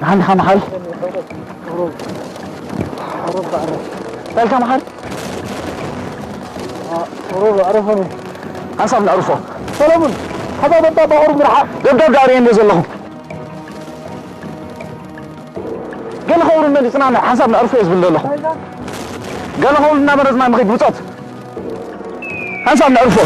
ሓን ሓን ሓል። ታልካ መሓል። ሓንሳብ ነዕርፎ። ሰለሙን፣ ሓዛ በባ ባቑር ምርሓ። ደብዳብ ዳርየ እንደ ዘለኹ። ገለ ኸብሩ መሊጽና ሓንሳብ ነዕርፎ እየ ዝብል ዘለኹ። ገለ ኸብሩ እናመረጽና ንኸይድ ብጾት። ሓንሳብ ነዕርፎ።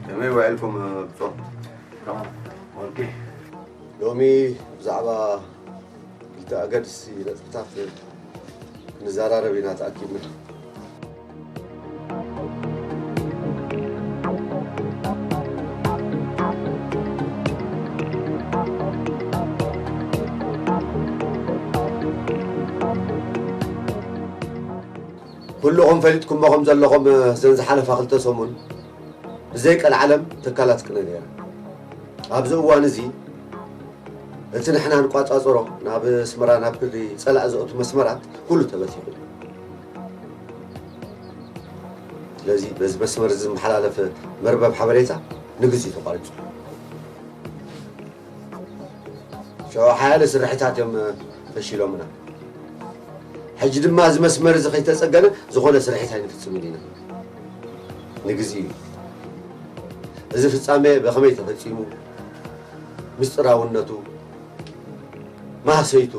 ከመይ ውዒልኩም ብጾት? ኦኬ። ሎሚ ብዛዕባ ክልተ ኣገድስቲ ነጥብታት ክንዘራረብ ኢና ተኣኪብና። ኩልኹም ፈሊጥኩሞ ከም ዘለኹም፣ እዘን ዝሓለፋ ክልተ ሰሙን ብዘይ ቀልዓለም ትካላት ቅነ ነይረን። ኣብዚ እዋን እዚ እቲ ንሕና ንቋጻጸሮ ናብ ኣስመራ ናብ ክሊ ጸላኢ ዘእቱ መስመራት ኩሉ ተበቲኹ። ስለዚ በዚ መስመር እዚ ዝመሓላለፍ መርበብ ሓበሬታ ንግዚኡ ተቋሪጹ። ሸው ሓያለ ስርሒታት እዮም ፈሺሎምና። ሕጂ ድማ እዚ መስመር እዚ ከይተጸገነ ዝኾነ ስርሒት ኣይንፍጽምን ኢና። ንግዚኡ እዩ። እዚ ፍጻሜ ብኸመይ ተፈጺሙ፣ ምስጢራውነቱ፣ ማህሰይቱ፣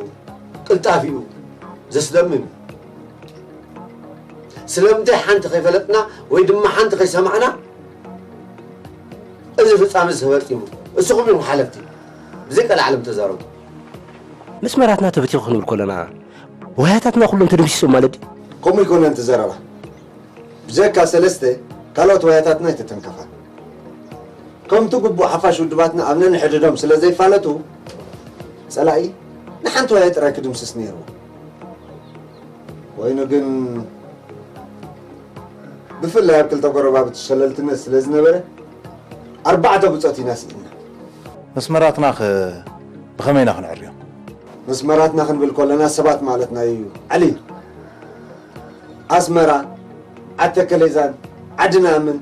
ቅልጣፊኡ ዘስደምም እዩ። ስለምንታይ ሓንቲ ከይፈለጥና ወይ ድማ ሓንቲ ከይሰማዕና እዚ ፍጻመ እዚ ተፈጺሙ? እስኹም ኢኹም ሓለፍቲ። ብዘይ ቀልዓለም ተዛረቡ። መስመራትና ተበቲኹ ክንብል ከለና፣ ዋህያታትና ኩሎም ተደምሲሶም ማለት ድዩ? ከምኡ ኣይኮነን እቲ ዘረባ። ብጀካ ሰለስተ ካልኦት ዋህያታትና ኣይተተንከፋን። ከምቲ ግቡእ ሓፋሽ ውድባትና ኣብ ነንሕድዶም ስለ ዘይፋለጡ፣ ጸላኢ ንሓንቲ ዋህያ ጥራይ ክድምስስ ነይርዎ። ኮይኑ ግን ብፍላይ ኣብ ክልተ ጎረባብቲ ሸለልትነት ስለ ዝነበረ፣ ኣርባዕተ ብጾት ኢና ስኢንና። መስመራትናኸ ብኸመይ ኢና ክንዕርዮም? መስመራትና ክንብል ከለና ሰባት ማለትና እዩ። ዓሊ፣ ኣስመራ፣ ዓዲ ተከሌዛን ዓዲ ነኣምን፣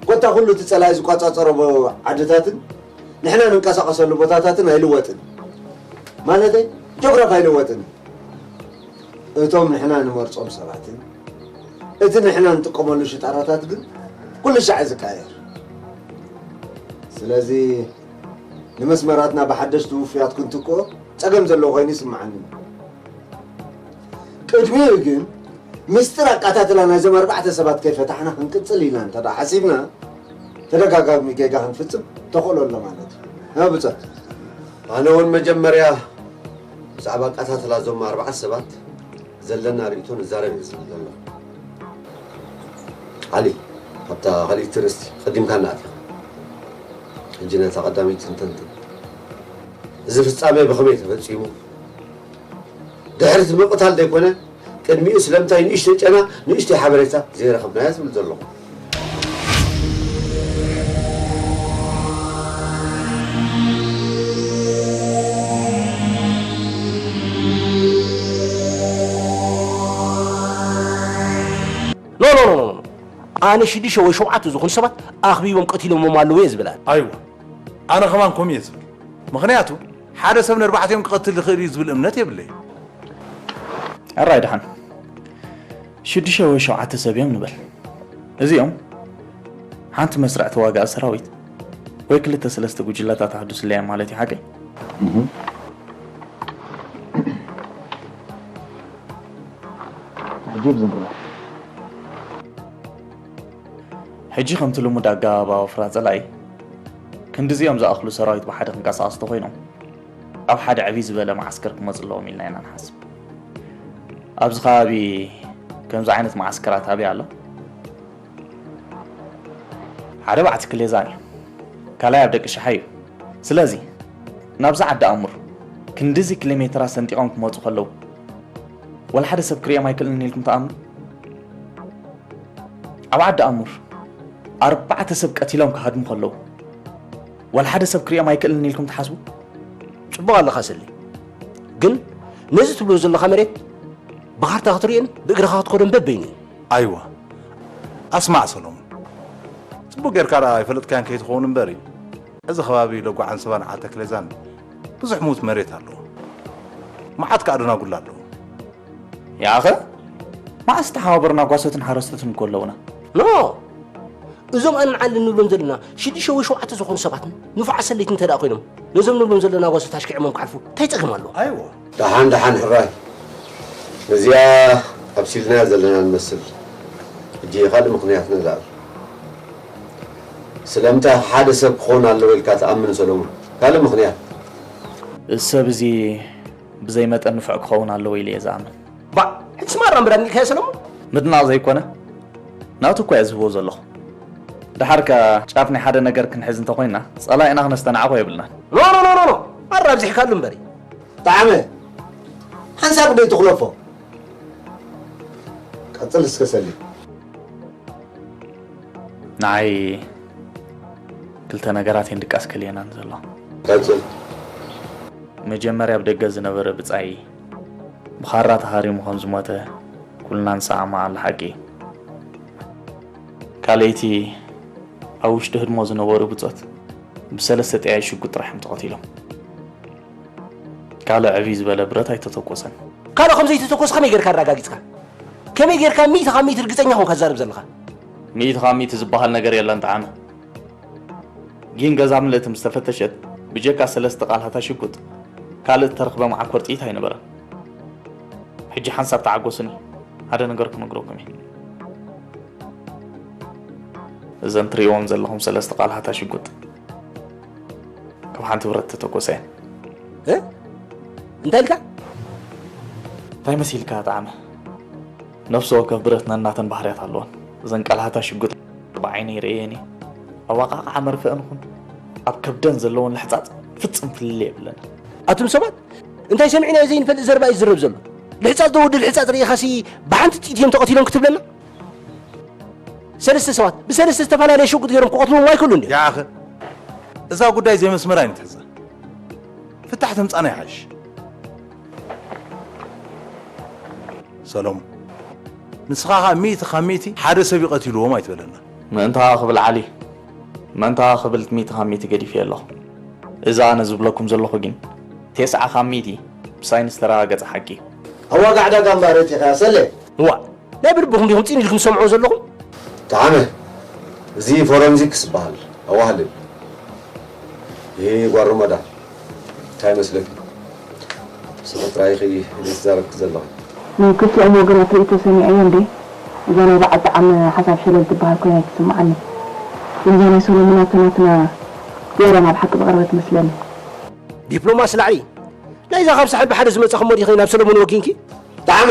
ኮታ ኩሉ እቲ ጸላኢ ዝቆጻጸሮ ዓድታትን ንሕና ንንቀሳቐሰሉ ቦታታትን ኣይልወጥን። ማለተይ፣ ጆግራፍ ኣይልወጥን። እቶም ንሕና ንመርጾም ሰባትን እቲ ንሕና ንጥቀመሉ ሽጣራታት ግን ኩሉ ሻዕ እዩ ዝቀያየር። ስለዚ ንመስመራትና ብሓደሽቲ ውፉያት ክንትክኦ ጸገም ዘለዎ ኮይኑ ይስምዓኒ። ቅድሚኡ ግን ምስጢር ኣቃታትላ ናይዞም ኣርባዕተ ሰባት ከይፈታሕና ክንቅጽል ኢልና እንተ ደኣ ሓሲብና፣ ተደጋጋሚ ጌጋ ክንፍጽም ተኽእሎ ኣሎ ማለት እዩ። እ፣ ብጾት። ኣነ እውን መጀመርያ ብዛዕባ ኣቃታትላ እዞም ኣርባዕተ ሰባት ዘለና ርእይቶ ንዛረብ እየ ዝብል ዘሎ። ዓሊ፣ ኣብታ ካልኣይቲ ርእስቲ ቀዲምካ እናኣቲኻ፣ ሕጂ ነታ ቀዳመይቲ እንተንትን። እዚ ፍጻሜ ብኸመይ ተፈጺሙ? ድሕሪ እቲ ምቕታል ዘይኮነ፣ ቅድሚኡ ስለምንታይ ንእሽተይ ጨና፣ ንእሽተይ ሓበሬታ ዘይረኸብናዮ ዝብል ዘለኹ። ኖ ኖ ኖ ኖ ኣነ ሽዱሽተ ወይ ሸውዓተ ዝኾኑ ሰባት ኣኽቢቦም ቀቲሎሞም ኣለዉ እየ ዝብል ኣነ። ኣይዋ፣ ኣነ ከማን ከምኡ እየ ዝብል። ምኽንያቱ ሓደ ሰብ ነርባዕቲኦም ክቐትል ይኽእል እዩ ዝብል እምነት የብለይ። ሕራይ ደሓን ሽዱሽተ ወይ ሸውዓተ ሰብ እዮም ንበል። እዚኦም ሓንቲ መስርዕ ተዋጋኢ ሰራዊት ወይ ክልተ ሰለስተ ጉጅለታት ኣሕዱስለያ ማለት እዩ ሓቀይ? ሕጂ ከምቲ ልሙድ ኣገባብ ኣወፍራ ጸላኢ ክንድዚኦም ዝኣኽሉ ሰራዊት ብሓደ ክንቀሳቐሱ ተኾይኖም ኣብ ሓደ ዕብይ ዝበለ መዓስከር ክመጹ ኣለዎም ኢልና ኢና ንሓስብ። ኣብዚ ከባቢ ከምዚ ዓይነት መዓስከራት ኣበይ ኣሎ? ሓደ ኣብ ዓቲ ክሌዛን እዩ፣ ካልኣይ ኣብ ደቂ ሸሓ እዩ። ስለዚ ናብዛ ዓዲ ኣሙር ክንድዚ ኪሎሜትራት ሰንጢቖም ክመጹ ከለዉ ዋላ ሓደ ሰብ ክርእዮም ኣይክእልን ኢልኩም ትኣምኑ? ኣብ ዓዲ ኣሙር ኣርባዕተ ሰብ ቀቲሎም ክሃድሙ ከለዉ ዋላ ሓደ ሰብ ክርእዮም ኣይክእልን ኢልኩም ትሓስቡ? ጽቡቕ ኣለኻ ሰሊ፣ ግን ነዚ ትብሎ ዘለኻ መሬት ብኻርታ ክትርእዮን ብእግርኻ ክትከዶን በበይኑ እዩ። ኣይዋ ኣስማዕ ሰሎሙን፣ ጽቡቕ ጌርካ ደኣ ኣይፈለጥካያን ከይትኸውን እምበር እዩ። እዚ ከባቢ ለጓ ዓንሰባን ዓተክሌዛን ብዙሕ ምዉት መሬት ኣለዎ። መዓት ከኣ ደናጉላ ኣለዎ። ያኸ መዓስ ተሓባበርና ጓሶትን ሓረስቶትን እኮ ኣለውና። ኖ እዞም ኣነ ንዓሊ ንብሎም ዘለና ሽዱሽተ ወይ ሸውዓተ ዝኾኑ ሰባት ንፉዓት ሰለይቲ እንተ ደኣ ኮይኖም ነዞም ንብሎም ዘለና ጓሶት ኣሽኪዕሞም ክሓልፉ እንታይ ጸገም ኣለዎ? ኣይዎ። ደሓን ደሓን ሕራይ፣ ነዚኣ ኣብሲልናያ ዘለና ንመስል። ሕጂ ካልእ ምኽንያት ነዛ ስለምንታይ ሓደ ሰብ ክኾን ኣለዎ ኢልካ ትኣምን ሰሎሙን? ካልእ ምኽንያት? እዚ ሰብ እዚ ብዘይ መጠን ንፉዕ ክኸውን ኣለዎ ኢለ እየ ዝኣምን። ባዕ ሕጂ ስማራ እምበር ኣድኒቕካዮ ሰሎሙን? ምድናቕ ዘይኮነ ናቱ እኳ እየ ዝህቦ ዘለኹ። ደሓር ከኣ ጫፍ ናይ ሓደ ነገር ክንሕዝ እንተኾይንና ጸላኢና ክነስተናዕቖ የብልናን። ኖ ኖ ኖ ኖ ኖ ኣረ ኣብዚሕካሉ እምበሪ። ጠዓመ ሓንሳብ ደይ ትኽለፎ። ቀጽል እስከ ሰሊ። ንዓይ ክልተ ነገራት እየን ድቃስ ከልየናን ዘሎ። ቀጽል። መጀመርያ ኣብ ደገ ዝነበረ ብጻይ ብኻራ ተሃሪሙ ከም ዝሞተ ኩልና ንሰማማዓሉ ሓቂ እዩ። ካልኣይቲ ኣብ ውሽጢ ህድሞ ዝነበሩ ብጾት ብሰለስተ ጠያይ ሽጉጥ ጥራሕ እዮም ተቐቲሎም። ካልእ ዕብይ ዝበለ ብረት ኣይተተኮሰን። ካልእ ከም ዘይተተኮሰ ከመይ ጌርካ ኣረጋጊጽካ? ከመይ ጌርካ ሚእቲ ካብ ሚእቲ ርግጸኛ ኮንካ ትዛረብ ዘለኻ? ሚእቲ ካብ ሚእቲ ዝበሃል ነገር የለን ጠዓመ። ጊን ገዛ ምልእቲ ምስ ተፈተሸት ብጀካ ሰለስተ ቃልሃታ ሽጉጥ ካልእ እተረኽበ መዓኮር ጥይት ኣይነበረን። ሕጂ ሓንሳብ ተዓገሱኒ፣ ሓደ ነገር ክነግረኩም እየ። እዘን ትርእይዎም ዘለኹም ሰለስተ ቃልሃታ ሽጉጥ ካብ ሓንቲ ብረት ተተኮሰ እየን። እ? እንታይ ኢልካ? እንታይ መሲልካ ጠዓመ? ነፍሲ ወከፍ ብረት ነናተን ባህርያት ኣለወን። እዘን ቃልሃታ ሽጉጥ ብዓይነይ ርእየን እየ። ኣወቃቕዓ መርፍአን ኹን ኣብ ከብደን ዘለወን ልሕጻጽ ፍጽም ፍልልይ የብለንን። ኣቱም ሰባት እንታይ ሰሚዕናዮ ዘይንፈልጥ ዘረባ እዩ ዝዝረብ ዘሎ። ልሕጻጽ ዶ ወዲ ልሕጻጽ ርኢኻሲ ብሓንቲ ጥይት እዮም ተቐቲሎም ክትብለና? ሰለስተ ሰባት ብሰለስተ ዝተፈላለየ ሽጉጥ ገይሮም ክቐትልዎም ኣይክእሉን ድዮም? ያኣኸ እዛ ጉዳይ ዘይመስመር ኣይንትሕዛ። ፍታሕ ተምጻና ይሓይሽ። ሰሎሙን፣ ንስኻ ኸኣ ሚእቲ ካብ ሚእቲ ሓደ ሰብ እዩ ቀቲልዎም ኣይትበለና። ምእንትኻ ክብል ዓሊ፣ ምእንትኻ ክብል ሚእቲ ካብ ሚእቲ ገዲፈዮ ኣለኹ። እዛ ኣነ ዝብለኩም ዘለኹ ግን፣ ተስዓ ካብ ሚእቲ ብሳይንስ ዝተረጋገጸ ሓቂ እዩ። ኣብ ዋጋ ዕዳጋ እምበኣር እቲ ኸያ ሰለ። እዋ፣ ናይ ብልብኹም ዲኹም ጽን ኢልኩም ትሰምዕዎ ዘለኹም? ጠዓመ፣ እዚ ፎረንዚክስ ዝበሃል ኣዋህልል። ይሄ ጓሮመዳ፣ እንታይ ይመስለኪ? ስለ ጥራይ ኢኺ ዘይትዛረብ ዘለኺ። ናይ ክልቲኦም ወገናት ርእይቶ ሰሚዐዮ እንዴ? እዛ ናይ በዓል ጠዓመ ሓሳብ ሸለል ትበሃል ኮይና ኣይትስምዓኒ። ግን እዛ ናይ ሰሎሙን ኣተናትና ዝያዳ ናብ ሓቂ ዝቐረበት ትመስለኒ። ዲፕሎማሲ ላዕሊ። ናይዛ ካብ ሳሕል ብሓደ ዝመጻኹሞ ዲኺ ናብ ሰሎሙን ወጊንኪ? ጠዓመ!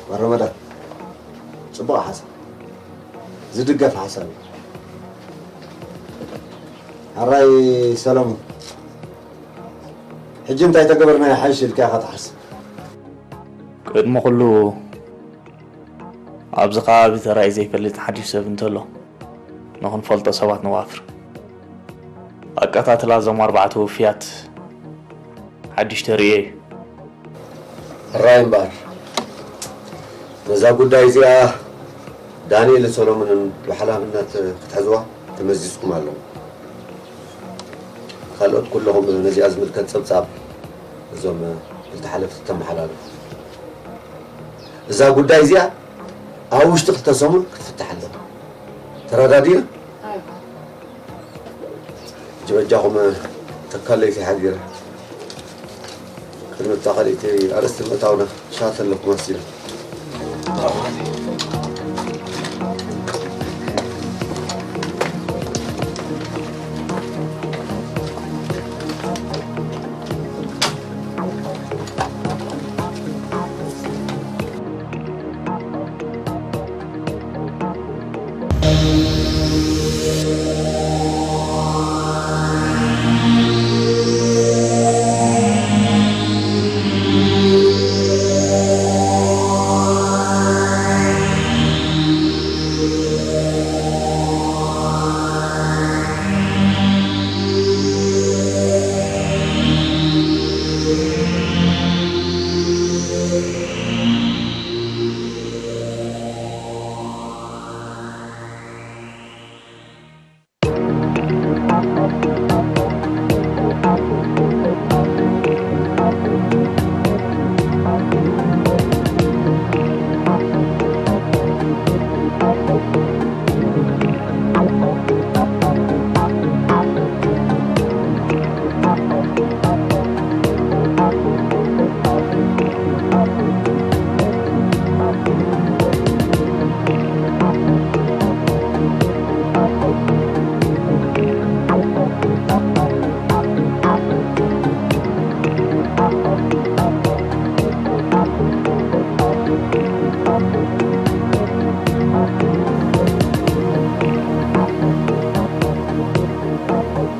ጓል ረመዳን፣ ጽቡቕ ሓሳብ። ዝድገፍ ሓሳብ እዩ። ሕራይ ሰለሙን፣ ሕጂ እንታይ ተገበርና ይሓይሽ ኢልካ ኢኻ ትሓስብ? ቅድሚ ኩሉ፣ ኣብዚ ከባቢ ተራእዩ ዘይፈልጥ ሓድሽ ሰብ እንተሎ፣ ንኽንፈልጦ ሰባት ነዋፍር። ኣቀታትላ እዞም ኣርባዕተ ውፍያት ሓድሽ ተርእዮ እዩ። ሕራይ እምበኣር፣ ነዛ ጉዳይ እዚኣ ዳንኤልን ሰሎሞንን ብሓላፍነት ክትሕዝዋ ተመዚዝኩም ኣለኹም። ካልኦት ኩለኹም ነዚኣ ዝምልከት ጸብጻብ እዞም ክልተ ሓለፍቲ ተመሓላልፉ። እዛ ጉዳይ እዚኣ ኣብ ውሽጢ ክልተ ሰሙን ክትፍታሕ ኣለዋ። ተረዳዲና? ሕጂ በጃኹም ተካለይቲ ሓዲረ። ቅድሚ እታ ካልኣይቲ ኣርእስቲ ምእታውና ሻተለኩም ኣሲና።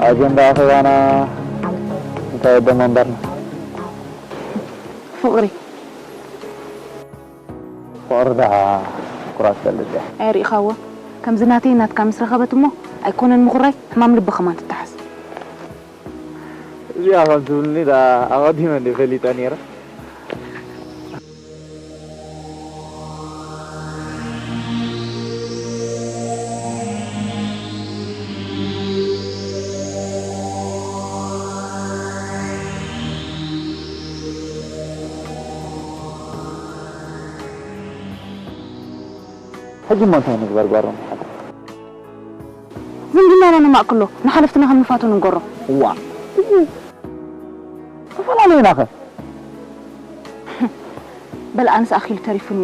ኣጀንዳ ኣኼባና እንታይ ወደ መንበርና? ፍቕሪ። ፍቕሪ ደኣ ኩራት ትፈልጥ እያ። ኣይ ርኢኻዎ? ከምዚ ናተይ ናትካ ምስ ረኸበት እሞ ኣይኮነን ምኹራይ፣ ሕማም ልቢ ከማን ትተሓዝ። እዚኣ ከም ትብልኒ ደኣ ኣቐዲመ እንድየ ፈሊጠ ነይረ። ሕጂ እሞ እንታይ ንግበር ጓል ረመዳን? ዝምድናና ነማእክሎ፣ ንሓለፍትና ከም ንፋቶ ንንገሮ። እዋ። ተፈላለዩናኸ? በል ኣነስ ኣኺሉ ተሪፉኒ።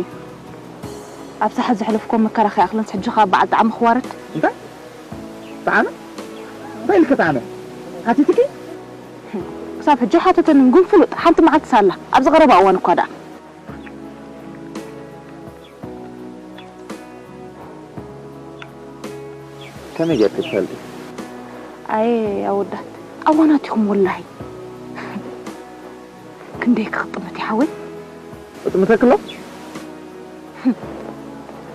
ኣብ ሰሓት ዘሕለፍኮ መከራ ከይኣኽለንስ ሕጂ ኸኣ በዓል ጣዕሚ ክዋረድ? እንታይ? ጣዕሚ? እንታይ ኢልኪ ጣዕሚ? ሓቲትኪ? ክሳብ ሕጂ ሓተተንን ግን ፍሉጥ ሓንቲ መዓልቲ ሳላ ኣብዚ ቀረባ እዋን እኳ ደኣ። ከመይ ጌርኪ ትፈልጢ? ኣየ ኣወዳት፣ ኣዋናት ኢኹም ወላሂ። ክንደይ ክጥምት ይሓወይ? እጥምተክሎ?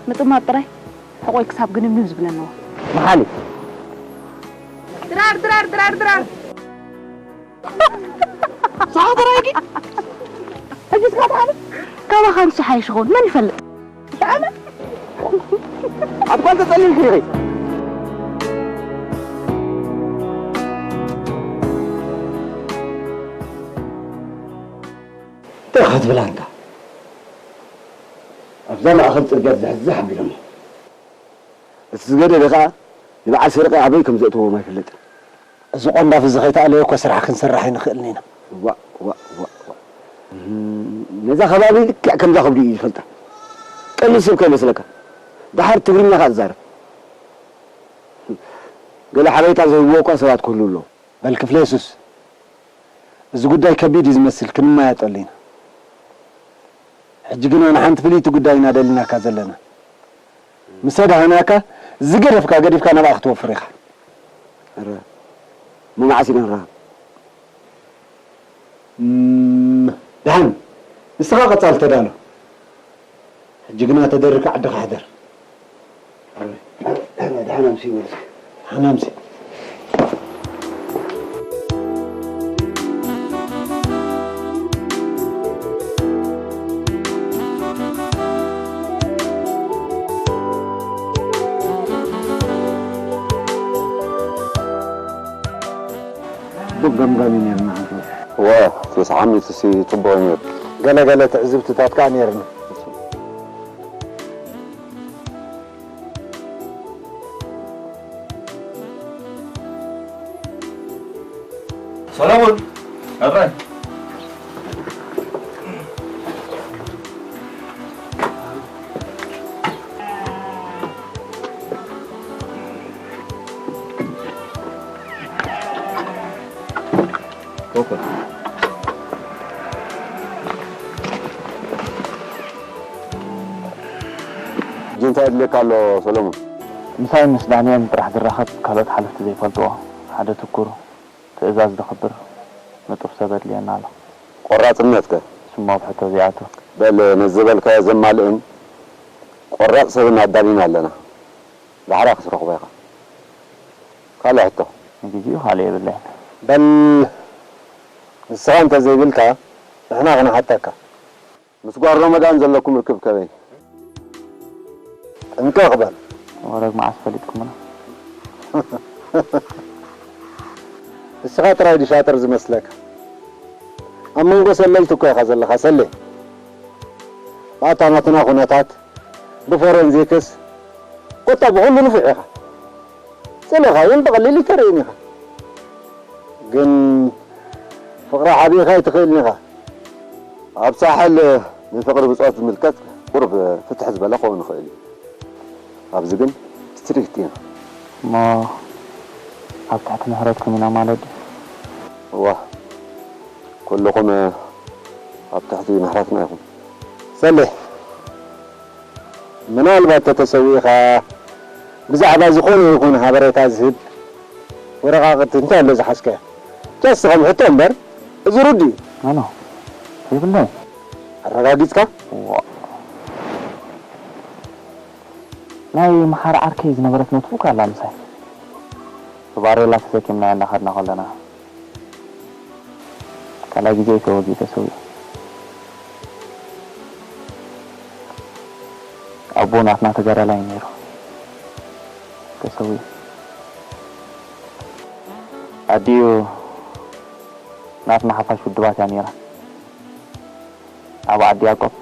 ምጥማት ጥራይ ሕቆይ ክሳብ ግንብንብ ዝብለንዎ። መሓሊ። ድራር፣ ድራር፣ ድራር፣ ድራር። ሰሓ ተራይኪ? ሕጂ እስካ ተዓለ። ካባኻ ንሱ ሓይሽ ይኸውን፣ መን ይፈልጥ? ተዓለ። ኣብ ኳንተ ጸሊም ኪሪ። ክትብል ኣንታ ኣብዛ ማእኸል ፅርግያ ዝሕዝሕ ኣቢሎሞ። እቲ ዝገደደ ከዓ ንበዓል ስርቂ ኣበይ ከም ዘእተዎም ኣይፍለጥን። እዚ ቆንዳፍ እዚ ከይተኣለየ እኮ ስራሕ ክንሰርሕ ኣይንኽእልን ኢና። ዋእ፣ ዋእ፣ ዋእ፣ ዋእ። እም፣ ነዛ ከባቢ ልክዕ ከምዛ ከብዱ እዩ ዝፈልጣ። ቀሊል ሰብ ከይመስለካ። ደሓር ትግርኛ ከኣ ዝዛረብ። ገለ ሓበሬታ ዝህብዎ እኳ ሰባት ክህልዉ ኣለዉ። በል ክፍለ የሱስ፣ እዚ ጉዳይ ከቢድ እዩ ዝመስል፣ ክንመያየጠሉ ኢና። ሕጂ ግና ንሓንቲ ፍልይቲ ጉዳይ ኢና ደሊናካ ዘለና። ምስ ኣድሃናካ፣ ዝገደፍካ ገዲፍካ ናብኣ ክትወፍር ኢኻ። እረ፣ እሞ መዓስ ኢና ንራኸብ? እም፣ ደሓን፣ ንስኻ ቀጻሊ ተዳሎ። ሕጂ ግና ተደሪካ ዓድኻ ሕደር። ደሓን ኣምሲ ይበልስ። ደሓን ኣምሲ። ጽቡቕ ገምጋም እዩ ነይርና ሓንሳብ። እወ፣ ተስዓ ሚእቲ ሲ ጽቡቕ እዩ ነይሩ። ገለ ገለ ትዕዝብትታት ከኣ ነይርና። ሰሎሞን! ኣባይ! ኮኮ። ሕጂ እንታይ የድልየካ ኣሎ ሰሎሞን? ምሳይ ምስ ዳንኤል ጥራሕ ዝራኸብ ካልኦት ሓለፍቲ ዘይፈልጥዎ ሓደ ትኩር ትእዛዝ ዘኽብር ንጡፍ ሰብ ኣድልየና ኣሎ። ቆራጽነትከ? ሽሙ ኣብ ሕቶ ዘይኣቱ። በል ነዚ ዝበልካዮ ዘማልእን ቆራጽ ሰብን ኣዳሊና ኣለና። ዳሕራ ክትረኽቦ ኢኻ። ካልእ ሕቶ? ንግዜኡ ካልእ የብለይን። በል ንስኻ እንተ ዘይብልካ ንሕና ክንሓተካ። ምስ ጓል ረመዳን ዘለኩም ርክብ ከመይ? ጥንቅቕ በል። ወረግ መዓስ ፈሊጥኩምና? ንስኻ ጥራይ ድዩ ሻጥር ዝመስለካ? ኣብ መንጎ ሰለልቲ እኮ ኢኻ ዘለኻ ሰሌ። ብኣታ ናትና ኩነታት፣ ብፎረንዚክስ፣ ኮታ ብኹሉ ንፉዕ ኢኻ። ጽልእኻ እውን ብቐሊል ኣይተርእን ኢኻ። ግን ፍቕሪ ሓቢእካ ኣይትኽእልን ኢኻ። ኣብ ሳሕል ንፍቕሪ ብጾት ዝምልከት ቁሩብ ፍትሕ ዝበለ ክኸውን ይኽእል እዩ። ኣብዚ ግን ስትሪክት ኢና። እሞ ኣብ ትሕቲ ምሕረትኩም ኢና ማለት ድዩ? እዋ፣ ኩልኹም ኣብ ትሕቲ ምሕረትና ኢኹም። ሰሌ፣ ምናልባት ተተሰዊእኻ ብዛዕባ ዝኾነ ይኹን ሓበሬታ ዝህብ ወረቓቕቲ እንታይ ኣሎ ዝሓዝካዮ? ጀስት ከም ሕቶ እምበር፣ እዚ ርዱእ እዩ። ኣኖ፣ የብለይን። ኣረጋጊጽካ? እዋ። ናይ መሓሪ ዓርከይ ዝነበረት ኖትቡክ ኣላ ምሳይ። ብባሬላ ተሰኪምናያ እናኸድና ከለና። ካልኣይ ግዜ እዩ ተወጊኡ ተሰዊኡ። ኣቦ ናትና ተጋዳላይ እዩ ነይሩ። ተሰዊኡ። ኣዲኡ ናትና ሓፋሽ ውድባት እያ ነይራ። ኣብ ዓዲ ያዕቆብ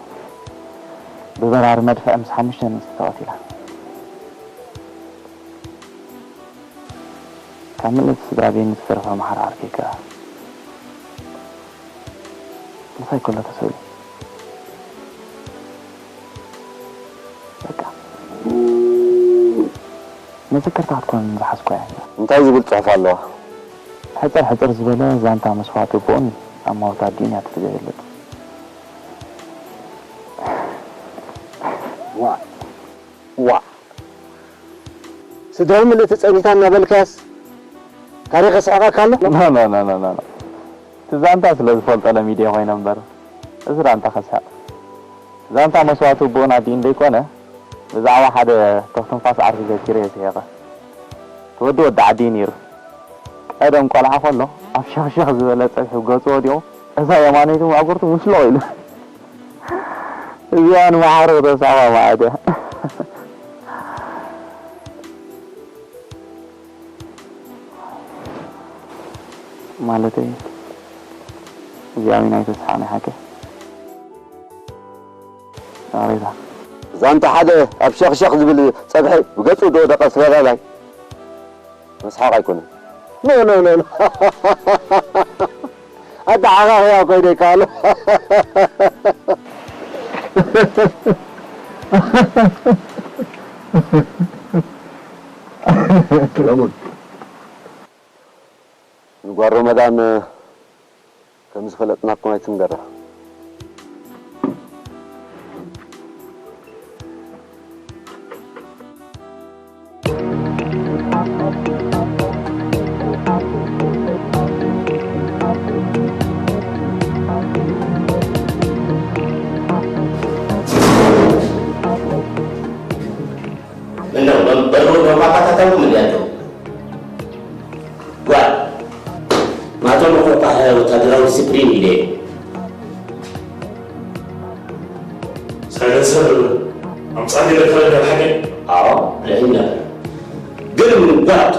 ብበራሪ መድፍዕ ምስ ሓሙሽተ ኣንስቲ ተቐቲላ። ካብ ምልእቲ ስድራ ቤት ዝተረፈ መሓሪ ዓርከይ ከኣ ምሳይ ከሎ ተሰዊኡ። በቃ መዘከርታ ክትኮን ዝሓዝኩ እያ። እንታይ ዝብል ጽሑፍ ኣለዋ? ሕጽር ሕጽር ዝበለ ዛንታ መስዋእቲ ኣቦኡን ኣማውታ ኣዲኡን እያ ትገልጽ። ዋእ፣ ዋእ። ስድራይ ምልእቲ ጸኒታ እናበልካስ ታሪኽ የስሕቐካ ኣሎ? ኖ፣ ኖ፣ ኖ፣ ኖ፣ ኖ፣ ኖ። እቲ ዛንታ ስለ ዝፈልጦ ለሚደ ኮይነ እምበር፣ እዚ ዛንታ ከስሕቕ። ዛንታ መስዋእቲ ኣቦኡን ኣዲኡን ዘይኮነ፣ ብዛዕባ ሓደ ተኽትንፋስ ዓርኪ ዘኪረ እየ ስሒቐ። እቲ ወዲ ወዲ ዓዲ እዩ ነይሩ። ቀደም ቆልዓ ከሎ፣ ኣብ ሸኽሸኽ ዝበለ ጸብሒ ገጹ ወዲቑ፣ እዛ የማነይቲ መዕጉርቱ ሙሽሎቕ ኢሉ። እዚኣ ንመሓሪ ክተስሕቓ መዓት እያ። ማለተይ፣ እዚኣ ዊን ኣይተስሓቕኒ ሓቀይ። ኣበይታ? እዛ እንተ ሓደ ኣብ ሸኽሸኽ ዝብል ጸብሒ ብገጹ ዝወደቐ ስጋዳላይ መስሓቕ ኣይኮነን። ኖ፣ ኖ፣ ኖ፣ ኖ። ኣተሓኻኽያ ኮይነ ይከኣሎ። ሰለሙን፣ ንጓል ሮመዳን ከም ዝፈለጥናኩም ኣይትንገራ። ምነው መ-፣ በሩ መማካታታሉ ምን ያለው? ጓል፣ ማቶም እኮ ቃ-፣ ወታደራዊ ዲስፕሊን ኢለ። ሳይለንሰር ኣምጻእ ገለ ተረዳ ሓቂ? ኣዎ፣ ልዕል ነበር። ግን ጓድ፣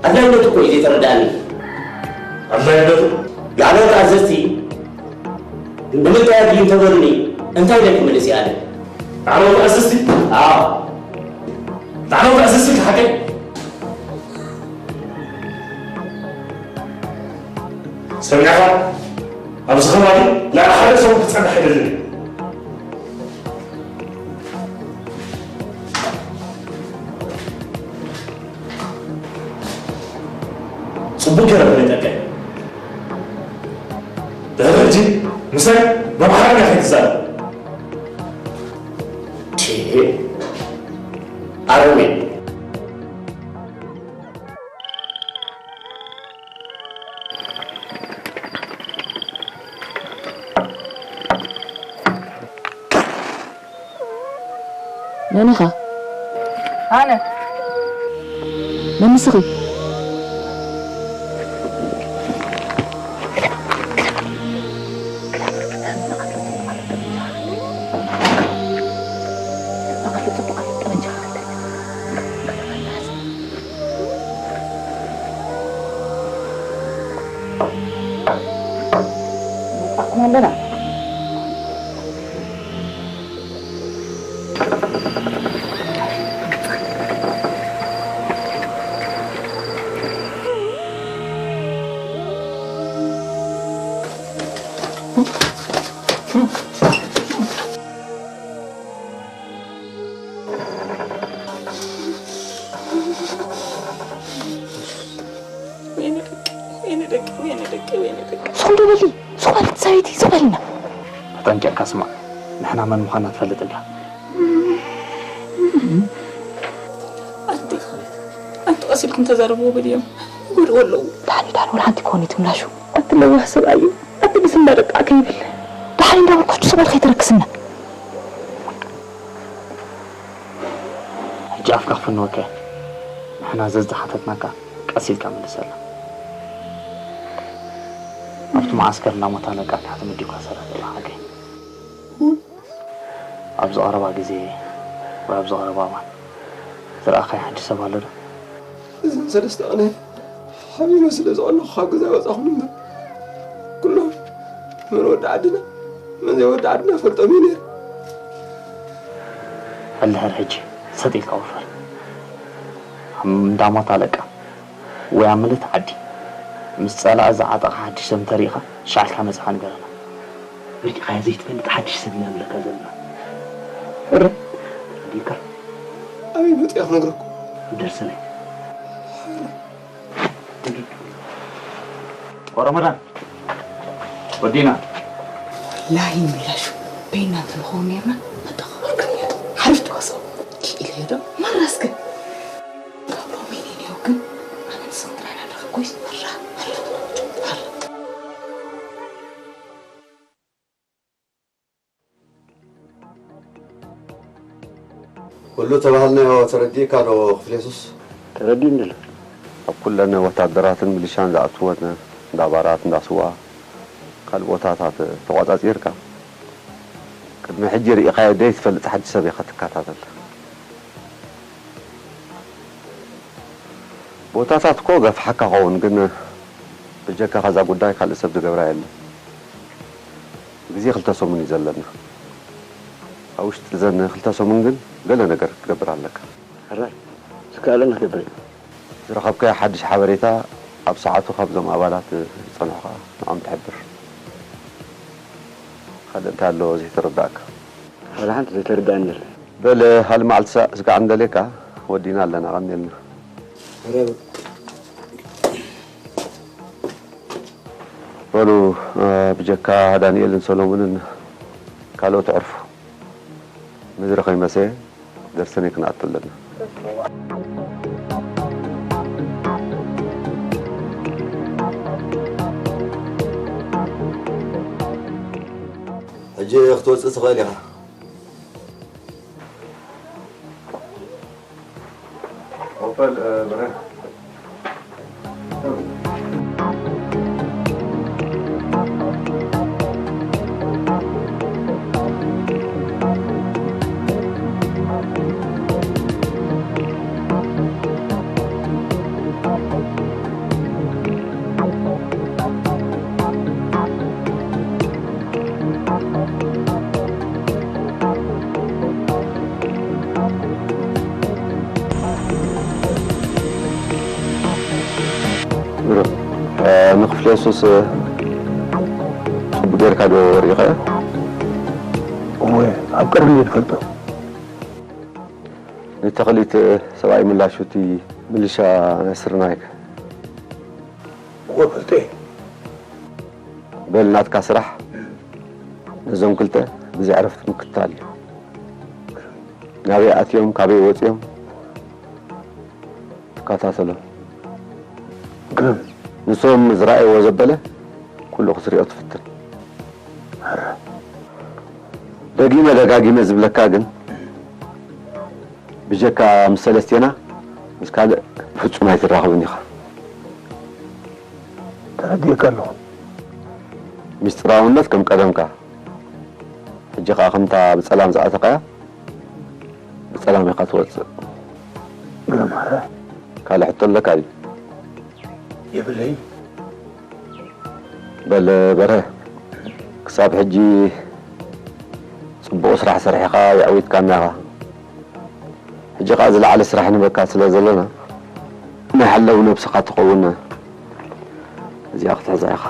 ኣድላይነቱ እኮ እዩ ዘይተረዳእኒ። ኣድላይነቱ? ላዕለዎት ኣዘዝቲ ንምንታይ ኣድልዩ እንተበሉኒ፣ እንታይ ኢለ ክምልስ እየ ኣነ? ላዕለዎት ኣዘዝቲ? ኣዎ። ላዕለዎት ኣዘዝቲ ሓቂ? ሰሚዕኻ? ኣብዚ ከባቢ ልዕሊ ሓደ ሰብ ክጸንሕ ኣይደልን እየ። ጽቡቕ ገይረ ፈሊጠካ እየ። ድሕሪ ሕጂ ምሳይ ብኣምሓርኛ ከይትዛረብ። ቼ፣ ኣረሜን። መን ኢኻ? ኣነ። መን ንስኺ? መጻእኩም ኣለና። ወይነ ደቂ፣ ወይነ ደቂ፣ ወይነ ደቂ፣ ወይነ ደቂ። ሱቕ ዶ በሊ፣ ሱቕ በሊ፣ ሰበይቲ፣ ሱቕ በልና። ተጠንቂቕካ ስማዕ፣ ንሕና መን ምዃንና ትፈልጥ እንዲኻ። ኣንቲ፣ ኣንቲ ቀስ ኢልኩም ተዛረብዎ በልዮም፣ ይጎድኡ ኣለዉ። ዳኒ፣ ዳኒ፣ ወላ ሓንቲ ክኾን እዩ ትምላሹ። ኣቲ ለዋህ ሰብኣይ እዩ፣ ኣቲ ብስም እንዳደቃ ከይብል። ዳኒ፣ እንዳበልኩ ሕጂ ሱቕ በል ከይተረክስና። ሕጂ ኣፍካ ክፍንወካ እየ። ንሕና ዘዝተሓተትናካ ቀስ ኢልካ መልሰልና። ኣብቲ መዓስከር እንዳ ሞት ኣለቃ እንዲኻ ተመዲብካ ትሰርሕ ዘለኻ ሓቀይ? ኣብዚ ቀረባ ግዜ ወይ ኣብዚ ቀረባ እዋን ዝረኣኻዮ ሓድሽ ሰብ ኣሎ ዶ? እዘን ሰለስተ ቅነ ሓቢረ ስለ ዘቐለኹ ካብ ገዛ ኣይወጻኹን እምበር፣ ኩሎም መን ወዲ ዓድና መን ዘይወዲ ዓድና ፈልጦም እዩ ነይሩ። ሕልሕር ሕጂ ሰጥ ኢልካ ወፈር። ኣብ እንዳ ሞት ኣለቃ ወይ ኣብ ምልእቲ ዓዲ ምስ ጸላኢ ዝዓጠኻ ሓድሽ ሰብ እንተሪእኻ ሻዕልካ መጺኻ ንገረና። ርኢኻዮ ዘይትፈልጥ ሓድሽ ሰብ ኢና ንብለካ ዘለና። ሕረ። ኣዲልካ? ኣበይ መጺኣ ክነግረኩም? ደርሰናይ። ረመዳን ወዲና። ወላሂ ምላሹ በይና እንተንኸውን ነይርና መተኻኸልኩም እየ። ሓሪፍ ትዋሰው። ኢለዮ ዶ? ማራስ ግን ካብ ሎሚ ንኔው ግን ኣነ ንስኽን ጥራይ ኢና ንራኸብ። ኮይስ? ሕራ፣ ሕራ፣ ሕራ። ኩሉ ተባህልናዮ ተረዲእካ ዶ ክፍሌሱስ? ተረዲእኒ ኣሎ። ኣብ ኩለን ወታደራትን ሚሊሻን ዝኣትወን እንዳ ባራት፣ እንዳ ስዋ፣ ካልእ ቦታታት ተቖጻጺርካ፣ ቅድሚ ሕጂ ርኢኻዮ ዘይትፈልጥ ሓድሽ ሰብ ኢኻ ትከታተል። ቦታታት እኮ ገፍሓካ ኸውን፣ ግን ብጀካ ከዛ ጉዳይ ካልእ ሰብ ዝገብራ የለን። ግዜ ክልተ ሰሙን እዩ ዘለና። ኣብ ውሽጢ ዘን ክልተ ሰሙን ግን ገለ ነገር ክትገብር ኣለካ። ሕራይ፣ ዝከኣለኒ ክገብር እየ። ዝረኸብካዮ ሓድሽ ሓበሬታ ኣብ ሰዓቱ ካብዞም ኣባላት ዝጸንሑ ከኣ ንዖም ትሕብር። ካልእ እንታይ ኣሎ ዘይተረዳእካ? ዋላ ሓንቲ ዘይተረዳእኒ የለን። በል፣ ካልእ መዓልቲ ሳ-፣ ስጋዕ እንደልየካ ወዲና ኣለና፣ ቀኒልና። ሕራይ በል። በሉ፣ እ፣ ብጀካ ዳንኤልን ሰሎሙንን ካልኦት ዕርፉ። ምድሪ ከይመሰየ ደርሰነይ ክንኣቱ ኣለና። ሕጂ ክትወጽእ ትኽእል ኢኻ። ብሩክ፣ እ፣ ንክፍለ የሱስ፣ እ፣ ጽቡቅ ጌርካ ዶ ርኢኻዮ? እወ፣ ኣብ ቅድሚ እየ ዝፈልጦ። ንተኽሊት፣ እ፣ ሰብኣይ ምላሹ እቲ ምልሻ ናይ ስርናይክ። እወ፣ ፈልጦ እየ። በል ናትካ ስራሕ ነዞም ክልተ ብዘይ ዕረፍቲ ምክትታል እዩ። ናበይ ኣትዮም፣ ካበይ ወጺኦም ትከታተሎም። ግርም። ንሶም ዝረኣይዎ ዘበለ ኩሉ ክትሪኦ ትፍትን። ደጊመ ደጋጊመ ዝብለካ ግን ብጀካ ምስ ሰለስቴና ምስ ካልእ ፍጹም ኣይትራኸብን ኢኻ። ተረዲኤካ ኣለኹ። ምስጢራውነት ከም ቀደምካ። ሕጂ ኸኣ ከምታ ብጸላም ዝኣተኻያ ብጸላም ኢኻ ትወጽእ። ግርም፣ ሕራይ። ካልእ ሕቶ ኣለካ ድዩ? የብለይን። በል በርሀ፣ ክሳብ ሕጂ ጽቡቕ ስራሕ ሰሪሕኻ የዕዊትካና ኢኻ። ሕጂ ኸኣ ዝለዓለ ስራሕ ንበካ ስለ ዘለና፣ ናይ ሓላዊ ነብስኻ ትኸውን እዚኣ ክትሕዛ ኢኻ።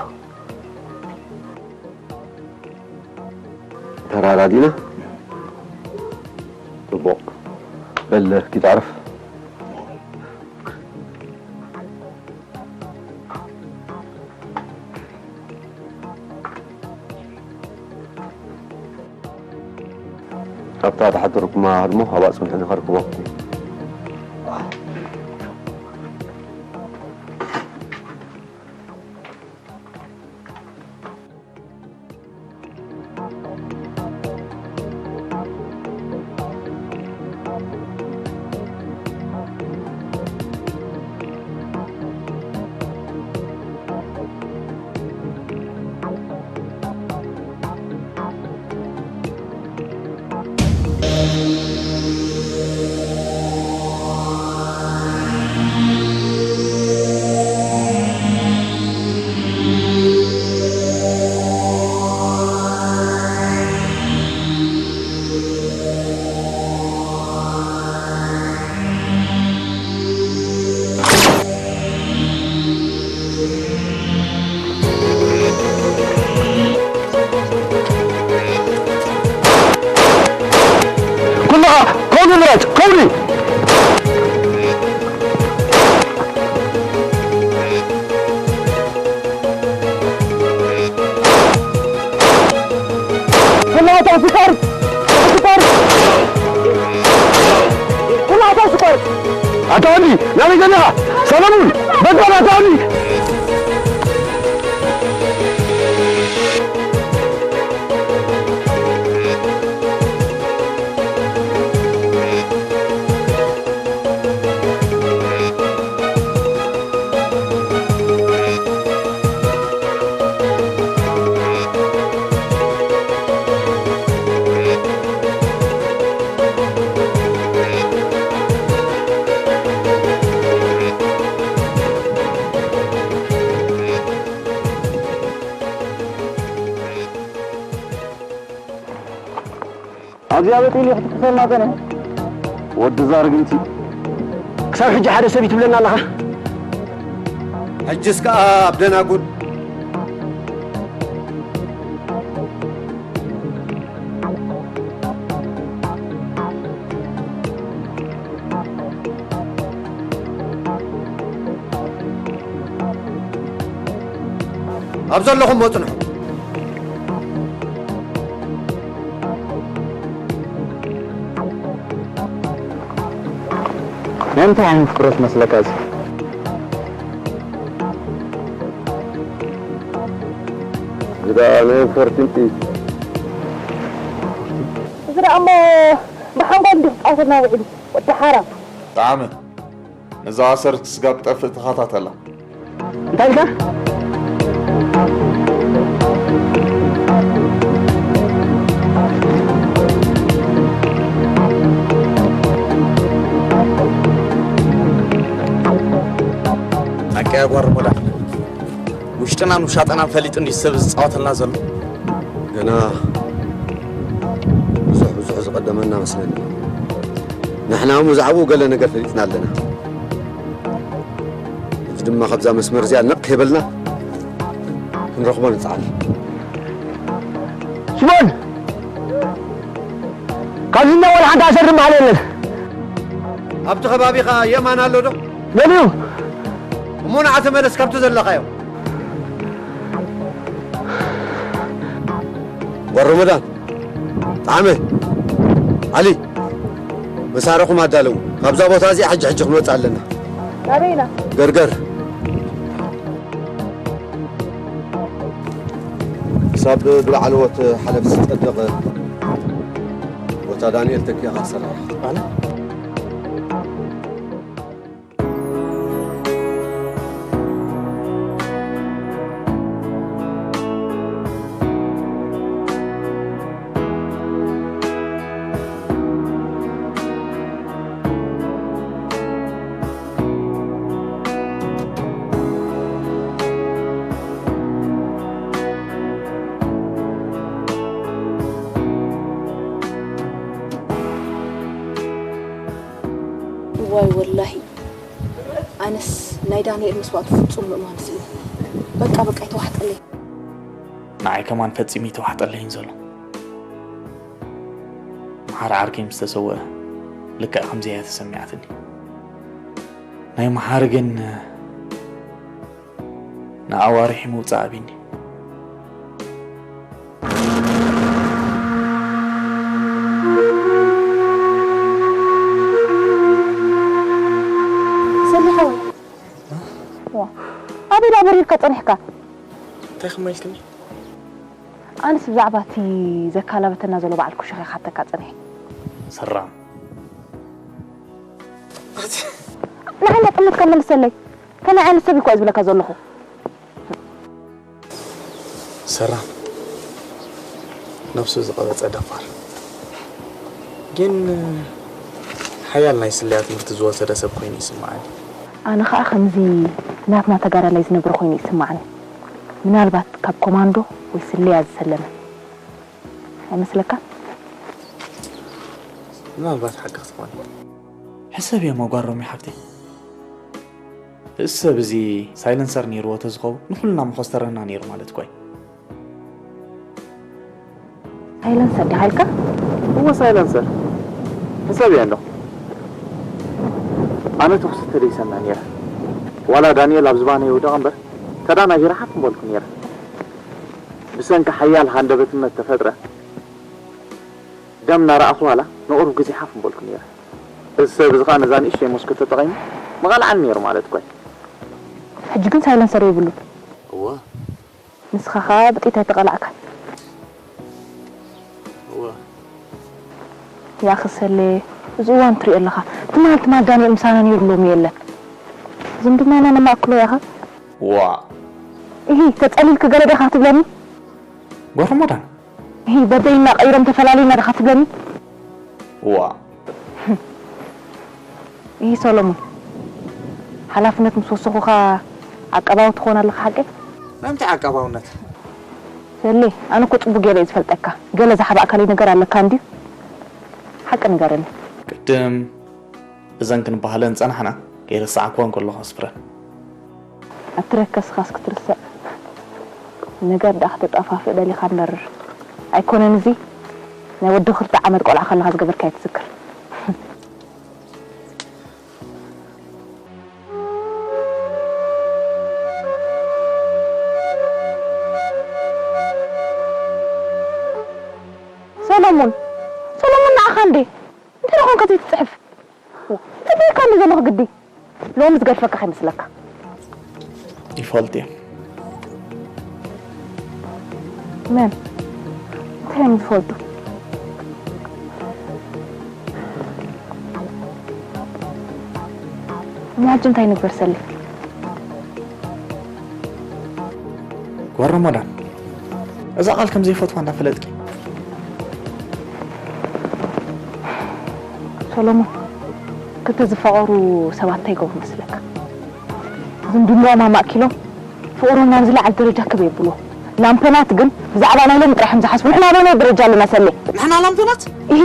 ተራዳዲና? ጽቡቕ። በል ኪድ ዕረፍ። ኣብታ ዝሓደርኩማ ህድሞ ኣብኣ ጽንሑ ንኸርክቦ። ኩልኻ ከውኒ ምረጽ፣ ከውኒ! ኩላታ ስኳር! ስኳር! ኩላታ ስኳር! ኣታ ወዲ፣ ናበይ ገዲኻ? ሰለሙን፣ በቃ ኣታ ወዲ! እግዚኣብሔር ኢሉ ክትክሰልና ጸኒሑ። ወዲ ዛርግንቲ። ክሳብ ሕጂ ሓደ ሰብ እዩ ትብለና ኣለኻ? ሕጅስ ከኣ ኣብ ደናጉል። ኣብ ዘለኹም መጽንሑ። ናይ እንታይ ዓይነት ፍረ ትመስለካ እዚ? እዚ ደኣ ናይ ፎርቲን ጥይት። እዚ ደኣ እሞ ብሓንጎል እንዲዩ ክጻወተልና ውዒሉ፣ ወዲ ሓራም። ጠዓመ፣ ነዛ ኣሰር ስጋብ ትጠፍእ ተኸታተላ። እንታይ ኢልካ? ኣቀያ ጓር ሞዳ። ውሽጥናን ውሻጠናን ፈሊጡ እንዲ ሰብ ዝጻወተልና ዘሎ። ገና ብዙሕ ብዙሕ ዝቐደመና መስለኒ። ንሕና እውን ብዛዕባኡ ገለ ነገር ፈሊጥና ኣለና። ሕጂ ድማ ካብዛ መስመር እዚኣ ነቕ ከይበልና ክንረኽቦ ንጽዓር። ሽሞን! ካብዚ እኛ ወላ ሓንቲ ኣሰር ዝበሃል የለን። ኣብቲ ከባቢኻ የማን ኣሎ ዶ? መን እዩ? እሞ ንዓ ተመለስ ካብቲ ዘለኻዮ። ጓል ረመዳን፣ ጣዕመ፣ ዓሊ፣ መሳርያኹም ኣዳለዉ። ካብዛ ቦታ እዚኣ ሕጂ ሕጂ ክንወጽእ ኣለና። ናበይ ኢና? ገርገር። ክሳብ ብላዕለዎት ሓለፍቲ ዝጸድቕ ቦታ ዳንኤል ተኪእኻ ሰራርሕ። ኣነ? ዋይ ወላሂ፣ ኣነስ ናይ ዳንኤል መስዋእቲ ፍጹም ምእማን ስኢነ። በቃ በቃ፣ ኣይተዋሕጠለይ። ንዓይ ከማን ፈጺሙ ኣይተዋሕጠለይን ዘሎ። መሓሪ ዓርከይ ምስ ተሰወአ ልክዕ ከምዚ እያ ተሰሚዓትኒ። ናይ መሓሪ ግን ንኣዋርሒ ምውጻእ ኣቢኒ። ሰሊ ሓወይ። ዋ። ኣበይ ደኣ በሪርካ ጸኒሕካ? እንታይ ክመልክኒ? ኣነስ ብዛዕባ እቲ ዘካላበተና ዘሎ በዓል ኩሽኻ ይሓተካ ጸኒሐ። ሰራም። ንዓይ እንዳጠመትካ መልሰለይ። ከመይ ዓይነት ሰብ እዩ እኳ ዝብለካ ዘለኹ? ሰራም፣ ነብሱ ዝቐበጸ ደፋር፣ ግን ሓያል ናይ ስለያ ትምህርቲ ዝወሰደ ሰብ ኮይኑ ይስምዓኒ። ኣነ ኸኣ ከምዚ ናትና ተጋዳላይ ዝነብር ኮይኑ ይስምዓኒ። ምናልባት ካብ ኮማንዶ ወይ ስለያ ዝሰለመ ኣይመስለካን? ምናልባት ሓቂ ክትኾን። ሕሰብዮ እሞ ጓል ሮሚ ሓፍተይ። እዚ ሰብ እዚ ሳይለንሰር ነይርዎ ተዝኸውን ንኹልና ምኾስተረና ነይሩ ማለት እኮ እዩ። ሳይለንሰር ዲኻ ኢልካ? እወ ሳይለንሰር። ሕሰብዮ እንዶ። ኣነ ተኹሲ ተደይሰና ነይረ። ዋላ ዳንኤል ኣብ ዝባነይ ይውደቕ እምበር ተዳናጊረ ሓፍ ምበልኩ ነይረ። ብሰንኪ ሓያል ሃንደበትነት ተፈጥረ ደም እናረኣኹ ዋላ ንቑሩብ ግዜ ሓፍ ምበልኩ ነይረ። እዚ ሰብ እዚ ኸኣ ነዛ ንእሽተይ መስኮት ተጠቒሙ ምቐልዓኒ ነይሩ ማለት እኮ እዩ። ሕጂ ግን ሳይለንሰር የብሉን። እወ። ንስኻ ኸኣ ብጥይት ኣይተቐላዕካን። እወ። ያኺ ሰሌ፣ እዚ እዋን ትሪኦ ኣለኻ። ትማል ትማል ዳንኤል ምሳና ነይሩ ሎሚ የለን። ዝምድናና ነማእክሎ ያኻ። ዋእ። እሂ፣ ተጸሊልኪ ገለ ዲኻ ክትብለኒ? ጓል ሮሞዳን። እሂ፣ በበይና ቀይሮም ተፈላሊና ዲኻ ትብለኒ? ዋእ። እሂ፣ ሶሎሞን፣ ሓላፍነት ምስ ወሰኹኻ ዓቃባዊ ትኾን ኣለኻ ሓቀይ? ናይ ምንታይ ዓቃባውነት? ሰሌ፣ ኣነ እኮ ጽቡቕ ገይረ እየ ዝፈልጠካ። ገለ ዝሓባእካለይ ነገር ኣለካ እንድዩ? ሓቂ ንገረኒ። ቅድም እዘን ክንበሃለን ጸናሕና፣ ከይረሳዕክወን ከለኹ ኣስፍረን። ኣትረከስኻስ ክትርሰዕ ነገር ደኣ ከተጣፋፍእ ደሊኻ እምበር ኣይኮነን። እዚ ናይ ወዲ ክልተ ዓመት ቆልዓ ከለኻ ዝገበርካዮ ትዝክር። ሰሎሙን፣ ሰሎሙን ንዓኻ እንዴ? እንታይ ደኾንካ ዘይትጽሕፍ? ተበይካ እንዴ ዘለኹ ግዲ? ሎሚ ዝገድፈካ ከይመስለካ። ይፈልጥ እየ። መን? እንታይ እዮም ዝፈልጡ? እሞ ሕጂ እንታይ ንግበር ሰሊ? ጓል ረመዳን፣ እዛ ቃል ከም ዘይፈትዋ እንዳፈለጥኪ። ሰሎሞን፣ ክልተ ዝፋቐሩ ሰባት እንታይ ይገብሩ መስለካ? ዝምድንኦም ኣማእኪሎም ፍቕሮም ናብ ዝለዓለ ደረጃ ክብ የብልዎ። ላምፐናት ግን ብዛዕባ ናይ ሎሚ ጥራሕ እዮም ዝሓስቡ። ንሕና ኣበየናይ ደረጃ ኣለና ሰሌ? ንሕና ላምፐናት? ኢሂ።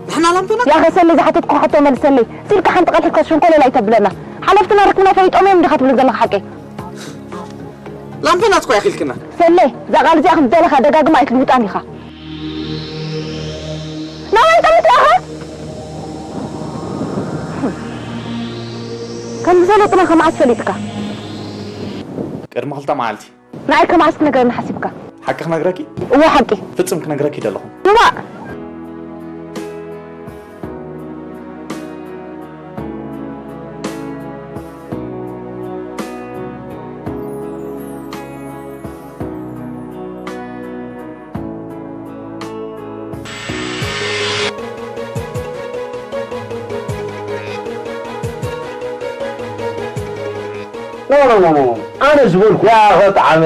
ንሕና ላምፐናት? ያኸ ሰሌ፣ ዝሓተትኩኻ ሕቶ መልሰለይ። ስኢልካ ሓንቲ ቀልሒ ከሽንኮለል ኣይተብለና። ሓለፍትና ረኪብና ፈሊጦም እዮም እንዲኻ ትብለን ዘለኻ ሓቀይ? ላምፐናት እኮ ኢኺ ኢልክና። ሰሌ፣ እዛ ቃል እዚኣ ከም ዝደለኻ ደጋግማ ኣይትልውጣን ኢኻ። ናበይ ጠምት ኢኻ? ከም ዝፈለጡና ከመዓስ ፈሊጥካ? ቅድሚ ክልተ መዓልቲ። ንዓይ ከመዓስ ክነግረኒ ሓሲብካ? ሓቂ ክነግረኪ? እወ ሓቂ። ፍጽም ክነግረኪ ኣይደለኹን። ንባእ! ኖ ኖ ኖ ኖ ኣነ ዝበልኩ ያኸ ጠዓመ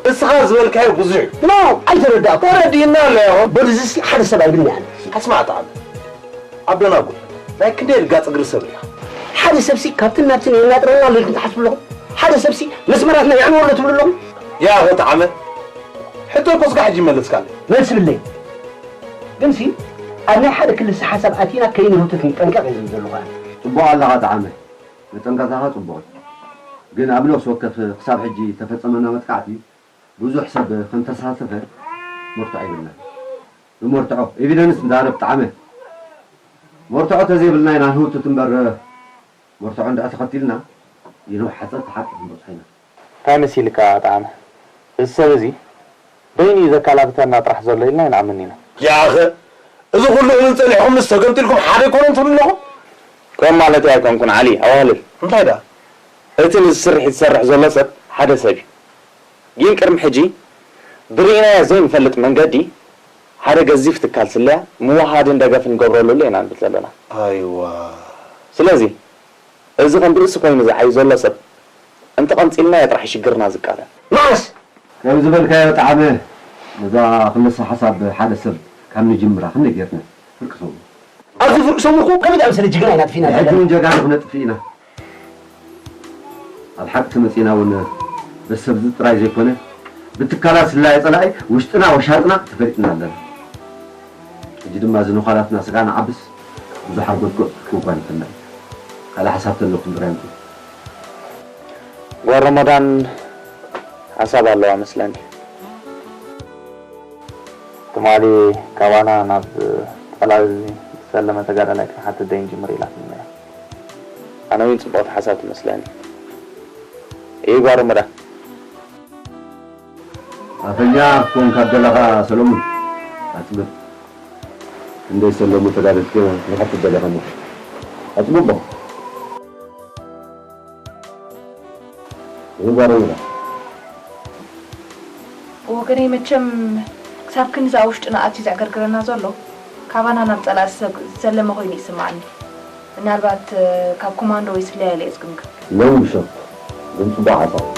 እስኻ ዝበልካዮ ብዙሕ ኖ ኣይተረዳእኩ ተረዲእና ኣሎ ያኸ በልዝሲ ሓደ ሰብ ኣይብልና ያለ ኣስማዕ ጠዓመ ኣብ ደናጉል ናይ ክንደይ ርጋፅ እግሪ ሰብ ሪኻ ሓደ ሰብሲ ካብትን ናብትን የናጥረና ኣሎ ኢልኩም ትሓስቡ ኣለኹም ሓደ ሰብሲ መስመራትና የዕንዎ ኣሎ ትብሉ ኣለኹም ያኸ ጠዓመ ሕቶ እኮ እስካ ሕጂ ይመለስካለ መልሲ ብለይ ግንሲ ኣብ ናይ ሓደ ክልስ ሓሳብ ኣቲና ከይንህውትት ንጠንቀቕ እየ ዝብል ዘለኹ ኣነ ፅቡቕ ኣለኻ ጠዓመ መጠንቀቕታኻ ጽቡቕ እዩ፣ ግን ኣብ ነፍሲ ወከፍ ክሳብ ሕጂ እተፈጸመና መጥቃዕቲ ብዙሕ ሰብ ከም እተሳተፈ መርትዖ የብልናን። ብመርትዖ፣ ኤቪደንስ፣ ንዛረብ ጠዓመ። መርትዖ ተዘይብልና ኢና ንህውትት እምበር መርትዖ እንድሕር ተኸቲልና ይንውሓጸ እቲ ሓቂ ክንበጽሖ ኢና። እንታይ መሲልካ ጠዓመ? እዚ ሰብ እዚ በይኑ እዩ ዘካላብተና ጥራሕ ዘሎ ኢልና ኣይንኣምን ኢና። ያኸ እዚ ኩሉ እንን ጸኒሕኩምስ ተገምጢልኩም ሓደ ኣይኮነን ትብሉ ኣለኹም? ከምኡ ማለተይ ኣይኮንኩን ዓሊ ኣዋህልል። እንታይ ደኣ? እቲ ነዚ ስርሒት ዝሰርሕ ዘሎ ሰብ ሓደ ሰብ እዩ። ግን ቅድሚ ሕጂ ብርኢናዮ ዘይንፈልጥ መንገዲ ሓደ ገዚፍ ትካል ስለያ ምውሃድን ደገፍን ንገብረሉሉ ኢና ንብል ዘለና። ኣይዋ። ስለዚ እዚ ከም ርእሲ ኮይኑ ዝዓዩ ዘሎ ሰብ እንተቐንጺልናዮ ጥራሕ እዩ ሽግርና ዝቃለል። መዓስ? ከም ዝበልካዮ ጠዓመ ነዛ ክልሰ ሓሳብ ሓደ ሰብ ካብ ንጅምራ ክንደይ ጌርና ፍርቂ ሰሙ። ኣብዚ ፍርቂ ሰሙ እኮ ከመይ ዝኣመሰለ ጅግና ኢና ኣጥፊእና ዘለና። ሕጂ እውን ጀጋኑ ክነጥፍእ ኢና። ኣብ ሓቂ ተመጺእና እውን በቲ ሰብዚ ጥራይ ዘይኮነ ብትካላት ስለያ ጸላኢ ውሽጥና ወሻጥና ተፈሊጥና ኣለና። ሕጂ ድማ እዚ ነዃላትና ስጋ ንዓብስ ብዙሓት ጎድጎድ ክውጋን ይኽእልና እዩ። ካልእ ሓሳብ ተለኩም ጥራይ ኣምጽኡ። ጓል ረመዳን ሓሳብ ኣለዋ መስለኒ። ትማሊ ካባና ናብ ጠላዚ ዝሰለመ ተጋዳላይ ክንሓትት ደይንጅምር ኢላትኒ ነይራ። ኣነ እውን ጽቡቕቲ ሓሳብ ትመስለኒ። እዩ ጓል ረመዳን። ኣፈኛ ክትኮን ካብ ደለኻ ሰለሙን ኣጽብብ። ክንደይ ሰለሙ ተጋደልቲ ክንሓትት ደሊኻ እሞ ኣጽብቦ። ይባረውና። ብወገነይ መቸም ክሳብ ክንዚ ኣብ ውሽጥና ኣትዩ ዘዕገርግረና ዘሎ ካባና ናብ ጸላእቲ ዝሰለመ ኮይኑ ይስምዓኒ። ምናልባት ካብ ኮማንዶ ወይ ስለያ ኢለ እየ ዝግምግም። ሎሚ ብሸፍቱ ግን ጽቡቕ ሓሳብ እዩ።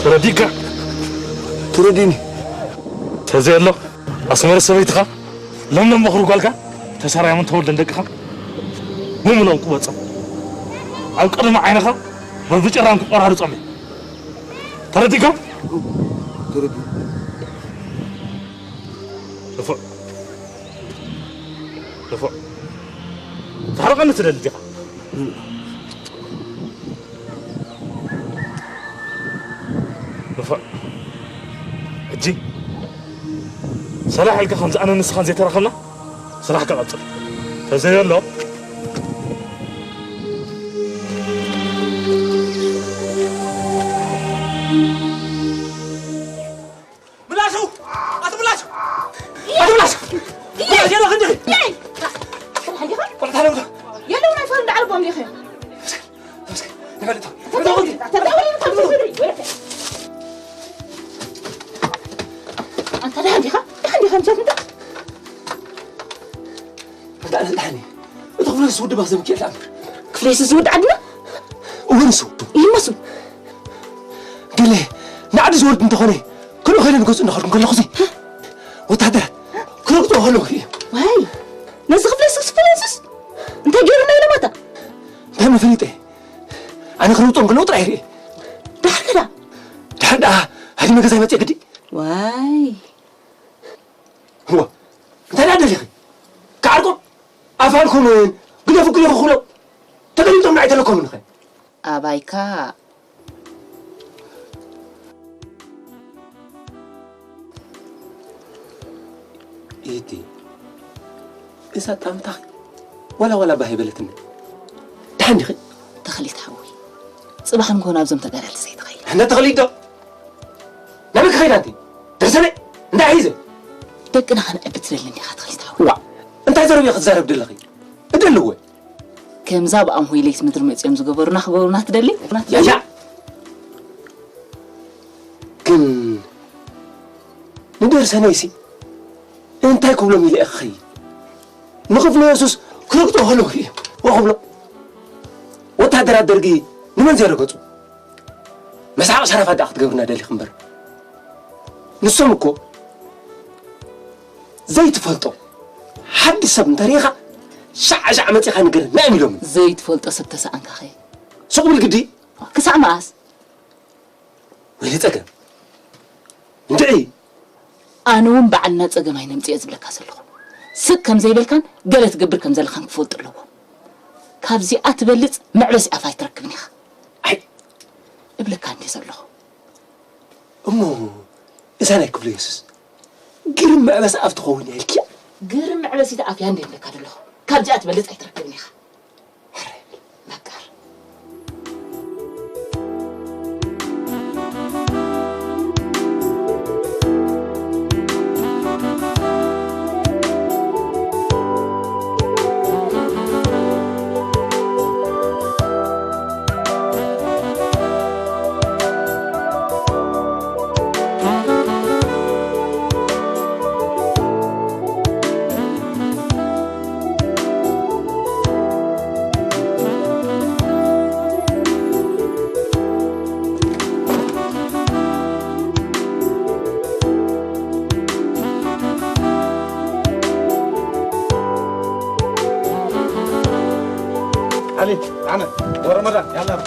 ተረዲእካ? ተረዲእኒ። ተዘይ ኣሎ ኣስመረ ሰበይትኻ ለምለም በኽሪ ጓልካ ተሰራዮምን ተወልደን ደቅኻ ብምሎም ቅበጾም ኣብ ቅድሚ ዓይንኻ በብጭራም ክቆራርጾም እየ። ተረዲእካ? ተረዲእ። ንፉዕ። ንፉዕ። ታርቀኒ ትደሊ ዲኻ? ንፉዕ። ሕጂ ሰላሕ ኢልካ ከምዚ ኣነ ንስኻን ዘይተራኸብና ስራሕ ክቐጽል። ተዘየሎ ምላሹ! ኣቶ ምላሹ! ኣቶ ምላሹ! ምላሹ! የለ ክንዲ! ቆልታ ለውታ! የለውን ኣይፋል እንዳዓለቦም ዲኸ? ተመስገን፣ ተመስገን። ተመስገን። ኣንታ ደሓን ዲኻ? ደሓን ዲኻ? ምሸት እንተ ኣንታ ኣነ ደሓን እየ። እቲ ክፍለስ ውድብ ኣዘምኪ የላ እምበር። ክፍለስ ዝውድ ዓድና? እወ፣ ንሱ ውዱ። ይመስሉ። ገለ ንዓዲ ዝወርድ እንተኾነ፣ ክልኡ ኸይደ ንገዝኡ እናኸድኩ እንከለኹ ሲ፣ ወታደራት ክረግጡ ከለኹ እዮም። ዋይ፣ ነዚ ክፍለስ ክፍለስስ እንታይ ገይሩና ኢሎም ኣታ? እንታይ መፈሊጠ? ኣነ ክረግጦም ከለዉ ጥራይ ርእየ። ደሓር ከዳ? ደሓር ደኣ ሃዲመ ገዛይ መጽየ ግዲ። ዋይ። እዋ፣ እንታይ ደኣ ደሊኺ? ክዓርቆም? ኣፋልኩምን ግደፉ ግደፉ ክብሎም ተገሊጦም ንዓይ ተለኮምንኸ? ኣባይካ። ኢቲ፣ እዛ ጣምታኺ ዋላ ዋላ ባህ ይበለትኒ። ደሓን ዲኺ? ተኽሊት ሓወይ፣ ጽባሕ ንግሆ ናብዞም ተጋደልቲ ዘይትኸይድ። እንዳ ተኽሊት ዶ? ናበይ ክኸይድ ኣንቲ? ደርሰነ? እንታይ ሒዘ? ደቅና ከነዕቢ ትደሊ እንዲኻ ተኽሊት ሓወይ። ዋ፣ እንታይ ዘረብ ኢኺ ክትዛረብ ደለኺ? እደሊ እወ። ከምዛ ብኣምሆይ ለይቲ ምድሪ መጺኦም ዝገበሩና ክገብሩና ትደሊ? ያያ! ግን ንደርሰነይሲ እንታይ ክብሎም ኢለ እየ ክኸይድ? ንኽፍለ የሱስ ክረግጦ ከለኹ እየ ወ ክብሎ። ወታደራት ደርጊ ንመን ዘይረገጹ? መስሓቕ ሸራፋት ደኣ ክትገብርና ደሊኽ እምበር። ንሶም እኮ ዘይትፈልጦ ሓድሽ ሰብ እንተሪኢኻ ሻዕ ሻዕ መጺኻ ንገረና እዮም ኢሎምኒ። ዘይትፈልጦ ሰብ ተሰኣንካኸ? ሱቕ ብል ግዲ። ክሳዕ መኣስ? ወይለ ጸገም። እንድዒ። ኣነ እውን በዓልና ጸገም ኣይነምጽእ እየ ዝብለካ ዘለኹ። ስቕ ከም ዘይበልካን ገለ ትገብር ከም ዘለኻን ክፈልጡ ኣለዎም። ካብዚኣ ትበልጽ መዕበሲ ኣፍ ኣይትረክብን ኢኻ። ኣይ። እብለካ እንድየ ዘለኹ። እሞ እዛ ናይ ክብሉ የሱስ ግርም መዕበሲ ኣፍ ትኸውን እያ ኢልክያ? ግርም መዕበሲት ኣፍ እያ እንድየ እብለካ ዘለኹ። ካብዚኣ ትበልጽ ኣይትረክብን ኢኻ። ሕራይ በል፣ መቃር። علي، أنا ورمضان، يلا.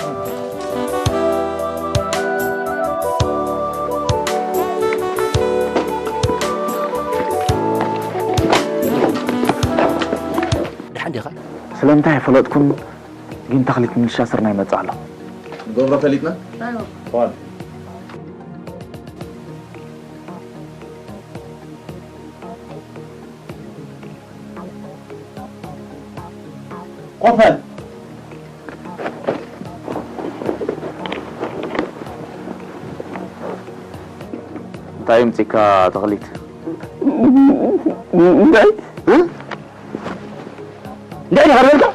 ደሓን ዲኻ? ስለምንታይ ኣይፈለጥኩን፣ ግን ተኽሊት ምልሻ ስርና ይመጽእ ኣሎ። ንገብሮ ፈሊጥና? ኣይዋ። ኳን። ኮፍ በል። እንታይ ይምጽእካ ተኽሊት? እንታይ? እ? እንታይ ዲኻ ዝበልካ?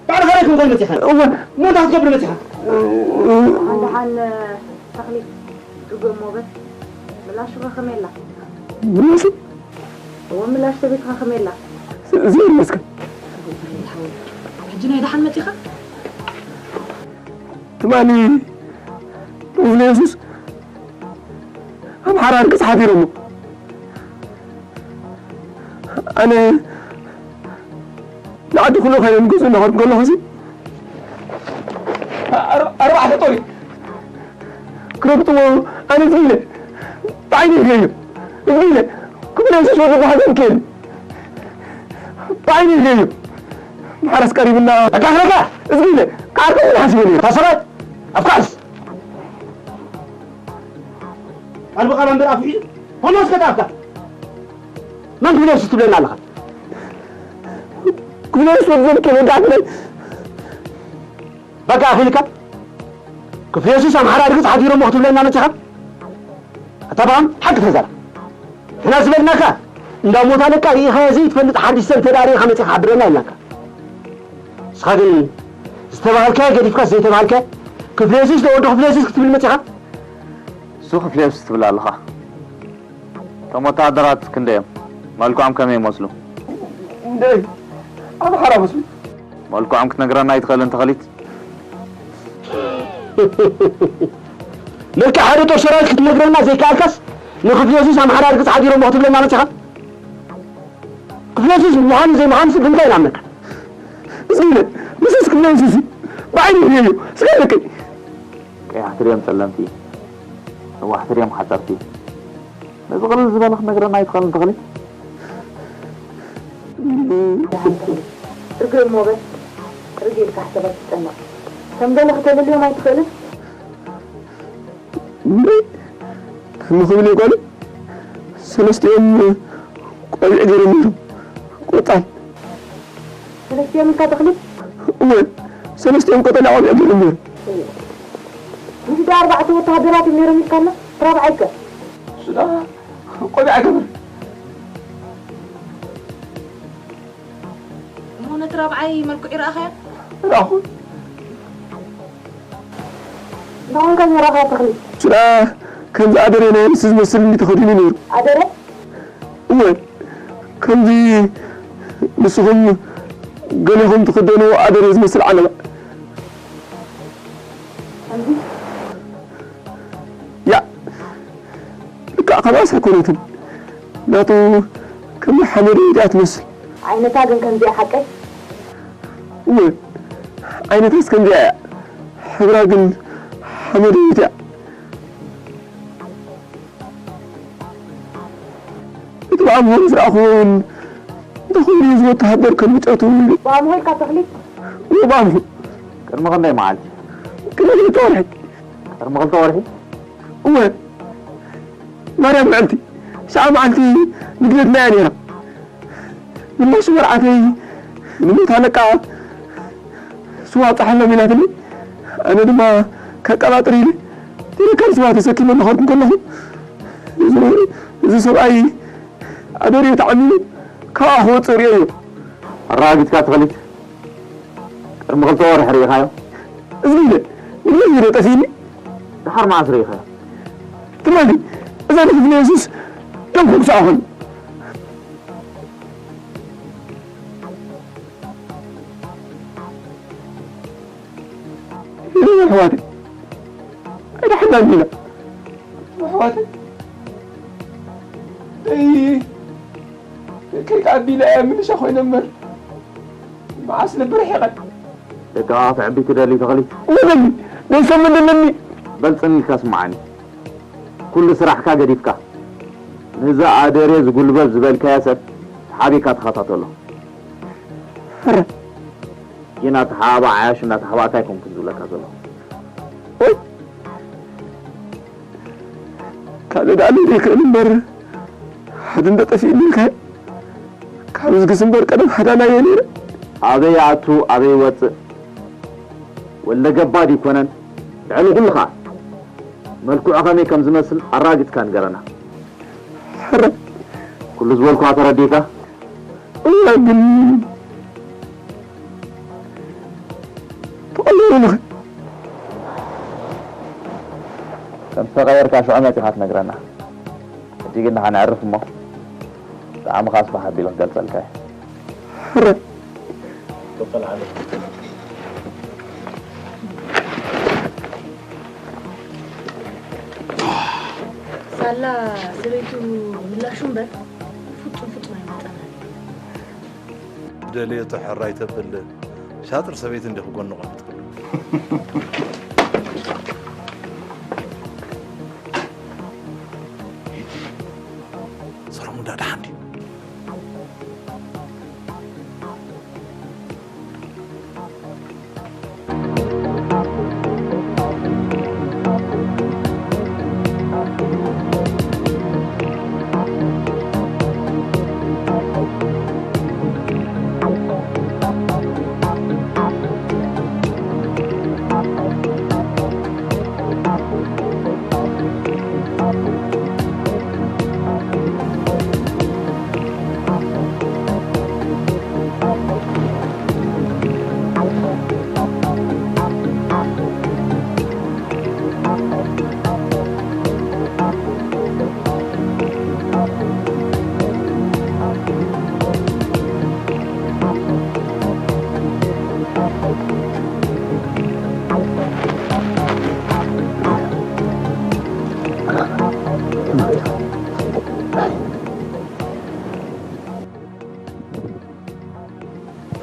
ባዕልኻ ርኢኻ እንታይ መጺኻ? እወ። እሞ እንታይ ክትገብር መጺኻ? ደሓን ተኽሊት ርጉእ ሞበት ምላሽኻ ከመይ ኣላ? ምናሲ? እወ ምላሽ ሰበይትኻ ከመይ ኣላ? እዚኣ ይመስገን። ኣብ ሕጂ ናይ ደሓን መጺኻ? ትማሊ ንጉስ የሱስ ኣምሓራ ዕርቂ ጸሓፊሮሞ። ኣነ ንዓዲ ኩሉ ከይደ ንገዝኡ እናኸድኩ ከለኹሲ፣ ኣር-፣ ኣርባዕተ ክረግጥዎ ኣነ እዚ ኢለ ብዓይኒ ይርእዮ። እዚ ኢለ ክብለንስስ ወዲ ባህገን ክእል ብዓይኒ ይርእዮ። ማሕረስ ቀሪብና። በቃ፣ በቃ። እዚ ኢለ ዓርኩ ሓሲበ ነይሩ። ታሰራት ኣብካስ ቀልቢ ቃል እምበር ኣፍ ሒዙ ሆኖ እስከ ተኣፍካ። መን ክብለንስስ ትብለና ኣለኻ? ክብለንስስ ወዲ ዘምኬ ወዳት ናይ በቃ ኣኺልካ። ክፍየሱስ ኣምሓራ ርግጽ ሓዲሮሞ ክትብለና መጺኻ? ኣታ ብሃም ሓቂ ተዛረብ። ንሕና ዝበልናካ እንዳ ሞት ኣለካ ርኢኻዮ ዘይትፈልጥ ሓድሽ ሰብ እንተ ደኣ ርኢኻ መጺኻ ሓብረና ኢልናካ። ንስኻ ግን ዝተባህልካዮ ገዲፍካስ ዘይተባህልካዮ ክፍለየሱስ ዶ ወዲ ክፍለየሱስ ክትብል መጺኻ? እሱ ክፍለየሱስ ትብል ኣለኻ። እቶም ወተሃደራት ክንደይ እዮም? መልክዖም ከመይ ይመስሉ? እንደ ኣምሓራ መስሉ። መልክዖም ክትነግረና ኣይትኽእልን ተኽሊት? መልክዕ ሓደ ጦር ሰራዊት ክትነግረና ዘይከኣልካስ ንክፍለየሱስ ኣምሓራ ርግጽ ሓዲሮሞ ክትብለና መጺኻ? ክፍለየሱስ ምዃኑ ዘይምዃኑስ ብምንታይ ናምነካ? እስኪ ኢለ ንሱስ ክፍለየሱስ እዩ። ብዓይኒ ይርእዮ። እስኪ ኢለከይ። ቀያሕቲ ድዮም ጸለምቲ? ነዋሕቲ ድዮም ሓጸርቲ? ነዚ ቅልል ዝበለ ክትነግረና ኣይትኽእልን ተኽሊት? ርግእ እሞ በል፣ ርግእ ኢልካ ሕሰብ ኣይትጨነቕ። ከም ገለ ከተለልዮም ኣይትኽእልን? እምበይ፣ ከም ክብል እዩ ጓሉ፣ ሰለስቲኦም ቆቢዕ ገይሮም ነይሮም። ቆጻል። ሰለስቲኦም ኢልካ ተኽሊት? እወ፣ ሰለስቲኦም ቀጠልያ ቆቢዕ ገይሮም ነይሮም። ምስዳ ኣርባዕተ ወተሃደራት እዮም ነይሮም ኢልካና? እቲ ራብዓይከ? እሱ ደኣ ቆቢዕ ኣይገብርን። እሞ ነቲ ራብዓይ መልክዑ ይረኣኻዮ? ረኣኹ። እንታይ ኮንካ ዘይረኣኻ ተኽሊ? እሱ ደኣ ከምዚ ኣደሬ ናይ ኣንስቲ ዝመስል እንዲ ተኸዲኑ ነይሩ። ኣደሬ? እወ፣ ከምዚ ንስኹም ገሌኹም ትኽደንዎ ኣደሬ ዝመስል ዓለባ። ከምዚ? ያ፣ ልክዕ ከምኣስ ኣይኮነትን። ናቱ ከም ሓመድ እያ ትመስል። ዓይነታ ግን ከምዚኣ ሓቀይ? እወ፣ ዓይነታስ ከምዚኣ እያ። ሕብራ ግን ሓመድ እያ። እቲ ብኣምሆ ምስ ረኣኹዎ እውን እንታይ ኮይኑ እዚ ወተሃደር ከም ብጨቱ ኢሉ። ብኣምሆ ኢልካ ተኽሊት? እወ፣ ብኣምሆ። ቅድሚ ክንደይ መዓልቲ? ቅድሚ ክልተ ወርሒ። ቅድሚ ክልተ ወርሒ? እወ፣ ማርያም ምዕልቲ፣ ሰዓ መዓልቲ ንግደትና እያ ነይራ። ግማሽ መርዓተይ ንሞት ኣለቃ ስዋ ኣብፅሓሎም ኢላትኒ። ኣነ ድማ ከቀባጥር ኢለ ጀሪካን ስዋ ተሰኪመ እናኸድኩ ከለኹ፣ እዚ፣ እዚ ሰብኣይ ኣደርዮ ተዓሚሙ ካብኣ ክወፅእ ርእየዮ። ኣረጋጊፅካ ትኽሊት? ቅድሚ ክልተ ወርሒ ርኢኻዮ? እዚ ኢለ፣ ንግደት ኢለ ጠፊእኒ። ደሓር መዓስ ርኢኻዮ? ትማሊ፣ እዛ ንክፍለ የሱስ ደም ከጉስኣ ኾይኑ። ይደውል ኣሕዋተይ። ኣይደሓናን ኢና። ኣሕዋተይ። ደይ፣ ከይካ ኣቢላ እያ ምንሻ ኮይነ እምበር። መዓስ ልቢ ርሒቐን። ደቅኻ ክትዕቢ ትደሊ ተኽሊት? ወደሊ፣ ናይ ሰብ መደለኒ። በል ጽን ኢልካ ስምዓኒ። ኩሉ ስራሕካ ገዲፍካ፣ ነዛ ኣደሬ ዝጉልበብ ዝበልካያ ሰብ ተሓቢእካ ተኸታተሎ። ሕረ። ጊና ተሓባእ ዓያሹ እናተሓባእካ ኣይኮንኩን ዝብለካ ዘለኹ። ወይ፣ ካልእ ደኣ ልብል ይኽእል እምበር፣ ሓደ እንዶ ጠፊእኒ ኢልካዮ። ካብ ዝግስ እምበር ቀደም ሓዳናዮ ነይረ። ኣበይ ይኣቱ ኣበይ ይወጽእ ወለ ገባድ ይኮነን። ልዕሊ ኩሉ ኸኣ መልክዑ ከመይ ከም ዝመስል ኣራጊጽካ ንገረና። ሕረ። ኩሉ ዝበልኩኻ ተረዲእካ? እወ፣ ግን ተቐይሩ ንኸ? ከም ዝተቐየርካ ሽዑ መጺኻ ትነግረና። ሕጂ ግን ንሓ ነዕርፍ እሞ፣ ጣዕምኻስ ባህ ኣቢሉ ክገልጸልካ እየ። ሕረ። ሳላ ሰበይቱ ምላሹ እምበር ፍጹም ፍጹም ኣይመጠናን። ደልየቶ ሕራይ ተብል ሻጥር ሰበይቲ እንዲኹ ጎኒ ቆም ትብል። ሰሎሙን ዳ ደሓን ድዩ?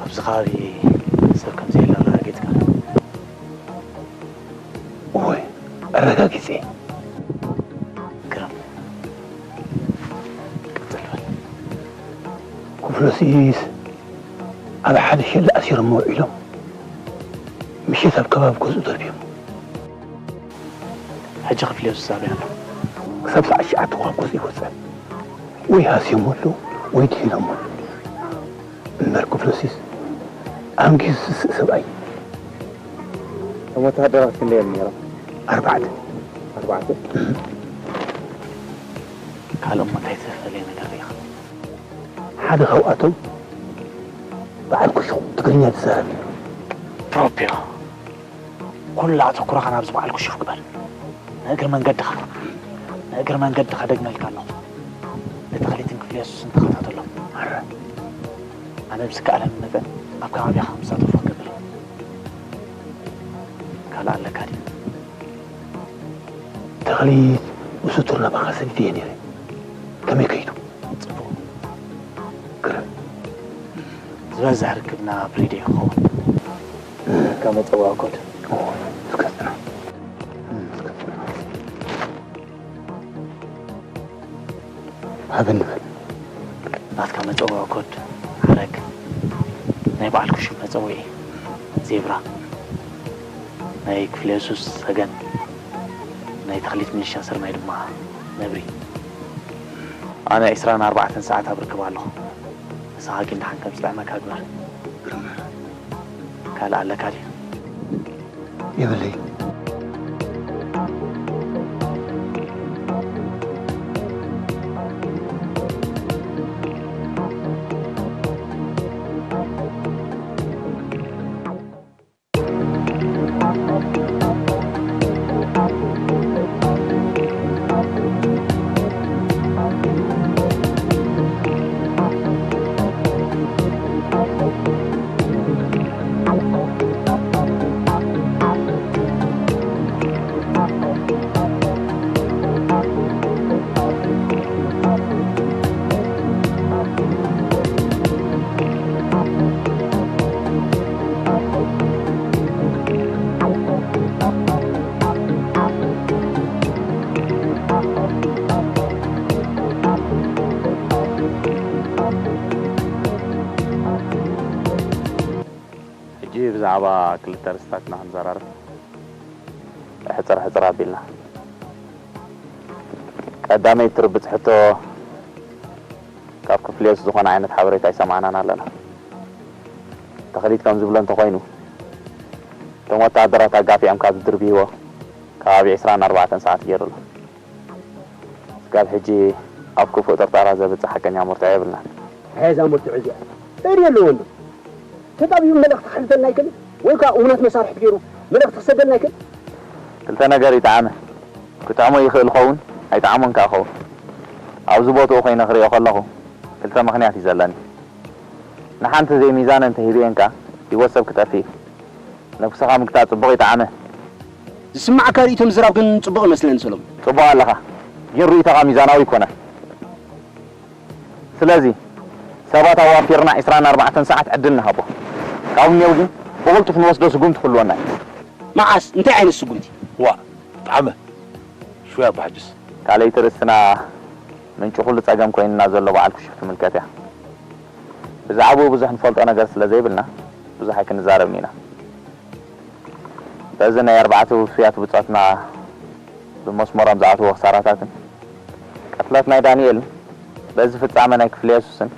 ኣብዚ ከባቢ ሰብ ከም ዘየለ ኣረጋጊጽካ? እወ፣ ኣረጋጊጸ። ግርም። ቀጽል በል። ኩፍለሲስ ኣብ ሓደ ሸላ ኣሲሮሞ ውዒሎም፣ ምሸት ኣብ ከባቢ ገዝኡ ደርብዮም። ሕጂ ክፍልዮስስ ኣበይ ኣሎ? ክሳብ ሰዓት ሸዓተ ካብ ገዝኡ ኣይወጸን። ወይ ሃስዮሞ ኣለዉ፣ ወይ ድሒኖሞ ኣለዉ። እምበር ኩፍለሲስ ኣንጊሱ ዝስእ ሰብኣይ። እቶም ወተሃደራት ክንደይ እዮም ነይሮም? ኣርባዕተ። ኣርባዕተ? ካልኦም እንታይ ዝተፈለየ ነገር ርኢኻ? ሓደ ካብኣቶም በዓል ኩሹ ትግርኛ ዝዛረብ ነይሩ። ፕሮፒዮ። ኩሉ ኣተኩሮኻ ናብዚ በዓል ኩሹፍ ግበር። ንእግሪ መንገድኻ፣ ንእግሪ መንገድኻ ደግመልካ ኣለኹ። ንተኽሊትን ክፍልዮስን ተኸታተሎም። ኣረ። ኣነ ብዝከኣለኒ መጠን ኣብ ከባቢኻ ክሳተፉ ክገብር። ካልእ ኣለካ ድዩ? ተኽሊት ምስ ቱር ናባኻ ሰዲደዮ ነይረ። ከመይ ከይዱ? ጽቡቕ። ግርም። ዝበዝሕ ርክብና ብሬድዮ ይኸውን። ከመ ጸዋዕኮት። ኦ፣ እስከ ጽና። እስከ ጽና። ሃበኒ በል። ናትካ መጸውዒ ኮድ ሓረግ፣ ናይ በዓል ኩሹም መጸውዒ ዜብራ፣ ናይ ክፍለ የሱስ ሰገን፣ ናይ ተኽሊት ሚሊሻ ስርናይ ድማ ነብሪ። ኣነ ዕስራን ኣርባዕተን ሰዓት ኣብ ርክብ ኣለኹ። ንስኻ ግን ደሓን ከም ዝጥዕመካ ግበር። ካልእ ኣለካ ድዩ? የብለይን። ሕጂ ብዛዕባ ክልተ ኣርእስታት ኢና ክንዘራረብ። ሕጽር ሕጽር ኣቢልና። ቀዳመይቲ ትርብጽ ሕቶ፣ ካብ ክፍልዮስ ዝኾነ ዓይነት ሓበሬታ ኣይሰማዕናን ኣለና። ተኽሊት ከም ዝብሎ እንተኾይኑ፣ እቶም ወተሃደራት ኣጋፊዖም ካብ ዝድርብይዎ ከባቢ ዕስራን ኣርባዕተን ሰዓት ገይሩ ኣሎ። ስጋብ ሕጂ ኣብ ክፉእ ጥርጣራ ዘብጽሕ ሓቀኛ መርትዖ የብልናን። ኣይ፣ እዛ መርትዖ እዚኣ ሬድዮ ኣለዎ እንዶ? ተጣቢቡ መልእኽቲ ክሕልፈልና ኣይክእልን? ወይ ከኣ እሙናት መሳርሕቲ ገይሩ መልእኽቲ ክሰደልና ኣይክእል? ክልተ ነገር ይጠዓመ። ክጥዕሞ ይኽእል ኸውን፣ ኣይጠዓሞን ከኣ ኸውን። ኣብዚ ቦትኡ ኮይነ ክሪኦ ከለኹ ክልተ ምኽንያት እዩ ዘለኒ። ንሓንቲ ዘይሚዛን እንተሂበየን ከኣ ህይወት ሰብ ክጠፍእ እዩ። ነብስኻ ምግታእ ጽቡቕ ይጠዓመ። ዝስማዓካ ርእይቶ ምዝራብ ግን ጽቡቕ ይመስለኒ ሰሎሞን። ጽቡቕ ኣለኻ፣ ግን ርእይቶኻ ሚዛናዊ ኣይኮነን። ስለዚ ሰባት ኣዋፊርና ዕስራን ኣርባዕተን ሰዓት ዕድል ንሃቦ። ካብ እኒአው ግን ብቕልጡፍ ንወስዶ ስጉምቲ ክህልወና እዩ። መዓስ? እንታይ ዓይነት ስጉምቲ? ዋእ፣ ጠዓመ። ሽወይ ኣባ ሕጅስ። ካልኣይቲ ርእስትና ምንጪ ኩሉ ጸገም ኮይኑና ዘሎ በዓል ክሹፍ ትምልከት እያ። ብዛዕባኡ ብዙሕ ንፈልጦ ነገር ስለ ዘይብልና ብዙሕ ኣይክንዛረብን ኢና። በዚ ናይ ኣርባዕተ ውፉያት ብጾትና ብመስመሮም ዝኣትዎ ክሳራታትን ቅትለት ናይ ዳንኤልን በዚ ፍጻመ ናይ ክፍለ የሱስን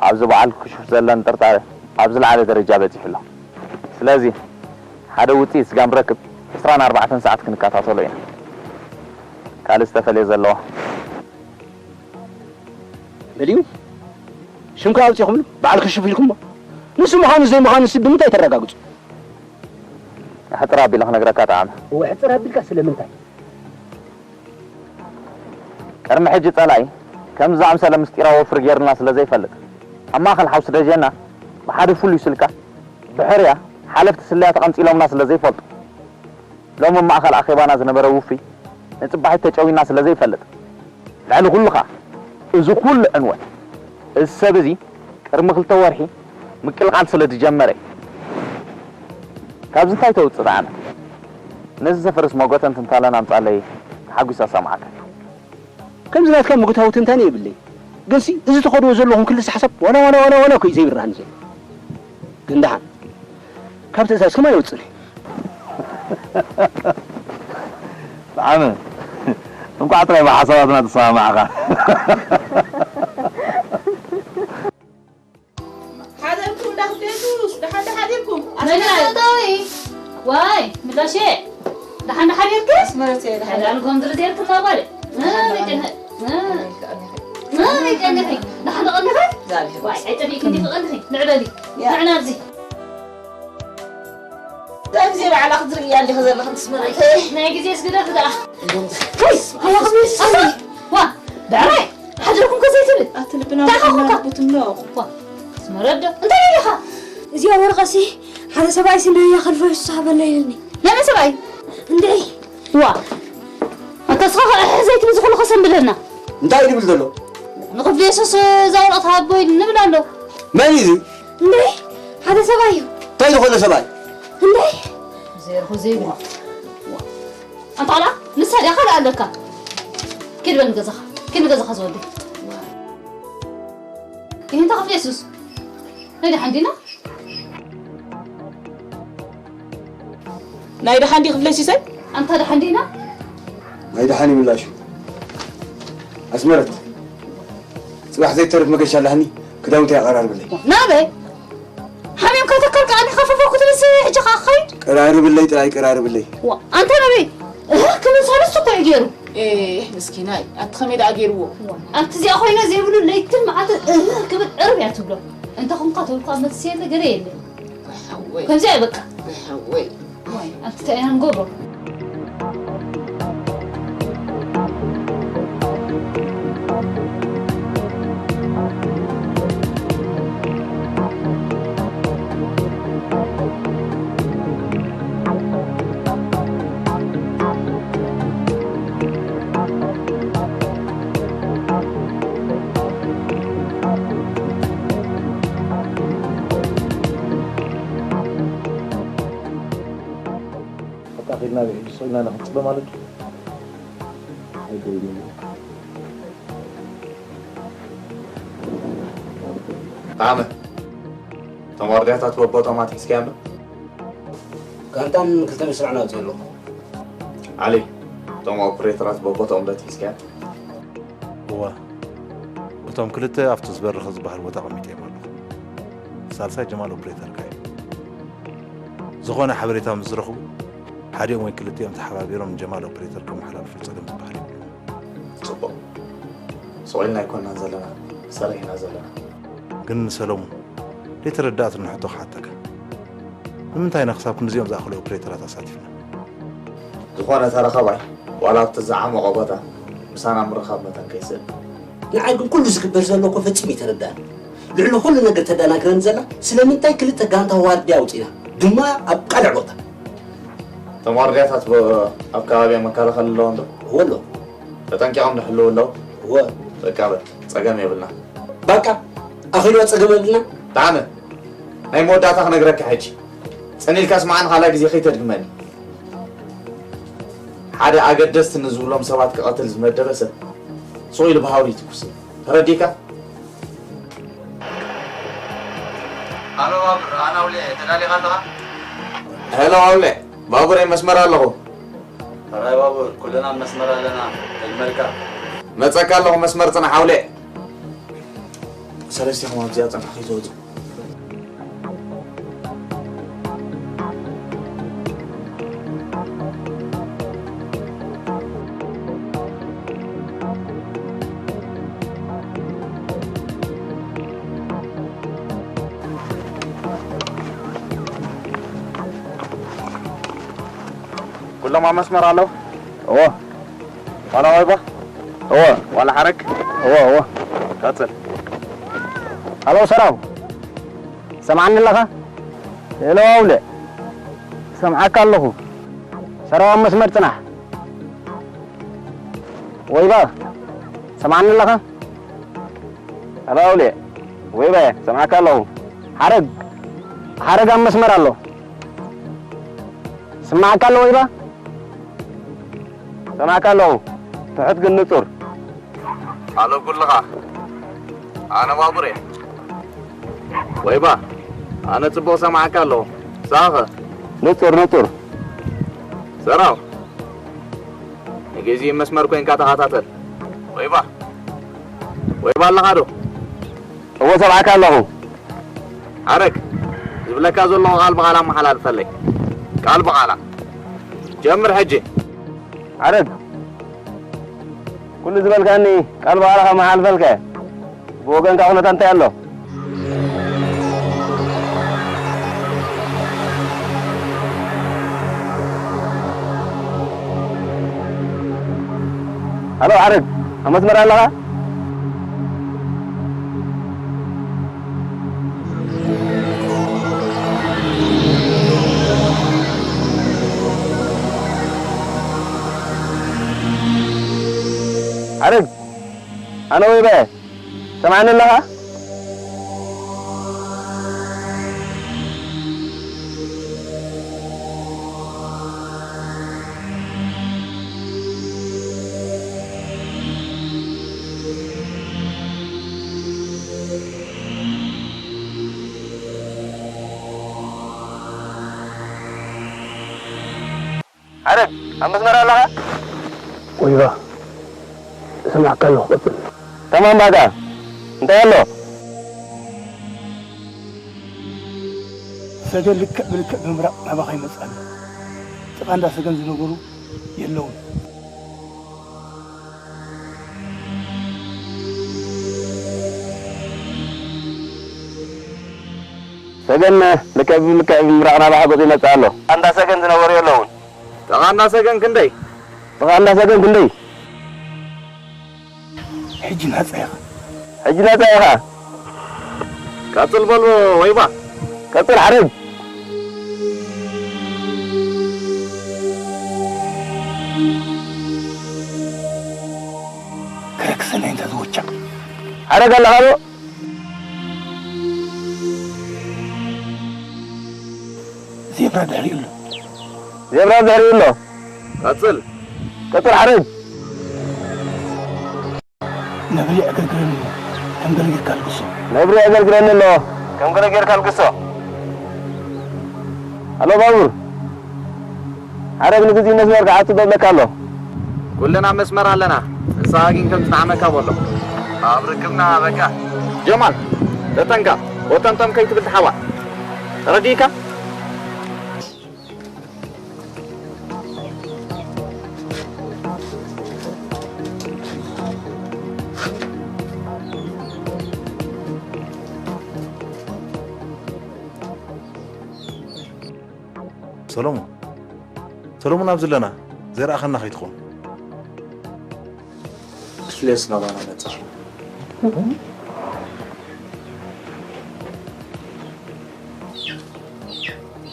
ኣብዚ በዓል ክሹፍ ዘለን ጥርጣረ ኣብ ዝለዓለ ደረጃ በጺሑ ኣሎ። ስለዚ ሓደ ውጽኢት ስጋብ ንረክብ ዕስራን ኣርባዕተን ሰዓት ክንከታተሎ ኢና። ካልእ ዝተፈልየ ዘለዎ በልዩ ሽምካ ኣውፂኹምሉ በዓል ክሽፍ ኢልኩሞ ንሱ ምዃኑ ዘይምዃኑ ሲ ብምንታይ ተረጋግፁ? ሕፅር ኣቢለ ክነግረካ ጠዓመ። እወ ሕፅር ኣቢልካ ስለምንታይ? ቅድሚ ሕጂ ፀላኢ ከምዚ ዝኣምሰለ ምስጢራዊ ወፍሪ ገይሩልና ስለ ዘይፈልጥ ኣብ ማእኸል ሓውሲ ደጀና ብሓደ ፍሉይ ስልካ ብሕርያ ሓለፍቲ ስለያ ተቐንፂሎምና ስለ ዘይፈልጡ ሎሚ ማእኸል ኣኼባና ዝነበረ ውፉይ ንፅባሒት ተጨዊና ስለ ዘይፈልጥ ልዕሊ ኩሉ ኸዓ እዚ ኩሉ ዕንወት እዚ ሰብ እዚ ቅድሚ ክልተ ወርሒ ምቅልቓል ስለ ዝጀመረ እዩ። ካብዚ እንታይ ተውፅእ ጠዓመ? ነዚ ዘፍርስ መጎተን ትንታለን ኣምፃለይ ተሓጒሰ ኣሰምዓካ። ከምዚ ናትካ ምጉታዊ ትንታነ የብለይ። ግንሲ እዚ ትኸድዎ ዘለኹም ክልስ ሓሳብ ዋላ ዋላ ዋላ ዋላ እኮ እዩ ዘይብርሃኒ ዘሎ። ግን ደሓን ካብ ትእዛዝኩም ኣይወፅን እየ። ጠዓመ እንኳዕ ጥራይ ብሓሳባትና ተሰማማዕኻ። ሓደርኩም ዳክቴቱስ ደሓን ደሓዲርኩም መላእታዊ ዋይ ምላሼ ደሓን ደሓን ኢልክስ መረቴ ደሓን ዳን ጎንድር ዴርክ ማባል ጨንቂ ደሓን ተቐልኺ ዋይ ኣይጠቢቅኪ እንዲ ተቐልኺ ንዕበሊ ንዕና ኣብዚ ከምዚ ባዕላ ክትርእያ እንዲኺ ዘለኺ ትስመረተይ ናይ ግዜ ስግደፍ ደኣ ወይ ሃላ ክብል ዋ ብዕራይ ሓድርኩም ከዘይትብል ኣቲ ልብና ብትና ልቡ ትምለኦ ስመረዶ እንታይ ኢኻ እዚኣ ወረቐሲ ሓደ ሰብኣይ ስነያ ከልፎ ይስሓበለ ኢልኒ ለመ ሰብኣይ እንድዒ ዋ ኣታ ስኻ ከ እሕ ዘይትብል ዝኾነ ከሰንብለና እንታይ ድብል ዘሎ ንክፍሊ የሱስ እዛ ወረቐት ሃቦ ኢሉ ንብል ኣሎ መን እዩ እዚ እንድዒ ሓደ ሰብኣይ እዩ እንታይ ዝኾነ ሰብኣይ እንድዒ ዘርኹ ዘይብል ኣንታ ላ ንሳ ዲያ ካልእ ኣለካ ኪድ በል ንገዛኻ ኪድ ንገዛኻ ዝወዲ ይህንታ ክፍሊ የሱስ ናይ ደሓን ዲና ናይ ደሓን ዲ ክፍለይ ሲሳይ ኣንታ ደሓን ዲና ናይ ደሓን ይምላሹ ኣስመረት ፅባሕ ዘይተርፍ መገሻ ኣለኒ ክዳውንቲ ኣቐራርብለይ ናበይ ሓሚምካ ተካል ከኣ ዲኻ ፈፈኩ ትብልሲ ሕጂ ከኣ ክኸይድ ቀራርብለይ ጥራይ ቀራርብለይ ኣንታ ናበይ እህ ክብል ሰለስተ እኮ እዩ ገይሩ ምስኪናይ ኣቲ ከመይ ደኣ ገይርዎ ኣብቲ እዚኣ ኮይነ ዘይብሉ ለይትን መዓልትን እህ ክብል ዕርብ እያ ትብሎ እንተ ኹንካ ተብልኳ መልሲ የለ ገለ የለ ከምዚ ኣይበቃ ወይ ኣንቲ እንታይ ኢና ንገብሮ በቃ ኺድና ብሕጂ ስቕ ኢልና ንኽንጽበ ማለት እዩ። ኣይደልይን። ጣዕመ እቶም ዋርድያታት በቦቶም ኣትሒዝካዮም ዶ? ጋንታን ክልተ መስርዕን ኣውፅእ ኣለኹ። ዓሊ እቶም ኦፕሬተራት በቦትኦም ዶ ኣትሒዝካዮም? እወ እቶም ክልተ ኣብቲ ዝበርኽ ዝበሃል ቦታ ኣቐሚጠዮም ኣለኹ። ሳልሳይ ጀማል ኦፕሬተርካ እዩ። ዝኾነ ሓበሬታ ምስ ዝረኽቡ ሓዲኦም ወይ ክልቲኦም ተሓባቢሮም ንጀማል ኦፕሬተር ከመሓላልፉ ጸገም ዝበሃል የብሉን። ጽቡቕ። ስቕ ኢልና ኣይኮንናን ዘለና፣ ንሰርሕ ኢና ዘለና። ግን ሰለሙን፣ ደይተረዳእትኒ ሕቶ ክሓተካ። ንምንታይ ኢና ክሳብ ክንድዚኦም ዝኣኽሉ ኦፕሬተራት ኣሳቲፍና? ዝኾነ ተረኸባይ ዋላ ኣብቲ ዝዓሞቐ ቦታ ምሳና ምርኻብ መታን ከይስእል። ንዓይ ግን ኩሉ ዝግበር ዘሎ እኮ ፈጺሙ ኣይተረድኣን። ልዕሊ ኩሉ ነገር ተደናግረኒ ዘላ ስለምንታይ ክልተ ጋንታ ዋርድያ ኣውጺእና ድማ ኣብ ቃልዕ ቦታ። እቶም ዋርድያታት ኣብ ከባቢያ መከላኸሊ ኣለዎም ዶ? እወ ኣሎ። ተጠንቂቖም ድሕልው ኣለዉ? እወ። በቃ በል ጸገም የብልና። በቃ ኣኺልዋ ጸገም የብልና። ጣዕመ ናይ መወዳእታ ክነግረካ ሕጂ። ጽን ኢልካ ስምዓኒ ካልኣይ ግዜ ከይተድግመኒ። ሓደ ኣገደስቲ ንዝብሎም ሰባት ክቐትል ዝመደበ ሰብ ስቕ ኢሉ ብሃውሪ ይትኩስ። ተረዲእካ? ኣሎ ባቡር፣ ኣነ ኣውሊዐ፣ ተዳሊኻ ኣለኻ? ሄሎ ኣውሊዐ፣ ባቡር፣ እየ መስመር ኣለኹ። ሕራይ ባቡር፣ ኩልና ኣብ መስመር ኣለና፣ እልመልካ። መጸካ ኣለኹ፣ መስመር ጽናሕ ኣውሊዐ። ሰለስቲኹም ኣብዚኣ ጽናሕ ከይትወጹ። ኩሎም ኣብ መስመር ኣለዉ? እዎ። ዋላ ወይባ? እዎ። ዋላ ሓረግ? እዎ፣ እዎ። ቀጽል። ሃሎ ሰራው፣ ሰምዓኒ ኣለኻ? ሄሎ ኣውለ፣ ሰምዓካ ኣለኹ። ሰራው ኣብ መስመር ጽናሕ። ወይባ፣ ሰምዓኒ ኣለኻ? ሃሎ ኣውለ፣ ወይባ፣ ሰምዓካ ኣለኹ። ሓረግ፣ ሓረግ ኣብ መስመር ኣሎ። ስምዓካ ኣሎ ወይባ? ሰማዕካ ኣለኹ። ትሑት ግን ንጹር። ኣሎ ኩልኻ። ኣነ ባቡር እየ። ወይባ፣ ኣነ ጽቡቕ ሰማዕካ ኣለኹ። ሳኸ? ንጹር፣ ንጹር። ሰራው፣ ንግዜኡ መስመር ኮይንካ ተኸታተል። ወይባ፣ ወይባ ኣለኻ ዶ? እወ፣ ሰማዕካ ኣለኹ። ሓረግ፣ ዝብለካ ዘለኹ ቃል ብቓል ኣመሓላልፈለይ። ቃል ብቓላ። ጀምር ሕጂ። ሓረግ፣ ኩሉ ዝበልካኒ ቃል ብቓልኻ መሓልፈልካ። ብወገንካ ኩነታት እንታይ ኣሎ? ሃሎ ሓረግ፣ ኣብ መስመር ኣለኻ? ሓረግ፣ ኣነ ወይበ፣ ሰምዓኒ ኣለኻ? ሓረግ፣ ኣብ መስመር ኣለኻ? ወይባ፣ እሰምዓካ ኣለኹ፣ ቀጽል። ተማም ባጋ፣ እንታይ ኣሎ? ሰገን ልክዕ ብልክዕ ብምብራቕ ናባኻ ይመጽእ ኣሎ። ጥቓ እንዳ ሰገን ዝነበሩ የለውን። ሰገን ልክዕ ብልክዕ ብምብራቕ ናባኻ ገጹ ይመጽእ ኣሎ። እንዳ ሰገን ዝነበሩ የለውን። ጥቓ እንዳ ሰገን ክንደይ? ጥቓ እንዳ ሰገን ክንደይ? ሕጂ ናጻ ኢኻ። ሕጂ ናጻ ኢኻ። ቀጽል በሎ ወይባ። ቀጽል ሓረግ። ከረክሰና እንተ ዝወቻ። ሓረግ ኣለኻ ዶ? ዜብራ ድሕሪኡ ኣሎ። ዜብራ ድሕሪኡ ኣሎ። ቀጽል። ቀጽል ሓረግ። ነብሪ የዕገርግረኒ ኣሎ፣ ከም ገለ ጌርካ ኣልግሶ። ነብሪ የዕገርግረኒ ኣሎ፣ ከም ገለ ጌርካ ኣልግሶ። ኣሎ ባቡር። ሓረግ ንግዜኡ መስመር ክሓቱ ደብለካ ኣሎ። ኩልና ኣብ መስመር ኣለና። ንስኻ ግን ከም ዝጠዓመካ በሎ። ኣብ ርክብና በቃ። ጀማል፣ ተጠንቀቕ። ወጠምጠም ከይትብል ተሓባእ። ተረዲእካ? ሰሎሞን፣ ሰሎሞን፣ ኣብዚ ኣለና፣ ዘይረኣኸና ከይትኸውን። ክፍሌስ ናባና መጻ።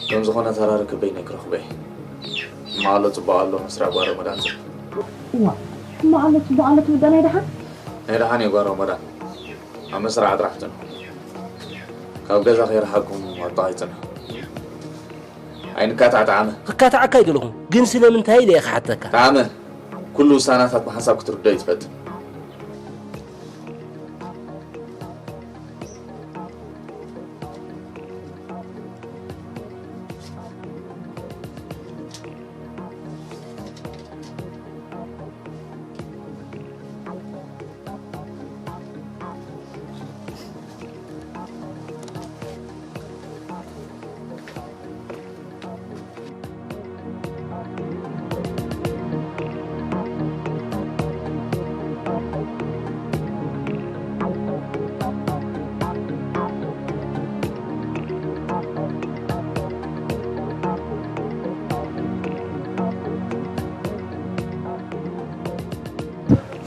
ከም ዝኾነ ተራርክበይ ነክረኽበይ። ማሎ ጽቡቕ ኣሎ መስርዕ ጓ ረመዳን ዝብል። እዋ፣ ማሎ ጽቡቕ ኣሎ ትብል ዶ ናይ ደሓን? ናይ ደሓን እዩ ጓ ረመዳን። ኣብ መስርዕ ጥራሕ ትንሆ። ካብ ገዛ ከይረሓኩም ኣብ ጥቓይ ጽንሑ። ኣይንካታዕ ጣዕመ። ክካታዓካ ኣይደለኹን፣ ግን ስለምንታይ ኢለ እየ ክሓተካ። ጣዕመ፣ ኩሉ ውሳናታት ብሓንሳብ ክትርድኦ እዩ ትፈትን።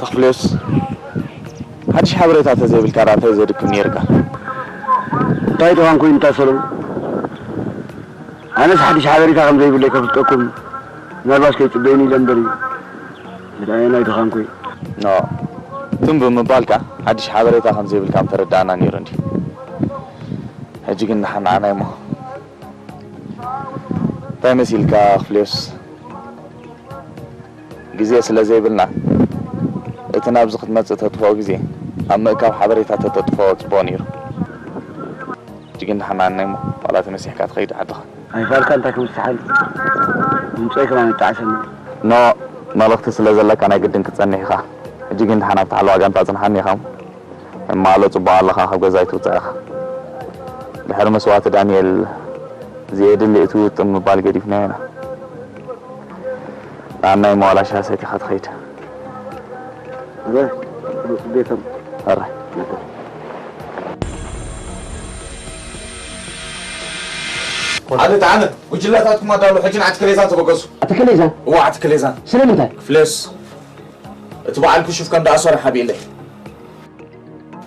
ክፍሌስ፣ ሓድሽ ሓበሬታ ተዘይብልካ ደኣ እንታይ ዘድክም ነይርካ? እንታይ ደኻን ኮይኑ እታ ሰለሙ? ኣነስ ሓድሽ ሓበሬታ ከም ዘይብለይ ከፍልጠኩም ምናልባሽ ከይጽበዩኒ ኢለ እምበር እዩ። እንታይ ደኻን ኮይኑ? ኖ፣ ትም ብምባልካ ሓድሽ ሓበሬታ ከም ዘይብልካ ምተረዳእና ነይሩ እንድዩ። ሕጂ ግን ደሓን ንዓና እሞ። እንታይ መሲልካ ክፍሌስ? ግዜ ስለ ዘይብልና፣ እቲ ናብዚ ክትመጽእ ተጥፍኦ ግዜ ኣብ ምእካብ ሓበሬታ ተተጥፍኦ ጽቡቕ ነይሩ። ሕጂ ግን ደሓን ንዓና እሞ፣ ዋላ ተመሲሕካ ትኸይድ ዓድኻ። ኣይፋልካ እንታይ ክምስሓል? ምምጸይ ከማን ይጠዓሰኒ። ኖ፣ መልእኽቲ ስለ ዘለካ ናይ ግድን ክትጸንሕ ኢኻ። ሕጂ ግን ደሓን ኣብቲ ሓለዋ ጋንታ ጽንሓኒ ኢኻ። እሞ ኣለ ጽቡቕ ኣለኻ፣ ካብ ገዛ ኣይትውጻእ ኢኻ። ድሕሪ መስዋእቲ ዳንኤል፣ ዘየድሊ እቲ ውጥም ምባል ገዲፍናዮ ኢና። ንዓናይ መዋላ ሻሂ ሰቲኻ ትኸይድ። እረ፣ ቤቶም። ኣረ። ኣነ ተዓነ፣ ጉጅለታትኩም ኣዳሉ፣ ሕጂ ንዓቲ ክሌዛን ተበገሱ። ኣቲ ክሌዛን? እዋ፣ ኣቲ ክሌዛን። ስለምንታይ? ክፍሌስ፣ እቲ በዓል ክሹፍ ከም ደኣሰረ ሓቢእለይ።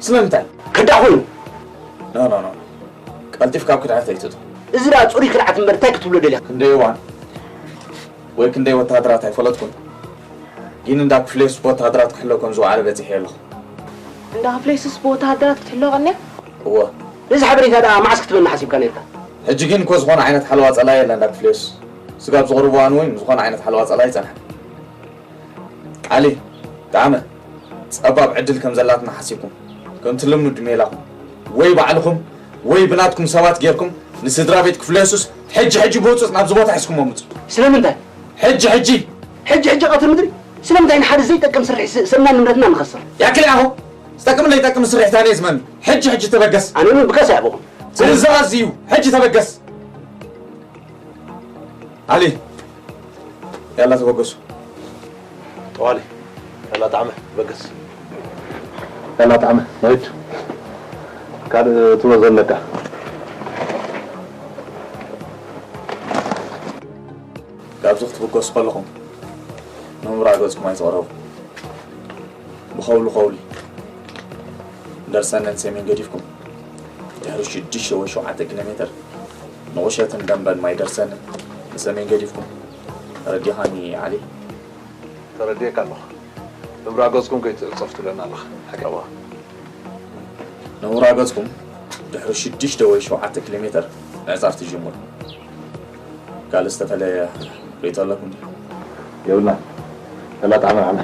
ስለምንታይ? ከዳእ ኮይኑ። ኖ፣ ኖ፣ ኖ። ቀልጢፍካ ኣብ ክድዓት ኣይትእቶ። እዚ ደኣ ጽሩይ ክድዓት እምበር እንታይ ክትብሎ ደሊኻ? ክንደይ እዋን ወይ ክንደይ ወተሃደራት ኣይፈለጥኩን። ግን እንዳ ክፍሌስ ብወተሃደራት ክሕሎ ከም ዝወዓለ በጺሐ ኣለኹ። እንዳ ክፍሌስስ ብወተሃደራት ክትሕሎ ቀንያ? እወ። እዚ ሓበሬታ ደኣ መዓስ ክትበና ሓሲብካ ነርካ? ሕጂ ግን እኮ ዝኾነ ዓይነት ሓለዋ ጸላኢ የለን እንዳ ክፍሌስ። ስጋብ ዝቕርብ እዋን እውን ዝኾነ ዓይነት ሓለዋ ጸላኢ ኣይጸንሐን። ዓሊ፣ ጣዕመ፣ ጸባብ ዕድል ከም ዘላትና ሓሲብኩም፣ ከምቲ ልሙድ ሜላኹም፣ ወይ ባዕልኹም፣ ወይ ብናትኩም ሰባት ጌርኩም፣ ንስድራ ቤት ክፍለ የሱስ ሕጂ ሕጂ ብህጹጽ ናብዚ ቦታ ሒዝኩሞ ምጹ። ስለምንታይ? ሕጂ ሕጂ! ሕጂ ሕጂ ቀትሪ ምድሪ? ስለምንታይ ንሓደ ዘይጠቅም ስርሒ ስ-፣ ሰብናን ንብረትና ንኸስር? ያክል ያሆ! ዝጠቅም ዘይጠቅም ስርሒ ታኔ ዝመን? ሕጂ ሕጂ ተበገስ! ኣነ እውን ብከስ ኣያበኹም። ትእዛዝ እዩ! ሕጂ ተበገስ! ዓሊ፣ ያላ ተበገሱ። ጠዋሊ፣ ያላ ጣዕመ፣ በገስ። ያላ ጣዕመ፣ ናይት። ካልእ ትብሎ ዘለካ? ካብዚ ክትብገሱ ከለኹም፣ ንሙራ ገጽኩም ኣይትቕረቡ። ብኸውሊ ኸውሊ ደርሰንን ሰሜን ገዲፍኩም፣ ድሕሪ ሽዱሽተ ወይ ሸውዓተ ኪሎ ሜትር ንቑሸትን ደንበን ማይ ደርሰንን ንሰሜን ገዲፍኩም። ተረዲኻኒ ዓሊ? ተረዲኤካ ኣለኹ። ንብራ ገጽኩም ከይትዕጸፍ ትብለና ኣለኻ። ሓቂ። እዋ። ንቡራ ገጽኩም ድሕሪ ሽዱሽተ ወይ ሸውዓተ ኪሎ ሜትር ምዕጻፍ ትጅምሩ። ካልእ ዝተፈለየ ርእይቶ ኣለኩም ድዩ? የብልናን። ተላጣዕና ንዓና።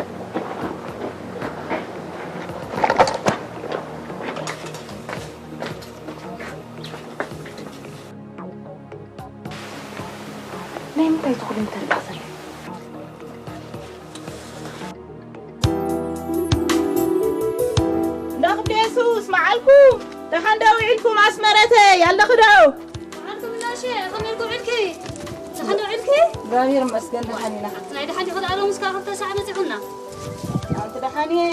ናይ ምንታይ ትኹል እንተልባ ዘለ? እንዳ ክብደ የሱስ መዓልኩም ደሓን ዶ ውዒልኩም? ኣስመረተይ ኣለኺ ዶ? መዓልኩም እናሸ፣ ከመይ ኢልኩም ውዒልኪ? ደሓን ዶ ውዒልኪ? እግዚኣብሔር ይመስገን፣ ደሓን ኢና። ናይ ደሓን ዲኺ ደኣ ሎምስ ካብ ክልተ ሰዓት መጺኹና? ኣንቲ ደሓን እየ።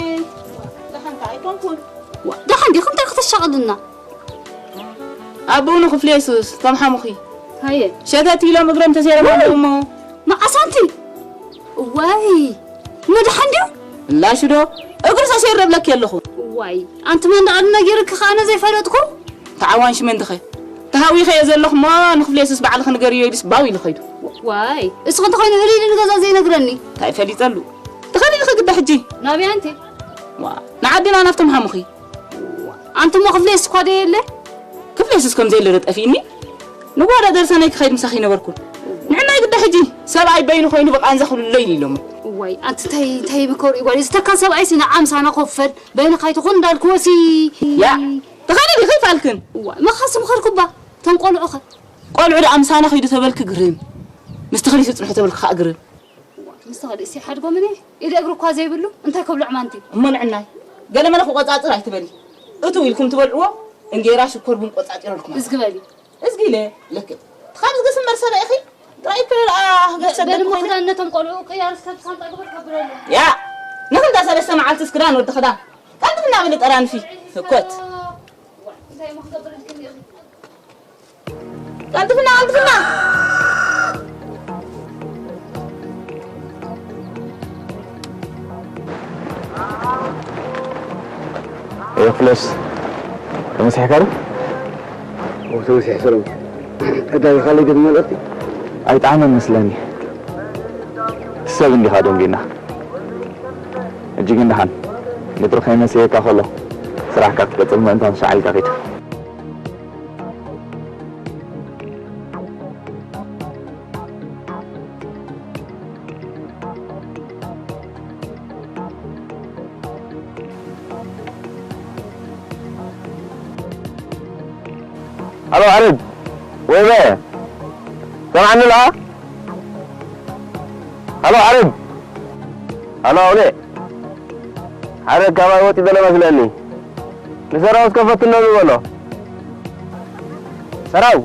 ደሓን ከኣ ኣይኮንኩን። ዋ፣ ደሓን ዲኺ? እንታይ ክተሻቕልና? ኣቦኡ ንክፍለ የሱስ፣ ከም ሓሙኺ። ሃየ። ሸተት ኢሎም እግሮም ተሰይሮም ኣለዉ እሞ። መዓስ ኣንቲ? ዋይ፣ መድሓን ድዩ? እላሽ ዶ፣ እግሩ ተሰይሩ እብለኪ ኣለኹ። ዋይ፣ ኣንቲ መን ደኣ ነጊርኪ ከኣ ነዘይፈለጥኩ? ተዓዋንሺ መን ድኸ? ተሃዊኸ እየ ዘለኹ እሞ ንክፍለ የሱስ ባዕልኺ ንገርዮ ኢሉስ ባው ኢሉ ኸይዱ። ዋይ፣ እስኺ እንተኾይኑ ህልይሊ ንገዛ ዘይነግረኒ። እንታይ ፈሊጠሉ? ትኸዲ ዲኺ ግዳ ሕጂ? ናበይ ኣንቲ? ዋ፣ ንዓድና ናብቶም ሓሙኺ። ኣንቲ እሞ ክፍለ የሱስ እኳ ደየለ? ክፍለ የሱስ ከም ዘየለ ዶ ጠፊእኒ? ንጓዳ ደርሰነይ ክኸይድ ምሳኺ ነበርኩ። ንዕናይ ግዳ ሕጂ ሰብኣይ በይኑ ኮይኑ ብቃንዛ ክብልሎ ኢሉ ኢሎሞ። እዋይ፣ ኣንቲ እንታይ፣ እንታይ ምኮር እዩ ጓል፣ ዝተካን ሰብኣይሲ ንዓ ምሳና ኮፈል፣ በይንኻ ኣይትኹን እንዳልክዎሲ። ያ፣ ተኻሊ ዲኺ ፋልክን? እዋይ፣ መኻሲ ምኸርኩባ፣ ተም ቆልዑኸ? ቆልዑ ደኣ ምሳና ኸይዱ ተበልኪ ግርም። ምስ ተኽሊ ትጽንሑ ተበልኪ ኸኣ ግርም። እዋ፣ ምስ ተኽሊ እሲ ሓድጎምን እየ። ኢደ እግሪ እኳ ዘይብሉ፣ እንታይ ከብሎ ዕማንቲ? እሞ ንዕናይ፣ ገለ መለ ክቆጻጽር ኣይትበሊ። እትው ኢልኩም ትበልዕዎ፣ እንጌራ፣ ሽኮር፣ ቡን ቆጻጺረልኩም። እዝጊ በሊ። እዝጊ ኢለ፣ ልክዕ። ትኻብ ዝግስ እምበር ሰበ ኢኺ? ጥራይ እኮ ደኣ ክገሰደልኩም በል እሞ ኢለ። ክዳን ነቶም ቆልዑ ቅያር እስከ ብሳንጣ ግበር ከብረሉ። ያ፣ ንኽልተ ሰለስተ መዓልቲ እስክዳን ወዲ ክዳን። ቀልጥፍና በሊ ጠራንፊ። ህኮት። እዋ፣ እንታይ እሞ ክገብረልክን ኢኺ? ቀልጥፍና፣ ቀልጥፍና። ክፍለስ ተመሲሕካ ዶ? ተመሲሕ ሰለሙ። ቀዳሚ ካልእ ግን መልእኽቲ ኣይጠዓመን መስለኒ። ሰብ እንዲኻ ደንጊና። ሕጂ ግን ደሓን ንጥሪ ከይመሰየካ ከሎ ስራሕካ ክትቅጽል ምእንታን ሻዕ ኢልካ ኪድ። ሃሎ ዓረብ ወይ በ ሰምዓኒ ኣለኻ? ሃሎ ዓረብ። ሃሎ ኣውሌ። ዓረብ ካባይ ወጺ ዘሎ መስለኒ። ንሰራው እስከ ፈትነሉ በሎ። ሰራው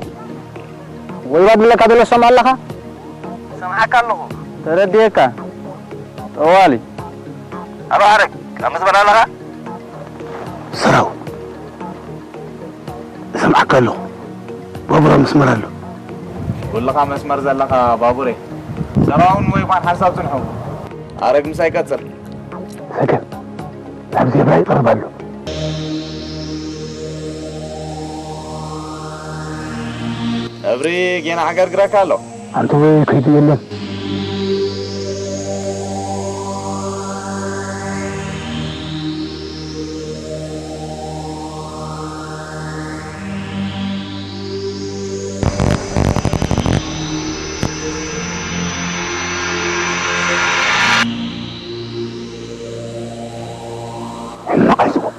ወይባ ድለካ ዘሎ ሰምዓ ኣለኻ? ሰምዓካ ኣለኹ። ተረድየካ። ጠዋሊ። ሃሎ ዓረብ ካብ መስመር ኣለኻ? ሰራው እሰምዓካ ኣለኹ። ባቡር ኣብ መስመር ኣሎ። ኩልኻ መስመር ዘለኻ ባቡሬ። ሰራውን ወይባን ሓንሳብ ጽንሑ። ኣረግ ምሳይ ቀጽል። ሰገን ናብ ዜብራ ይቐርብ ኣሎ። ነብሪ ጌና ዓገርግረካ ኣሎ። ኣንተ ወይ ከይዱ የለን። ሕማቕ ኣይትኹን።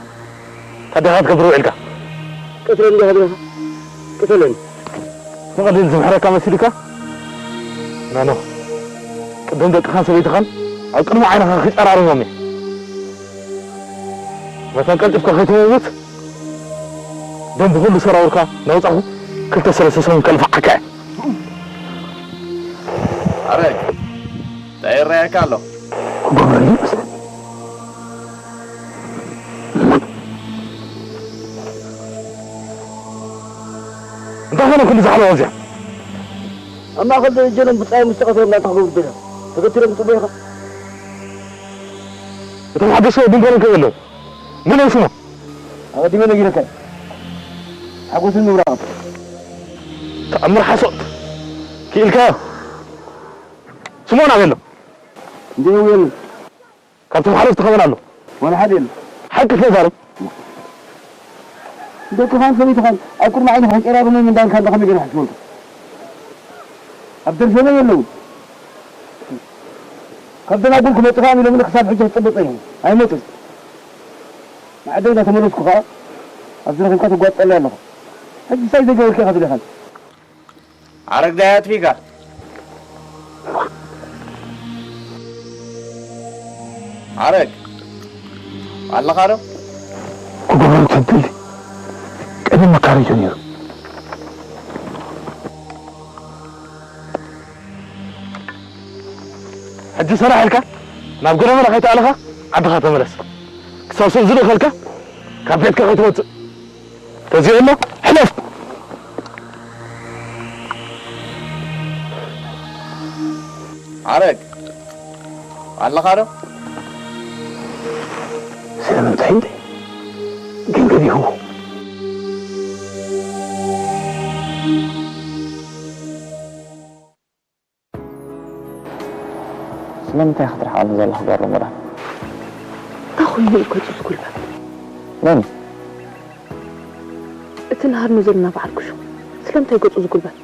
ታደኻ ትገብር ውዒልካ። ቅትለኒ ዲኻ ዲኻ? ቅተለኒ። ብቐሊል ዝምሕረካ መሲሉካ? ናኖ፣ ቅድም ደቅኻን ሰበይትኻን ኣብ ቅድሚ ዓይንኻ ክጨራርሞም እየ። መታን ቀልጢፍካ ከይትመውት ደም ብኹሉ ሰራውርካ ናውጻኹ ክልተ ሰለስተ ሰሙን ከልፍዓካ እየ። ኣረግ እንታይ ይረኣየካ ኣሎ? ክገብረኒ ይመስለኒ። እንታይ ኾነ ኩሉ ዛዕባ እዚኣ? ኣብ ማእኸል ደጀኖም ብጻይ ምስ ተቐትሎም እንታይ ክገብሩ ደልዮም? ተገቲሮም ክጽበዩኻ? እቶም ሓደሽቲ ወዲ እንኮን ከየለዉ መን እዮም ስሞም? ኣቐዲመ ነጊረካ እየ። ሓጎስን ምብራቕን። ተኣምር ሓሶት ክኢልካዮ። ስሞን ኣበይ ኣሎ? እንዲኡ የለን። ካብቶም ሓለፍቲ ከመን ኣሎ? ዋላ ሓደ የለን። ሓቂ ተዛረብ። ደቅኻን ሰበይትኻን ኣብ ቅድሚ ዓይንኻ ከጨራርሞም እንዳልካ እንዳ ከመይ ገይረ ክሕስበልካ? ኣብ ደርሰበይ የለውን። ካብ ደናጉል ክመጹኻ ኢሎም ክሳብ ሕጂ ክጽበ ጸኒሖም። ኣይመጹን። ንዓደይ እንዳተመለስኩ ኸኣ ኣብዚ ረኺብካ ትጓጸለይ ኣለኻ። ሕጂ ሳይ ዘይገበርኩ ኢኻ ትብለኻን። ኣረግ ዳይ ኣጥፊካ? ኣረግ ኣለኻ ዶ? ክገብሮ ተንትሊ ቀደም መካሪቱ ነይሩ። ሕጂ ሰራሕ ኢልካ ናብ ገረመራ ከይተኣለኻ ዓድኻ ተመለስ። ክሳብ ሰብ ዝልእኸልካ ካብ ቤትካ ከይትወፅእ። ተዚኡ ኣሎ፣ ሕለፍ! ኣረግ ኣለኻ ዶ? ስለምንታይ እንዴ? ግን ገዲፍዎ። ስለምንታይ ክትርሕቐኒ ዘለኻ ጓል ሮሞዳን? እንታይ ኮይኑ እዩ ገጹ ዝጉልበት? መን? እቲ ንሃርኑ ዘለና በዓል ኩሹ ስለምንታይ ገጹ ዝጉልበት?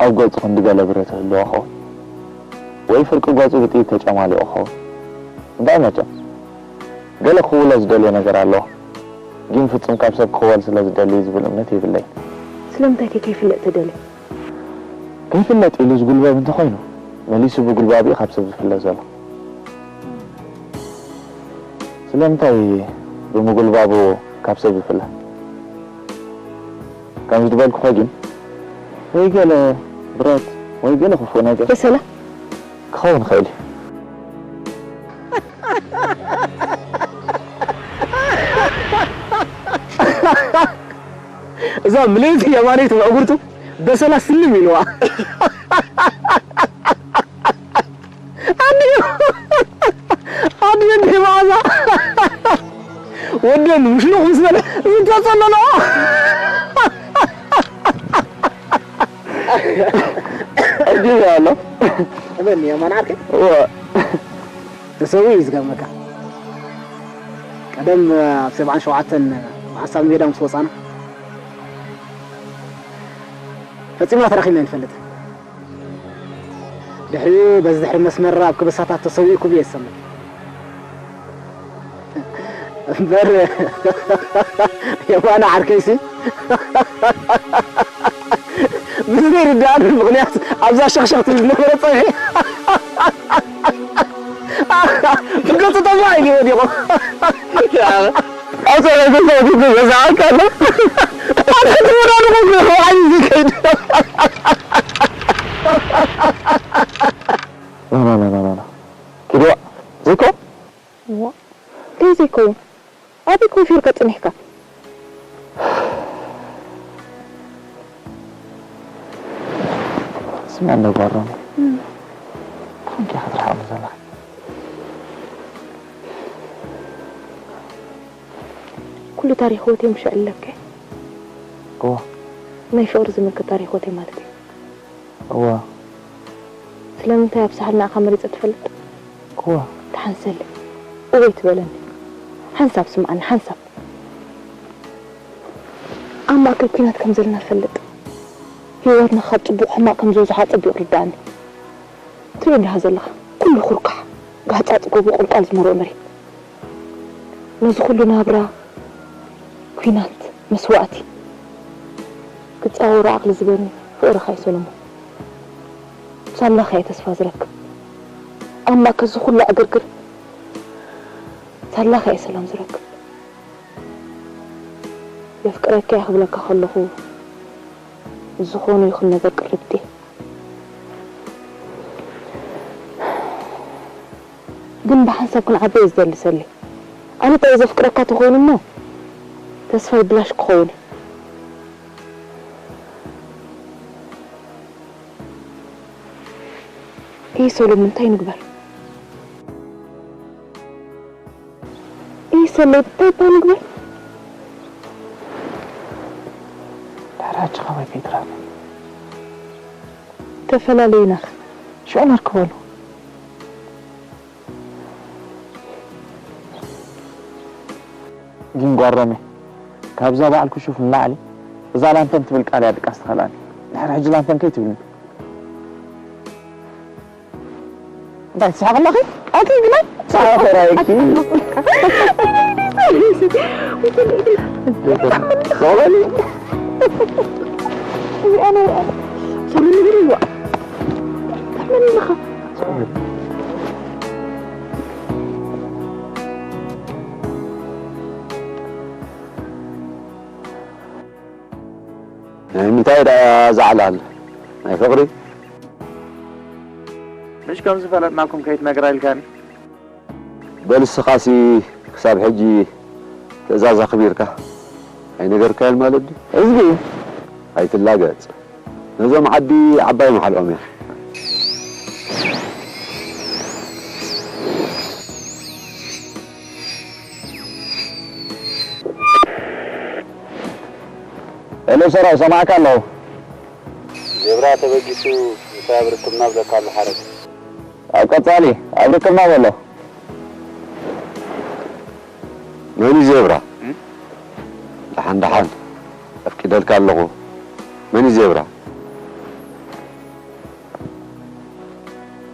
ኣብ ገጹ ክንዲ ገለ ብረት ይህልዎ ኸውን? ወይ ፍርቂ ገጹ ብጥይት ተጨማሊቑ ኸውን? እንታይ መቸም ገለ ክውሎ ዝደልዮ ነገር ኣለዎ። ግን ፍጹም ካብ ሰብ ክኽወል ስለ ዝደሊ እዩ ዝብል እምነት የብለይን። ስለምንታይ ከ ከይፍለጥ ተደልየ? ከይፍለጥ ኢሉ ዝጉልበብ እንተኾይኑ፣ መሊሱ ብጉልባቡ እዩ ካብ ሰብ ዝፍለ ዘሎ። ስለምንታይ ብምጉልባቡ ካብ ሰብ ይፍለ? ከምዚ ዝበልኩኸ ግን፣ ወይ ገለ ብረት፣ ወይ ገለ ክፉእ ነገር በሰላ። ክኸውን ይኽእል እዩ። እዛ ምልእቲ የማነይቲ መዕጉርቱ በሰላ ስልም ኢልዋ። ኣድዮ! ኣድዮ እንዲህ መዓዛ! ወደን ምሽ ነው ምስ በለ ዝተጸለሎ። እጅ ያለው እበል የማን ዓርከይ ተሰዊ እዩ ዝገርመካ። ቀደም ኣብ ሰብዓን ሸውዓተን ብሓሳብ ሜዳ ምስ ወፃና ፈፂምና ተራኺብና ንፈልጥ። ድሕሪኡ በዚ ድሕሪ መስመር ኣብ ክበሳታት ተሰዊኡ ክብሉ እየ ዝሰምዕ። እምበር የማነ ዓርከይሲ ምስ ዘይርድኣኒ ምኽንያት ኣብዛ ሸኽሸኽ ትብል ዝነበረ ፀብሒ ብገፁ ጠፋ ኢሉ ወዲቑ። ኣብ ፀረ ተሰዊኡ ገዛዓካ ኣሎ። ኣብ ከተወዳድቑ ብርዋይ ዝከይድ። ላ ላ ላ ላ ላ። ኪድዋ ዘይኮ? እዋ፣ እንታይ ዘይከውን? ኣበይ ኮፍ ኢልካ ጸኒሕካ? ስማ እንደ ጓሮም። እም። ኮንኪ ክትርሓቕ ዘላ። ኩሉ ታሪኽ ህይወተይ ምሽ ኣለከ? እዋ። ናይ ፍቕሪ ዝምልከት ታሪኽ ህይወተይ ማለት እዩ። እዋ። ስለምንታይ ኣብ ሳሕል ንኣኻ መሪጸ ትፈልጥ? እዋ። ተሓንሰለይ። እወ ኣይትበለኒ። ሓንሳብ ስምዓኒ፣ ሓንሳብ። ኣብ ማእከል ኲናት ከም ዘለና ፈልጥ። ህይወትና ካብ ጽቡቕ ሕማቕ ከም ዝበዝሖ ኣጸቢቑ ርድኣኒ። ትሪኦ እንዲኻ ዘለኻ፣ ኩሉ ኩርካሕ፣ ጋህጻጽ ጎቦ፣ ቁልቋል ዝመርኦ መሬት። ነዚ ኩሉ ናብራ፣ ኲናት፣ መስዋእቲ ክጻወሮ ዓቕሊ ዝበኒ ፍቕርኻ እዩ ሰሎሞን። ሳላኻ እየ ተስፋ ዝረክብ። ኣብ ማእከል እዚ ኩሉ ዕግርግር ሳላኻ እየ ሰላም ዝረክብ። የፍቅረካ እየ ክብለካ ከለኹ ዝኾነ ይኹን ነገር ቅርብቲ እየ። ግን ብሓንሳብ ክንዓቢ እየ ዝደሊ ሰሊ። ኣነ ጥራይ ዘፍቅረካ ተኾይኑ እሞ ተስፋይ ብላሽ ክኸውን እዩ። እይ ሰሎሞን እንታይ ንግበር? እይ ሰለይ እንታይ እባ ንግበር? ድሕሪ ሕጂ ካባይ ከይትረኽቢ። ተፈላለዩና ኸ? ሽዑ ነርክበሉ። ግን ጓሮሜ፣ ካብዛ በዓል ክሹፍ ንላዕሊ እዛ ላንተን ትብል ቃል እያ ድቃስ ትኸልኣኒ። ድሕሪ ሕጂ ላንተን ከይትብልኒ። እንታይ ትስሕቕ ኣለኺ? ኣቲ ግና ትስሕቕ ተራእይኪ። ዞበሊ። እዚኣ ናይ ሰሉ ንግሪ እዋ። ተመኒ ኢኻ። ናይ ምንታይ ደኣ ዛዕላል? ናይ ፍቕሪ? ምሽ ከም ዝፈለጥናኩም ከይትነግራ ኢልካኒ? በል እስኻሲ ክሳብ ሕጂ ትእዛዝ ኣኽቢርካ ኣይነገርካዮን ማለት ድዩ? እዝጊ! ኣይትላገጽ። ነዞም ዓዲ ዓባይ መሓልኦም እያ። ሄሎ ሰራው፣ ሰማዕካ ኣለኹ። ዜብራ ተበጊሱ፣ እንታይ ኣብ ርክብና ብለካ ኣሎ ሓረግ። ኣብ ቀጻሊ ኣብ ርክብና በሎ። መን እዩ ዜብራ? እም? ደሓን ደሓን፣ ኣፍቂደልካ ኣለኹ። መን እዩ ዜብራ?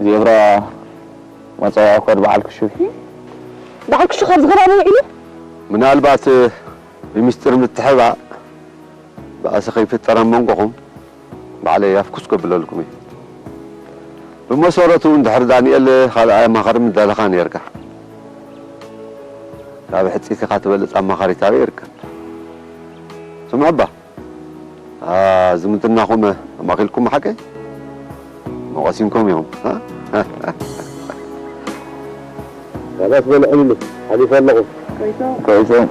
ዜብራ መጻውዒ ኮድ በዓል ክሹፍ። በዓል ክሹፍ ኣብዚ ከባቢ ውዒሉ? ምናልባት ብሚስጥር ምትሕባእ ባእሲ ከይፍጠር ኣብ መንጎኹም ባዕለይ ኣፍኩስ ከብለልኩም እየ። ብመሰረቱ እንድሕር ዳንኤል ካልኣይ ኣማኻሪ ምደለኻ ነይርካ። ካብ ሕጽይትኻ ትበልጽ ኣማኻሪት ኣበይ ይርከብ? ስምዑ እባ፣ አ፣ ዝምድናኹም ኣማኺልኩም ሓቀይ? መቐሲንኩም እዮም። አ? ሰባት በልዑኒ፣ ሓሊፈ ኣለኹ። ኮይሶም።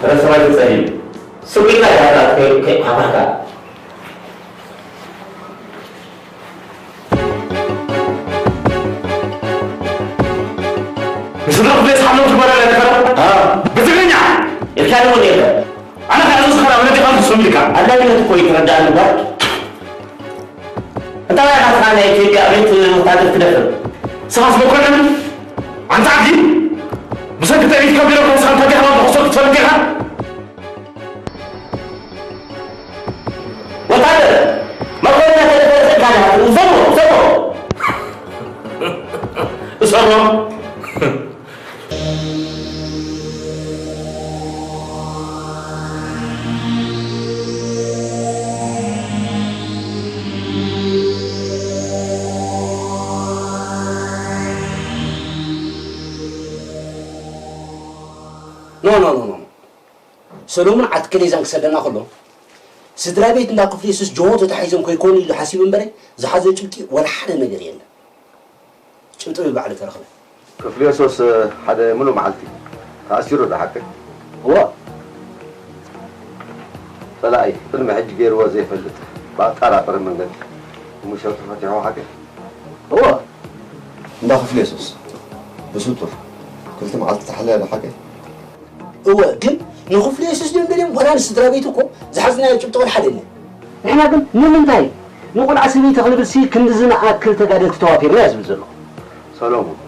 ረሰባይ ጸሊም ስጉልና ያታት ከይኳኳካ ንስድራ ክፍለ ዝሓለው ትበላ ለተኸረ ብትግርኛ ኢልካ እውን የለ ኣነ ከኣ ዝኸራ ወለዲ ኻል ትስምልካ ኣዳይነት እኮ ይትረዳእ ንባር እንታይ ናትኻ ናይ ኢትዮጵያ ቤት ወታደር ትደፍር ስኻስ መኮንን ኣንታ ዓዲ ብሰንኪ ትዕቢትካ ቢሮ ከስኻ እንታይ ዲኻ ብኸሶ ክትፈልጥ ኢኻ ወታደር መኮንና ተደፈረ ዘካና ሰሞ ሰሞ እሰሞ ኖ ኖ ኖ ኖ ሰሎሙን ዓትከሌዛን ክሰደና ከሎ ስድራ ቤት እንዳ ክፍሌሱስ ጆሆ ተታሒዞም ከይኮኑ ኢሉ ሓሲቡ እምበረ ዝሓዞ ጭብጢ ወላ ሓደ ነገር የለን። ጭብጢ ብባዕሉ ተረኽበ። ክፍሌሱስ ሓደ ሙሉእ መዓልቲ ተኣሲሩ ዶ ሓቀይ? እወ። ጸላኢ ቅድሚ ሕጂ ገይርዎ ዘይፈልጥ ብኣጠራጠሪ መንገዲ ምሸቱ ፈቲሕዎ ሓቀይ? እወ። እንዳ ክፍሌሱስ ብስጡር ክልተ መዓልቲ ተሓለለ ሓቀይ? እወ ግን ንኽፍሉ የሱስ ድዮም ደልዮም ዋላ ንስድራ ቤቱ እኮ ዝሓዝናዮ ጭብጢ ወላ ሓደ የለን። ንሕና ግን ንምንታይ ንቆልዓ ሰበይቲ ክንብልሲ ክንድዚ ንኣክል ተጋደልቲ ተዋፊርና እየ ዝብል ዘለኹ። ሰሎሙን፣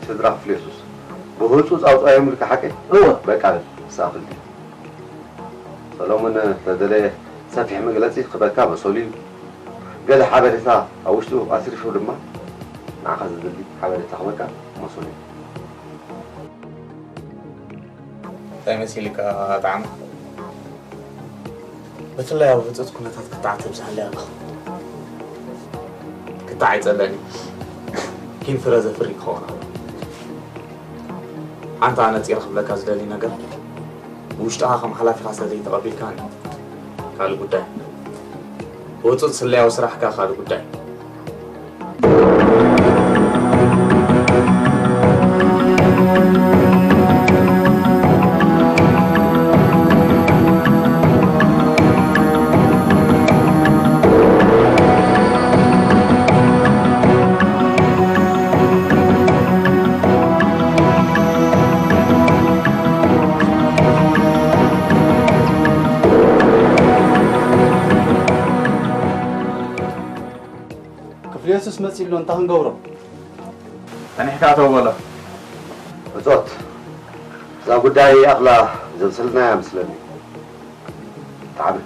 ስድራ ክፍሉ የሱስ ብህፁፅ ኣውፃዮም ኢልካ ሓቀይ? እወ። በቃ በል ንስኻ ክልተ። ሰሎሙን ተደለየ ሰፊሕ መግለፂ ክበካ መሰሉ እዩ። ገለ ሓበሬታ ኣብ ውሽጡ ኣስሪሑ ድማ ንዓኻ ዘድሊ ሓበሬታ ክበካ መሰሉ እዩ። እንታይ መሲልካ ጣዕመ? ብፍላይ ኣብ ህፁፅ ኩነታት ክትዓት ተብዝሓለይ ኣለኻ። ክትዓይ ፀለኒ ኪን ፍረ ዘፍሪ ክኸውን ኣሎ። ሓንቲ ኣነፂረ ክብለካ ዝደሊ ነገር ብውሽጥኻ ከም ሓላፊኻ ስለ ዘይተቐቢልካኒ ካልእ ጉዳይ። ህፁፅ ስለያዊ ስራሕካ ካልእ ጉዳይ። ክፍልየሱስ መጺኡ ኣሎ፣ እንታይ ክንገብሮ? ጸኒሕካ እተው በሎ። ብጾት፣ እዛ ጉዳይ ኣኽላ ዘብሰልናያ መስለኒ። ጣዕመ።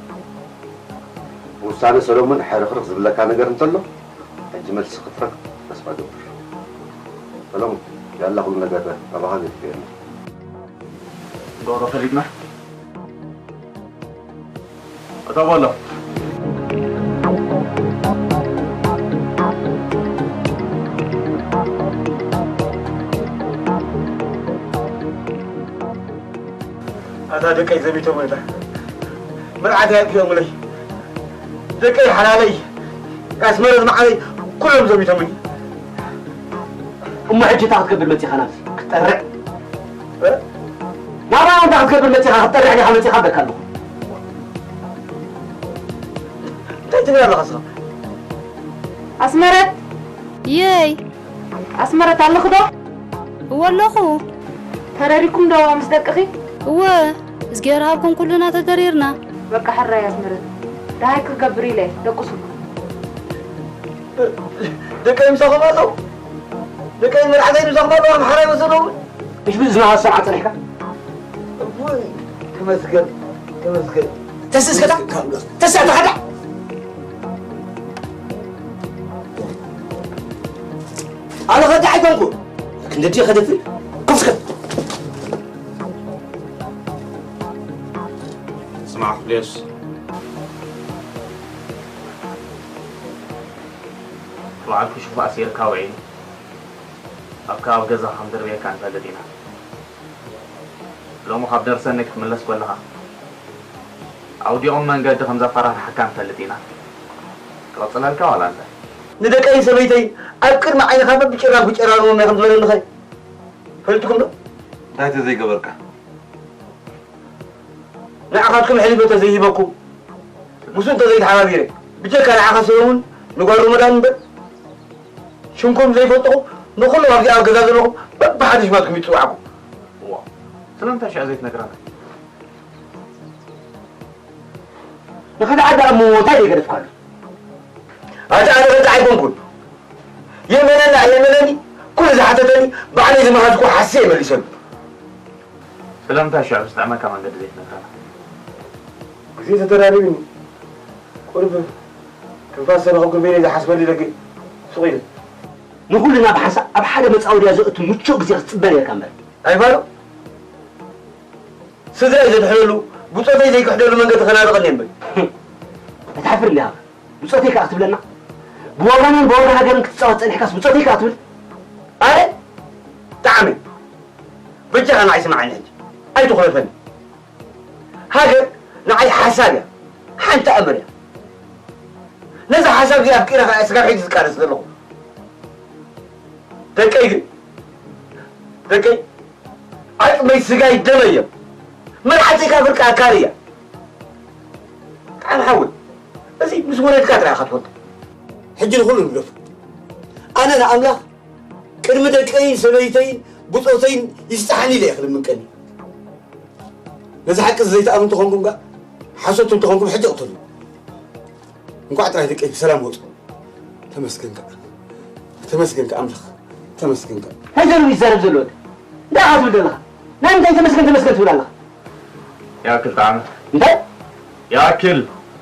ውሳነ ሰሎሞን ሕርኽርኽ ዝብለካ ነገር እንተሎ፣ ሕጂ መልሲ ክትረክብ ተስፋ እገብር። ሰሎሞን፣ ያላ ኩሉ ነገር ኣባኻ ገዲፈየና። ዶሮ ፈሊጥና። እቶ በሎ። ኣታ ደቀይ ዘሚቶምኒ፣ መርዓት ኣጥፊኦምለይ። ደቀይ ሓላለይ፣ ኣስመረት መዓረይ፣ ኩሎም ዘሚቶምኒ። እሞ ሕጂ እንታይ ክትገብር መጺኻ ናብዚ? ክትጠርዕ? እ? ናብኣ እንታይ ክትገብር መጺኻ? ክትጠርዕ ዲኻ መጺኻ? በቃ ኣለኹ። እንታይ ትብል ኣለኻ ንስኻ? ኣስመረት! የይ! ኣስመረት ኣለኺ ዶ? እወ ኣለኹ። ተረዲእኩም ዶ ምስ ደቅኺ? እወ፣ እዝግሄር ሃብኩም ኩልና ተደሪርና። በቃ ሕራይ ኣስመረት። ደሃይ ክገብር ኢለ፣ ደቅሱ። ደቀይ ምሳኹም ኣለዉ? ደቀይ መርዓተይ ምሳኹም ኣለዉ? ኣምሓራይ ወሰደዎም? እሽ ብዝና ሀሳብ አጽንሕካ። እውይ፣ ተመስገን፣ ተመስገን። ተስእስከታ? ተስእታ ኸዳ? ኣነ ኸዳ ኣይኮንኩ። ክንደዲ ኸደፍር? ኮፍስከ። ዮስ፣ በዓል ክሹፍ ኣሲርካ ውዒሉ ኣብ ከባቢ ገዛ ከም ደርብየካ ንፈልጥ ኢና። ሎሚ ካብ ደርሰኒ ክትምለስ ከለኻ ኣውዲቑም መንገዲ ከም ዘፈራርሓካ ንፈልጥ ኢና። ክቕጽለልካ ዋላ እንታይ? ንደቀይ ሰበይተይ ኣብ ቅድሚ ዓይንኻ በብጭራን ክጨራርሞም እየ ከም ዝበለኒ ኸ ፈሊጥኩም ዶ? እንታይ ተዘይገበርካ? ንዓኻትኩም ኣሕሊፈ ተዘይሂበኩም፣ ምስኡ እንተዘይተሓባቢረ፣ ብጀካ ንዓኻ ሰለሙን ንጓል ሮመዳን እምበር፣ ሽምኩም ዘይፈልጥኹም፣ ንኹሎም ኣብዚ ኣብ ገዛ ዘለኹም በብሓደ ሽማትኩም ይጽውዓኩም። እዋ፣ ስለምንታይ ሽዑ ዘይትነግረና? ንኸዳዕ ደኣ እሞ እንታይ ደይገደፍካሉ? ኣታ ኣነ ገዛ ኣይኮንኩን። የመነና የመነኒ፣ ኩሉ ዝሓተተኒ ባዕለይ ዝመሃዝኩ ሓስየ መሊሰሉ። ስለምንታይ ሽዑ ብዝጥዕመካ መንገዲ ዘይትነግረና? ግዜ ተደራሪብኒ። ቁሩብ ትንፋስ ዝረኸብኩ በይነይ ዝሓስበሉ ኢለ ግን ሱቕ ኢለ። ንኹልና ብሓንሳእ ኣብ ሓደ መጻወድያ ዘእቱ ምቹእ ግዜ ክትጽበ ነርካ እምበር። ኣይፋሉ። ስድራይ ዘድሕነሉ፣ ብጾተይ ዘይክሕደሉ መንገዲ ከናድቐኒ እምበር። ኣይትሓፍርን ዲኻ? ብጾተይ ከኣ ክትብለና? ብወገንን ብወገን ሃገርን ክትጻወት ጸኒሕካስ ብጾተይ ከኣ ትብል? ኣነ? ጣዕመይ። በጃኻ ንዓይ ስምዓኒ ሕጂ። ኣይትኹለፈኒ። ሃገር ንዓይ ሓሳብ እያ። ሓንቲ ኣምር እያ። ነዛ ሓሳብ እዚኣ ኣፍቂረ ከኣ ስጋብ ሕጂ ዝቃለስ ዘለኹ። ደቀይ ግን፣ ደቀይ፣ ዓጽመይ ስጋይ ደመይ እዮም። መርዓተይ ካብ ፍርቂ ኣካል እያ። ጣዕሚ ሓወይ፣ እዚ ምስ ወለድካ ጥራይ ኢኻ ትፈልጦ። ሕጂ ንኹሉ ንግደፎ። ኣነ ንኣምላኽ ቅድሚ ደቀይን ሰበይተይን ብጾተይን ይስጣሕኒ ኢለ እየ ክልምን ቀንየ። ነዚ ሓቂ እዚ ዘይትኣምኑ እንተኾንኩም ከኣ፣ ሓሰቱ እንተኾንኩም ሕጂ ቅተሉ። እንኳዕ ጥራይ ደቀይ ብሰላም ወጹ። ተመስገን ከኣ፣ ተመስገን ከኣ ኣምላኽ፣ ተመስገን ከኣ። እንታይ ዘሎ ይዛረብ ዘሎ ወዲ? እንታይ ኢኻ ትብል ዘለኻ? ናይ ምንታይ ተመስገን፣ ተመስገን ትብል ኣለኻ? ይኣክል ጣዕመ። እንታይ? ይኣክል።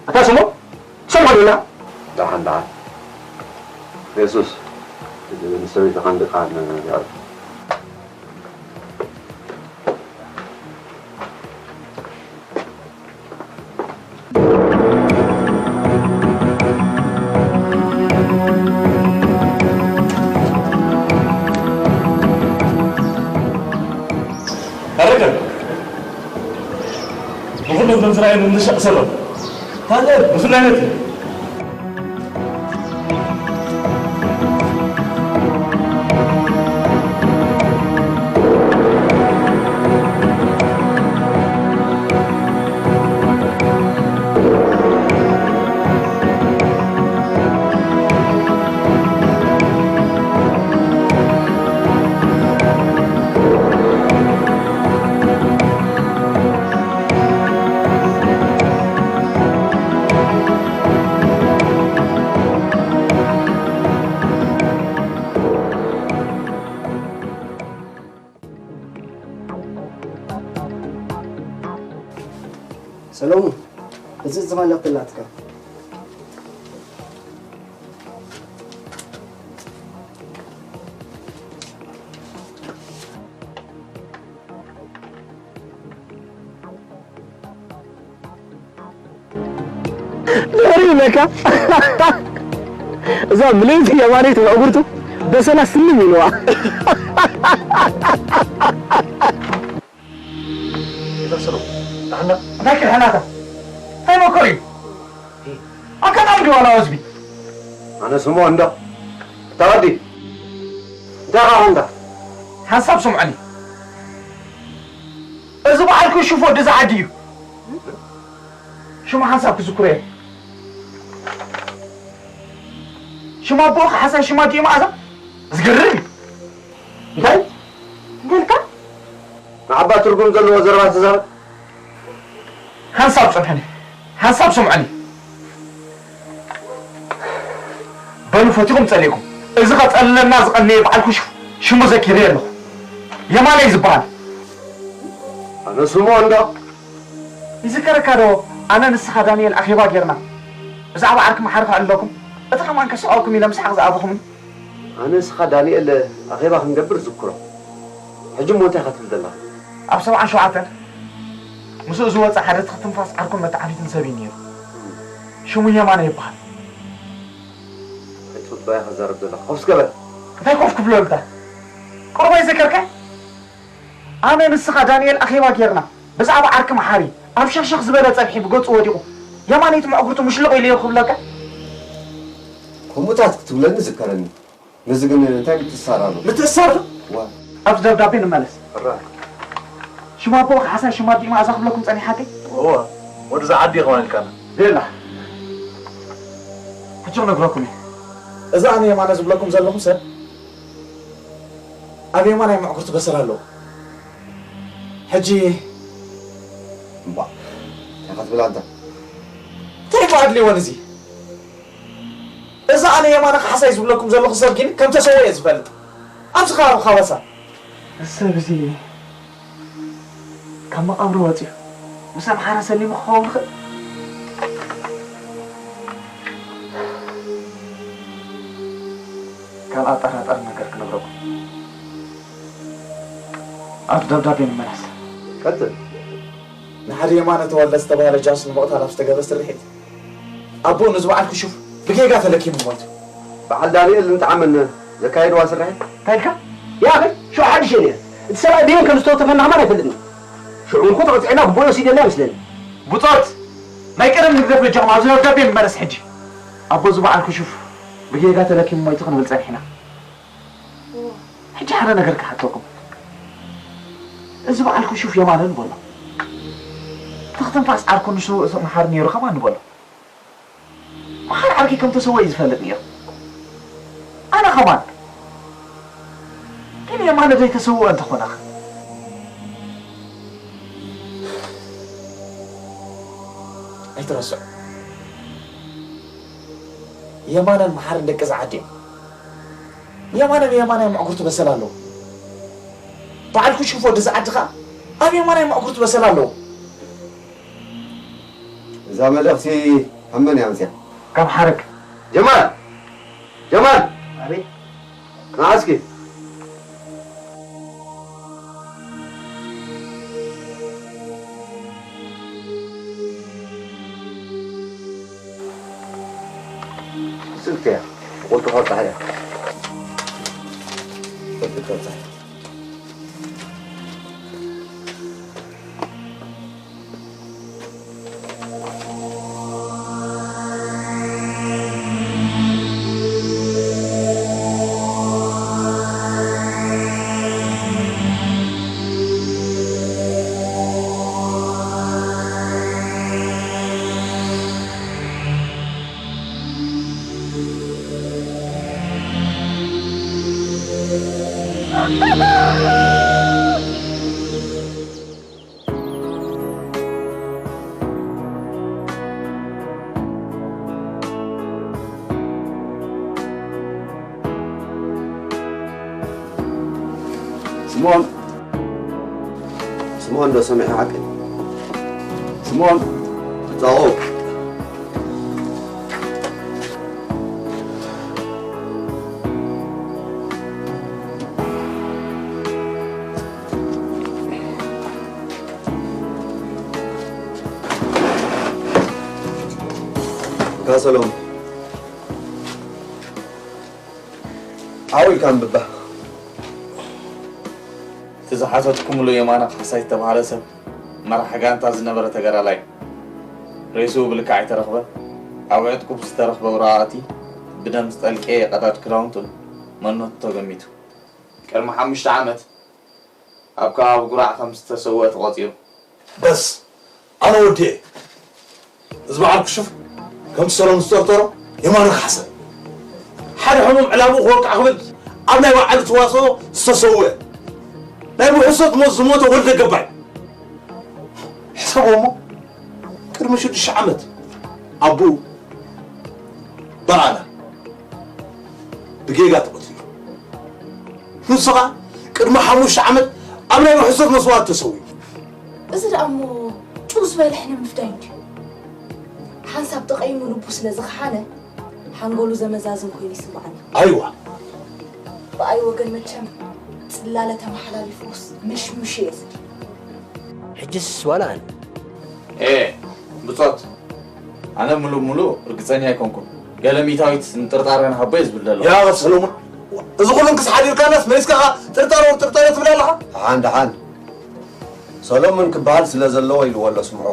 ኣታ ስሞ? ትሰምዖ ዶ ኣለኻ? ደሓን፣ ደሓን። የሱስ፣ ንሰበይትኻን ደቃን ይባርክ። ኣረከብ፣ ንኹሎም ከም ዝረኣየ ምምሻቕ ሰበብ። ካልእ ብፍላይነት እዩ። ሰለሙን፣ እዚ፣ እዚ መልእኽቲ ኣላትካ። ድሕሪ ይብለካ። እዛ ምልእቲ የማነይቲ ኣእጉርቱ በሰላ ስልም ኢልዋ። ይፈስሩ። ንሕና እንታይ ክድሕናታ? እንታይ መከሩ እዩ? ኣጋጣሚ ድዩ ዋላ ወዝቢ? ኣነ ስምዖ እንዶ። እታ ወዲ። እንታይ ኻኹም ዳ? ሓንሳብ ስምዑኒ። እዚ በዓል ክሹፍ ወዲ እዚ ዓዲ እዩ። ሽሙ ሓንሳብ ክዝክሮ እየ። ሽም ኣቦኡ ካሕሳይ ሽም ኣዲኡ መኣዛ? ዝገርም እዩ። እንታይ? እንታይ ኢልካ? ንዓባ ትርጉም ዘለዎ ዘረባ ትዛረብ። ሓንሳብ ጽንሑኒ፣ ሓንሳብ ስምዑኒ። በሉ ፈቲኹም ጸሊእኩም። እዚ ኸጸልለና ዝቐነየ በዓል ኩሹፍ ሽሙ ዘኪረ ኣለኹ። የማነ እዩ ዝበሃል። ኣነ ስምዖ እንዶ። ይዝከረካ ዶ ኣነ ንስኻ ዳንኤል ኣኼባ ጌርና ብዛዕባ ዓርኪ መሓሪ ከዕልለኩም፣ እቲ ኸማን ከስሕቐኩም ኢለ ምስሓቕ ዝኣበኹምኒ? ኣነ ንስኻ ዳንኤል ኣኼባ ክንገብር ዝክሮ። ሕጂ እሞ እንታይ ኢኻ ትብል ዘለኻ? ኣብ ሰብዓን ሸውዓተን ምስኡ ዝወፀ ሓደ ትኽ ትንፋስ ዓርኩን መተዓቢትን ሰብ እዩ ነይሩ። ሽሙ የማነ ይበሃል። እንታይ ትፈልጦ ኢኻ ትዛረብ ዘለኻ? ኮፍ እስከ በል። እንታይ ኮፍ ክብለልካ? ቁሩብ ኣይዘከርካን? ኣነ ንስኻ ዳንኤል ኣኼባ ጌርና ብዛዕባ ዓርኪ መሓሪ ኣብ ሸኽሸኽ ዝበለ ጸብሒ ብገጹ ወዲቑ የማነይቲ መዕጉርቱ ምሽልቕ ኢሉ እዩ ክብለካ? ከምኡታት ክትብለኒ ዝከረኒ። ነዚ ግን እንታይ ምትእስሳር ኣሎ? ምትእስሳር ዶ? ዋ። ኣብዚ ደብዳቤ ንመለስ። ሕራ። ሽም ኣቦኡ ካሕሳይ ሽም ኣዲኡ መኣዛ ክብለኩም ጸኒሓተይ? እወ፣ ወድዛ ዓዲ ይኸውን ኢልካና። ቤላ፣ ሕጂ ክነግረኩም እየ። እዚ ኣነ የማነ ዝብለኩም ዘለኹ ሰብ ኣብ የማናይ መዕኩርቱ በሰል ኣለዎ። ሕጂ እምባ እንታይ ክትብል ኣንታ? እንታይ እሞ ኣድልይዎን እዚ? እዚ ኣነ የማነ ካሕሳይ ዝብለኩም ዘለኹ ሰብ ግን ከም ተሰወ እየ ዝፈልጥ። ኣብዚ ከባቢ ካበሳ። እዚ ሰብ እዚ ካብ መቓብሩ ወፂኡ ምስ ኣምሓራ ሰሊሙ ክኸውን ይኽእል። ካልእ ኣጠራጣሪ ነገር ክነግረኩም። ኣብቲ ደብዳቤ ንመለስ። ቀጽል። ንሓደ የማነ ተወልደ ዝተባህለ ጃስ ንምቕታል ኣብ ዝተገብረ ስርሒት ኣቦኡ ነዚ በዓል ክሹፍ ብጌጋ ተለኪሙ ሞይቱ። በዓል ዳንኤል እንጠዓመን ዘካየድዋ ስርሒት እንታይ ኢልካ? ይኣኽል ሽዑ ሓድሽ እየ ነይረ። እቲ ሰብኣይ በየን ከም ዝተወተፈና ከማን ኣይፈልጥን። ሽዑ እውን እኮ ተቐፂዕና ጉቦ ወሲደና ይመስለኒ። ብጾት! ናይ ቀደም ንግደፍ በጃኹም ኣብዚ ደብዳቤ ንመለስ ሕጂ። ኣቦ እዚ በዓል ክሹፍ ብጌጋ ተለኪሙ ሞይቱ ክንብል ጸኒሕና። ሕጂ ሓደ ነገር ክሓተኩም። እዚ በዓል ክሹፍ የማነ ንበሎ። ትኽትንፋስ ዓርኩ ንሱ ርእሱ መሓር ነይሩ ከማን ንበሎ። መሓር ዓርከይ ከም ተሰወ እዩ ዝፈልጥ ነይሩ። ኣነ ከማን። ግን የማነ ዘይተሰውአ እንተኾነኸ? ኣይትረስዑ። የማነን መሓርን ደቂ እዚ ዓዲ እዮም። የማነ ብየማናይ መዕጉርቱ በሰል ኣለዎ። በዓል ኩሹፍ ወዲ እዚ ዓዲ ኸኣ ኣብ የማናይ መዕጉርቱ በሰል ኣለዎ። እዛ መልእኽቲ ካብ መን እያ መፅያ? ካብ ሓረግ። ጀማል! ጀማል! ኣቤት። ንዓ እስኪ። ስልቲ እያ። ብቑልጡፍ ኣብፅሓ እያ። ስምኦን፣ ስምኦን ዶ ሰሚዑ ሓቂ? ስምኦን፣ ጻኦ። ካሰሎም ዓው ኢልካ ኣንብባ። እቲ ዝሓተትኩምሉ የማነ ካሕሳይ ዝተባህለ ሰብ መራሒ ጋንታ ዝነበረ ተጋዳላይ እዩ። ሬስኡ ብልክዕ ኣይተረኽበን። ኣብ ዕጥቁ ብዝተረኽበ ውረቓቕቲ ብደም ዝጠልቀየ ቀዳድ ክዳውንቱን መንነቱ ተገሚቱ። ቅድሚ ሓሙሽተ ዓመት ኣብ ከባቢ ጉራዕ ከም ዝተሰወአ ተቖጺሩ። በስ ኣነ ወዲኤ። እዚ በዓል ክሹፍ ከምቲ ሰሎም ዝጠርጠሮ የማነ ካሕሳይ ሓደ ሕሙም ዕላምኡ ክወቅዕ ክብል ኣብ ናይ በዓሉ ተዋስኦ ዝተሰወአ ናይ ብሕሶት ሞት ዝሞተ ወልደ ገባይ። ሕሰቦ እሞ ቅድሚ ሽዱሽተ ዓመት ኣቦኡ በኣና ብጌጋ ተቐቲሉ። ንሱ ኸኣ ቅድሚ ሓሙሽተ ዓመት ኣብ ናይ ውሕሰት መስዋእቲ ተሰዊኡ። እዚ ደኣ እሞ ጭው ዝበለ ሕነ ምፍዳይ እንድዩ። ሓንሳብ ተቐይሙ ልቡ ስለ ዝኸሓነ ሓንጎሉ ዘመዛዝን ኮይኑ ይስምዓኒ። ኣይዋ። ብኣይ ወገን መቸም ጽላለ ተመሓላሊፉስ ምሽምሽ እየ ዝብል። ሕጅስ ዋላ ኣነ ኤ ብጾት፣ ኣነ ምሉእ ምሉእ ርግጸኛ ኣይኮንኩን። ገለ ሚእታዊት ንጥርጣረ ንሃቦ እየ ዝብል ዘለኹ። ያ ሰሎሞን፣ እዚ ኩሉ እንክስ ሓዲርካናስ መሊስካ ኸኣ ጥርጣረ ጥርጣረ ትብል ኣለኻ? ደሓን ደሓን፣ ሰሎሞን ክበሃል ስለ ዘለዎ ኢልዎ ኣሎ ስምዖ።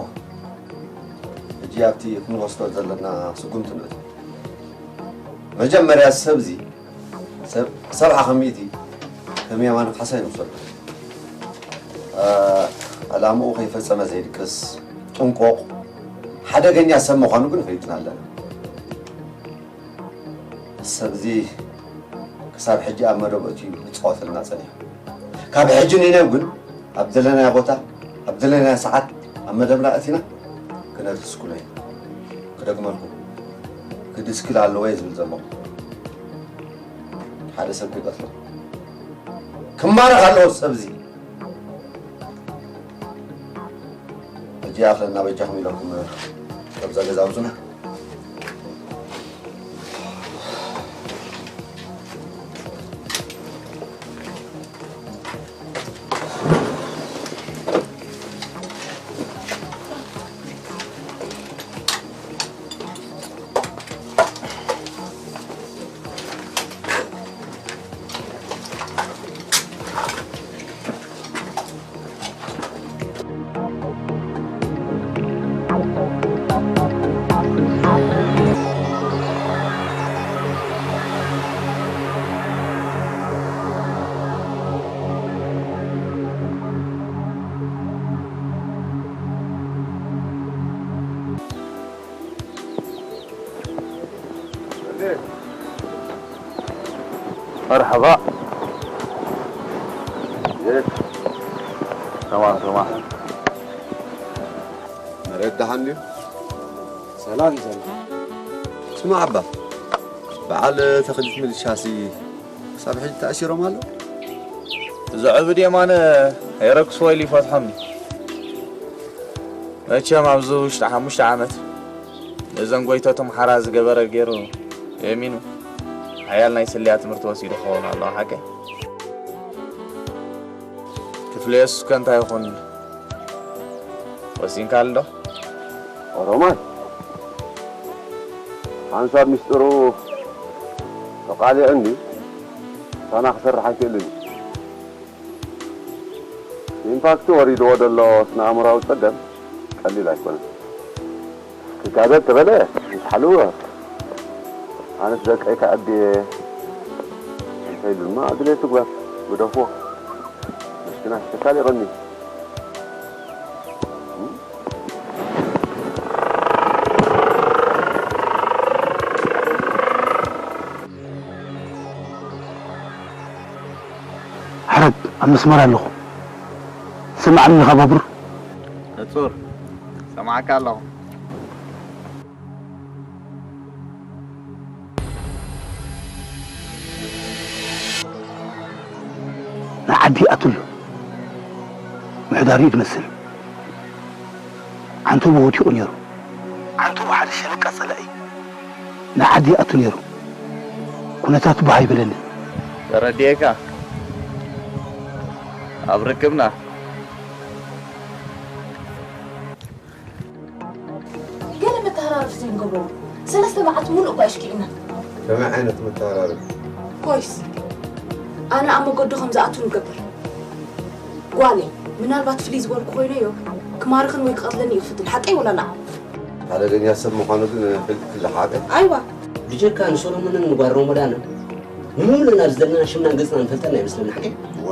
ሕጂ ኣብቲ ክንወስዶ ዘለና ስጉምቲ ንእቶ። መጀመርያ ሰብዚ ሰብ ሰብዓ ከሚእቲ ከም የማነ ካሕሳይ ንውሰዶ። እ፣ ዕላምኡ ከይፈጸመ ዘይድቅስ ጥንቁቕ ሓደገኛ ሰብ ምዃኑ ግን ፈሊጥና ኣለና። ሰብዚ ክሳብ ሕጂ ኣብ መደብ ኣትዩ ይጻወተልና ጸኒሑ። ካብ ሕጂ ንነብ ግን ኣብ ዘለናዮ ቦታ ኣብ ዘለናዮ ሰዓት ኣብ መደብና ኣቲና ክነድስክሎ ኢና። ክደግመልኩም፣ ክድስክል ኣለዎ እየ ዝብል ዘለኹ። ሓደ ሰብ ክቀትሎ ክማረኽ ኣለዎ ሰብዚ። ሕጂ ይኣኽለና በጃኹም ኢለኩም ካብዛ ገዛ ኣውጹና። መርሐባ። ከማን ከማን። መሬት ደሓን ድዩ? ሰላም እዩ ዘሎ። ስማዕ ኣባ፣ በዓል ተኽሊት ምልሻሲ ክሳብ ሕጂ ተኣሲሮም ኣለዉ? እዚ ዕቡድ የማነ የረክስዎ ኢሉ ይፈትሖም እዩ። መቸም ኣብዚ ውሽጢ ሓሙሽተ ዓመት ነዘን ጎይተቶም ሓራ ዝገበረ ገይሩ የሚኑ ሓያል ናይ ስልያ ትምህርቲ ወሲዱ ክኸውን ኣለዎ ሓቀይ። ክፍልየስ ከ እንታይ ይኹን ወሲንካሉ ዶ? ኦሮማይ ሓንሳብ ሚስጥሩ ተቓሊዑ እንዲ ሳና ክሰርሕ ኣይክእልን እዩ። ኢምፓክቱ ወሪድዎ ዘሎ ስነ ኣእምሮኣዊ ጸገም ቀሊል ኣይኮነን። ክጋደል ተበለ ምስ ሓልዎ ኣነስ ደቀይ ከዕቢ እየ እንተ ኢሉ ድማ ድሌቱ ግበር ግደፍዎ። መስኪናት ተሳሊቐኒ። ሓረግ ኣብ መስመር ኣለኹ። ትሰምዓኒ ኢኻ ባቡር? ንጹር ሰማዕካ ኣለኹ። ንዓዲ ይኣትሉ ምሕዳሩ እዩ ዝመስል። ዓንተቦ ወዲቑ ነይሩ። ዓንተቦ ሓደ ሸለቃ ጸላኢ ንዓዲ ይኣቱ ነይሩ። ኩነታቱ ባህ ኣይበለንን። ተረዲኤካ። ኣብ ርክብና። ገለ መተሃራረፊ ዘይንገብሮ ሰለስተ መዓልቲ ሙሉእ እኳ ኣሽኪዕና። ከመይ ዓይነት መተሃራረፊ? ኮይስ፣ ኣነ ኣብ መገዱ ከም ዝኣቱ ንገብር። ጓለይ፣ ምናልባት ፍልይ ዝበልኩ ኮይነዮ፣ ክማርኽን ወይ ክቐትለኒ እዩ ክፍትን። ሓቀይ ወላ ላዕ? ሓደገኛ ሰብ ምዃኑ ግን ፍልጥ ክልሓቀ። ኣይዋ። ብጀካ ንሶሎሞንን ንጓል ሮሞዳንን ንምሉእ ናብ ዘለና ሽምናን ገጽና ንፈልጠና ኣይመስለኒ ሓቂ። እዋ።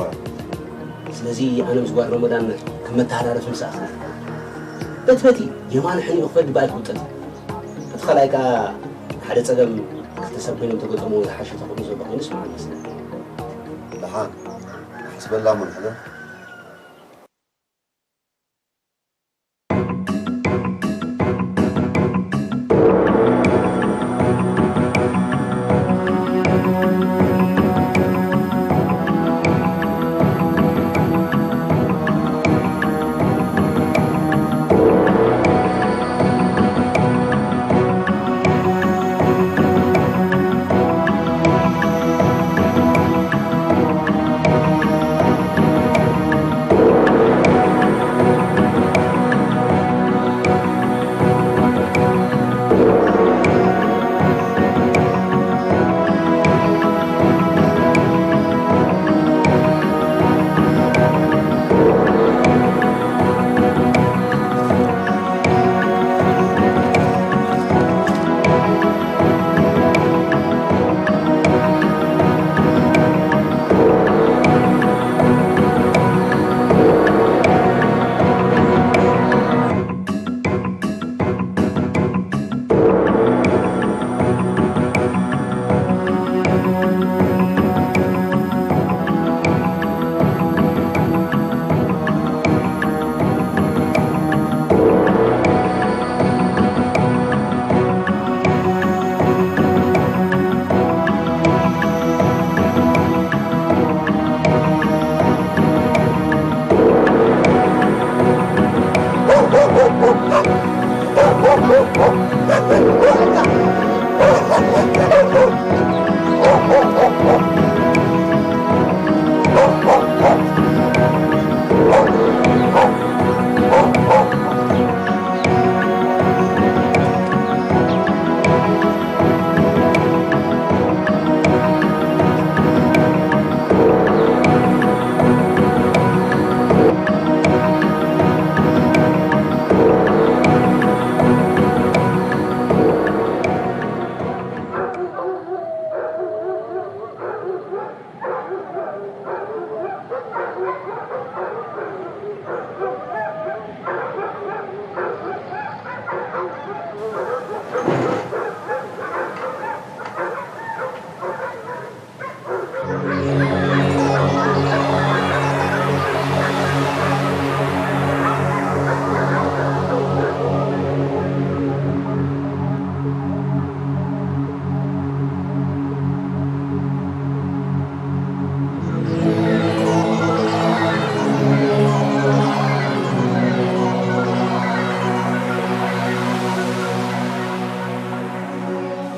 ስለዚ ኣነ ምስ ጓል ሮሞዳን ከም መተሃራረፊ ምስ ኣኽለ። በቲ በቲ የማነ ሕኒኡ ክፈዲ ብኣይ ክውጠት። እቲ ካልኣይ ከኣ ሓደ ጸገም ክልተ ሰብ ኮይኖም ተገጠምዎ ዝሓሸ ተኽእሎ ዘሎ ኮይኑ ይስምዓኒ ይመስለኒ። ደሓን፣ ሓስበላ እሞ ንሕና።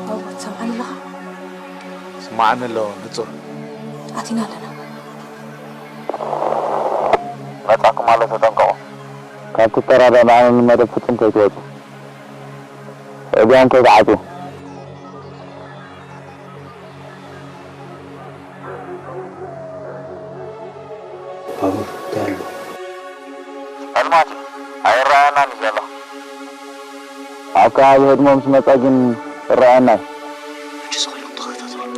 ኣቦ፣ ትሰምዓኒ ኣለኻ? ስማዕኒ ኣሎ፣ ንጹር። ኣቲና ኣለና። መጻኩም ኣሎ፣ ተጠንቀቑ። ካብ ትተራዳድኣኒ ንመደብ ፍጹም ከይትወጹ። ጽርግያ ከይትዓጽዉ። ባቡር እንታይ ኣሎ? ጸልማት እዩ። ኣይረኣየናን እዩ ዘሎ። ኣብ ከባቢ ህድሞ ምስ መጸ ግን ይረኣየና እዩ። ሕጂ ስቕ ኢልኩም ተኸታተሉ።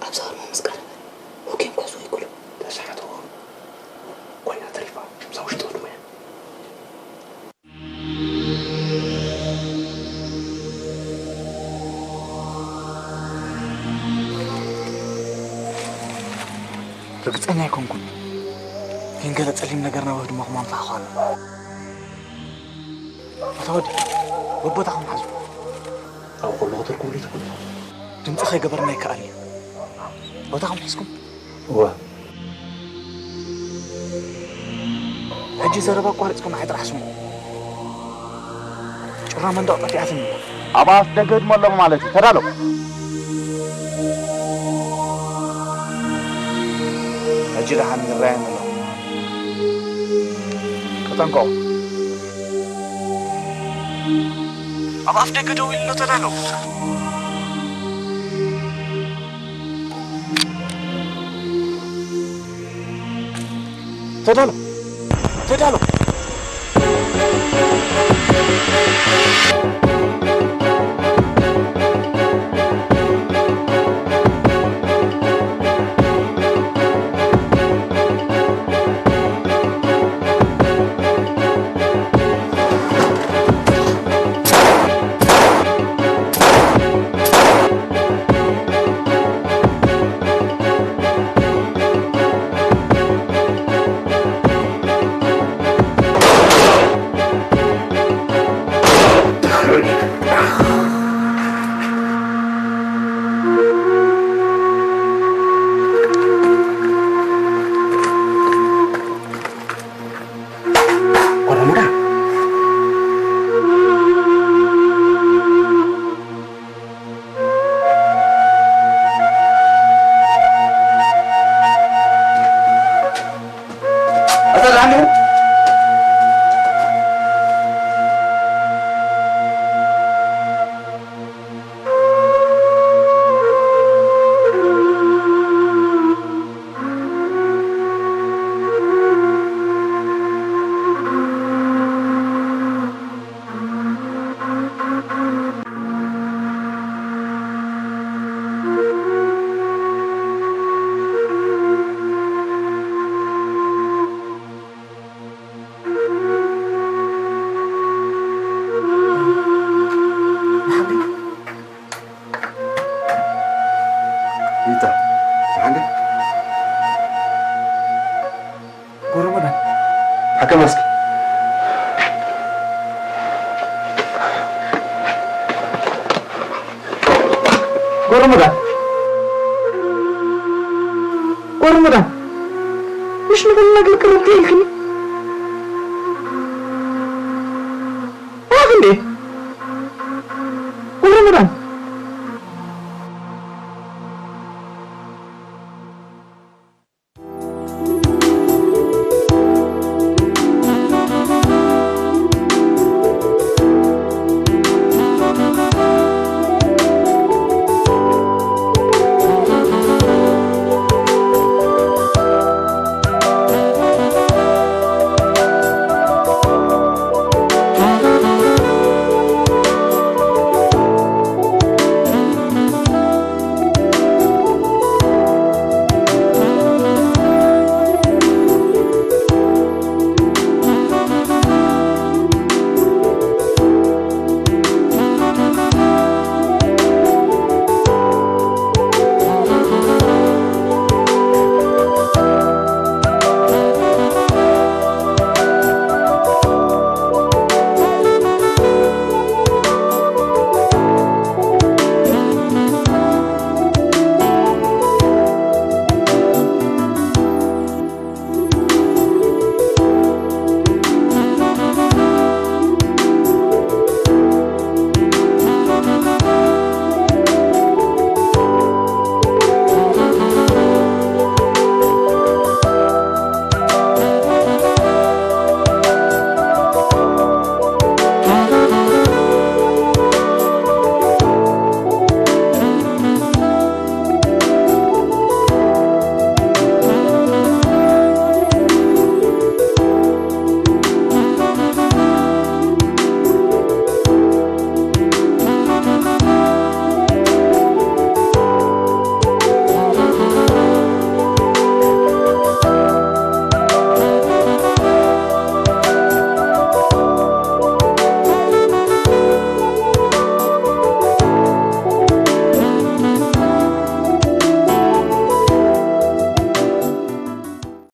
ኣብዛ ህድሞ ምስ ቀረበ፣ ውግዮም ከዝው ይክሉ። ተሳሕትዎ። ኮይና ተሪፋ፣ ኣብዛ ውሽጢ ህድሞ እያ። ርግጸኛ ኣይኮንኩን፣ ግን ገለ ጸሊም ነገር ናብ ህድሞኹም ኣምጻእኹ ኣሎ። ኣታ ወዲ፣ በቦታኹም ሓዙ። ኣብኡ ከለኹ ትርጉም ሪኢትኩም ኢኹም። ድምጺ ከይገበርና ይከኣል እዩ። ቦታኹም ሒዝኩም? እወ። ሕጂ ዘረባ ኣቋሪጽኩም ዓጥራሕ ስምዑ። ጭራ መንደቕ ጠፊኣትኒ። ኣብ ኣፍ ደገ ህድሞ ኣለኹ ማለት እዩ። ተዳሎ። ሕጂ ደሓን ይረኣየኒ ኣሎ። ተጠንቀቑ። ኣብ ኣፍ ደገ ደው ኢሉ ኣሎ። ተዳሎ። ተዳሎ፣ ተዳሎ። ሪታ፣ ደሓን ዲኻ? ጎረመዳን። ሓከም እስኪ። ጎረመዳን። ጎረመዳን። ምሽ ንኹሉ ነገር ቅርብ ከይልክኒ። ኣፍ እንዴ? ጎረመዳን።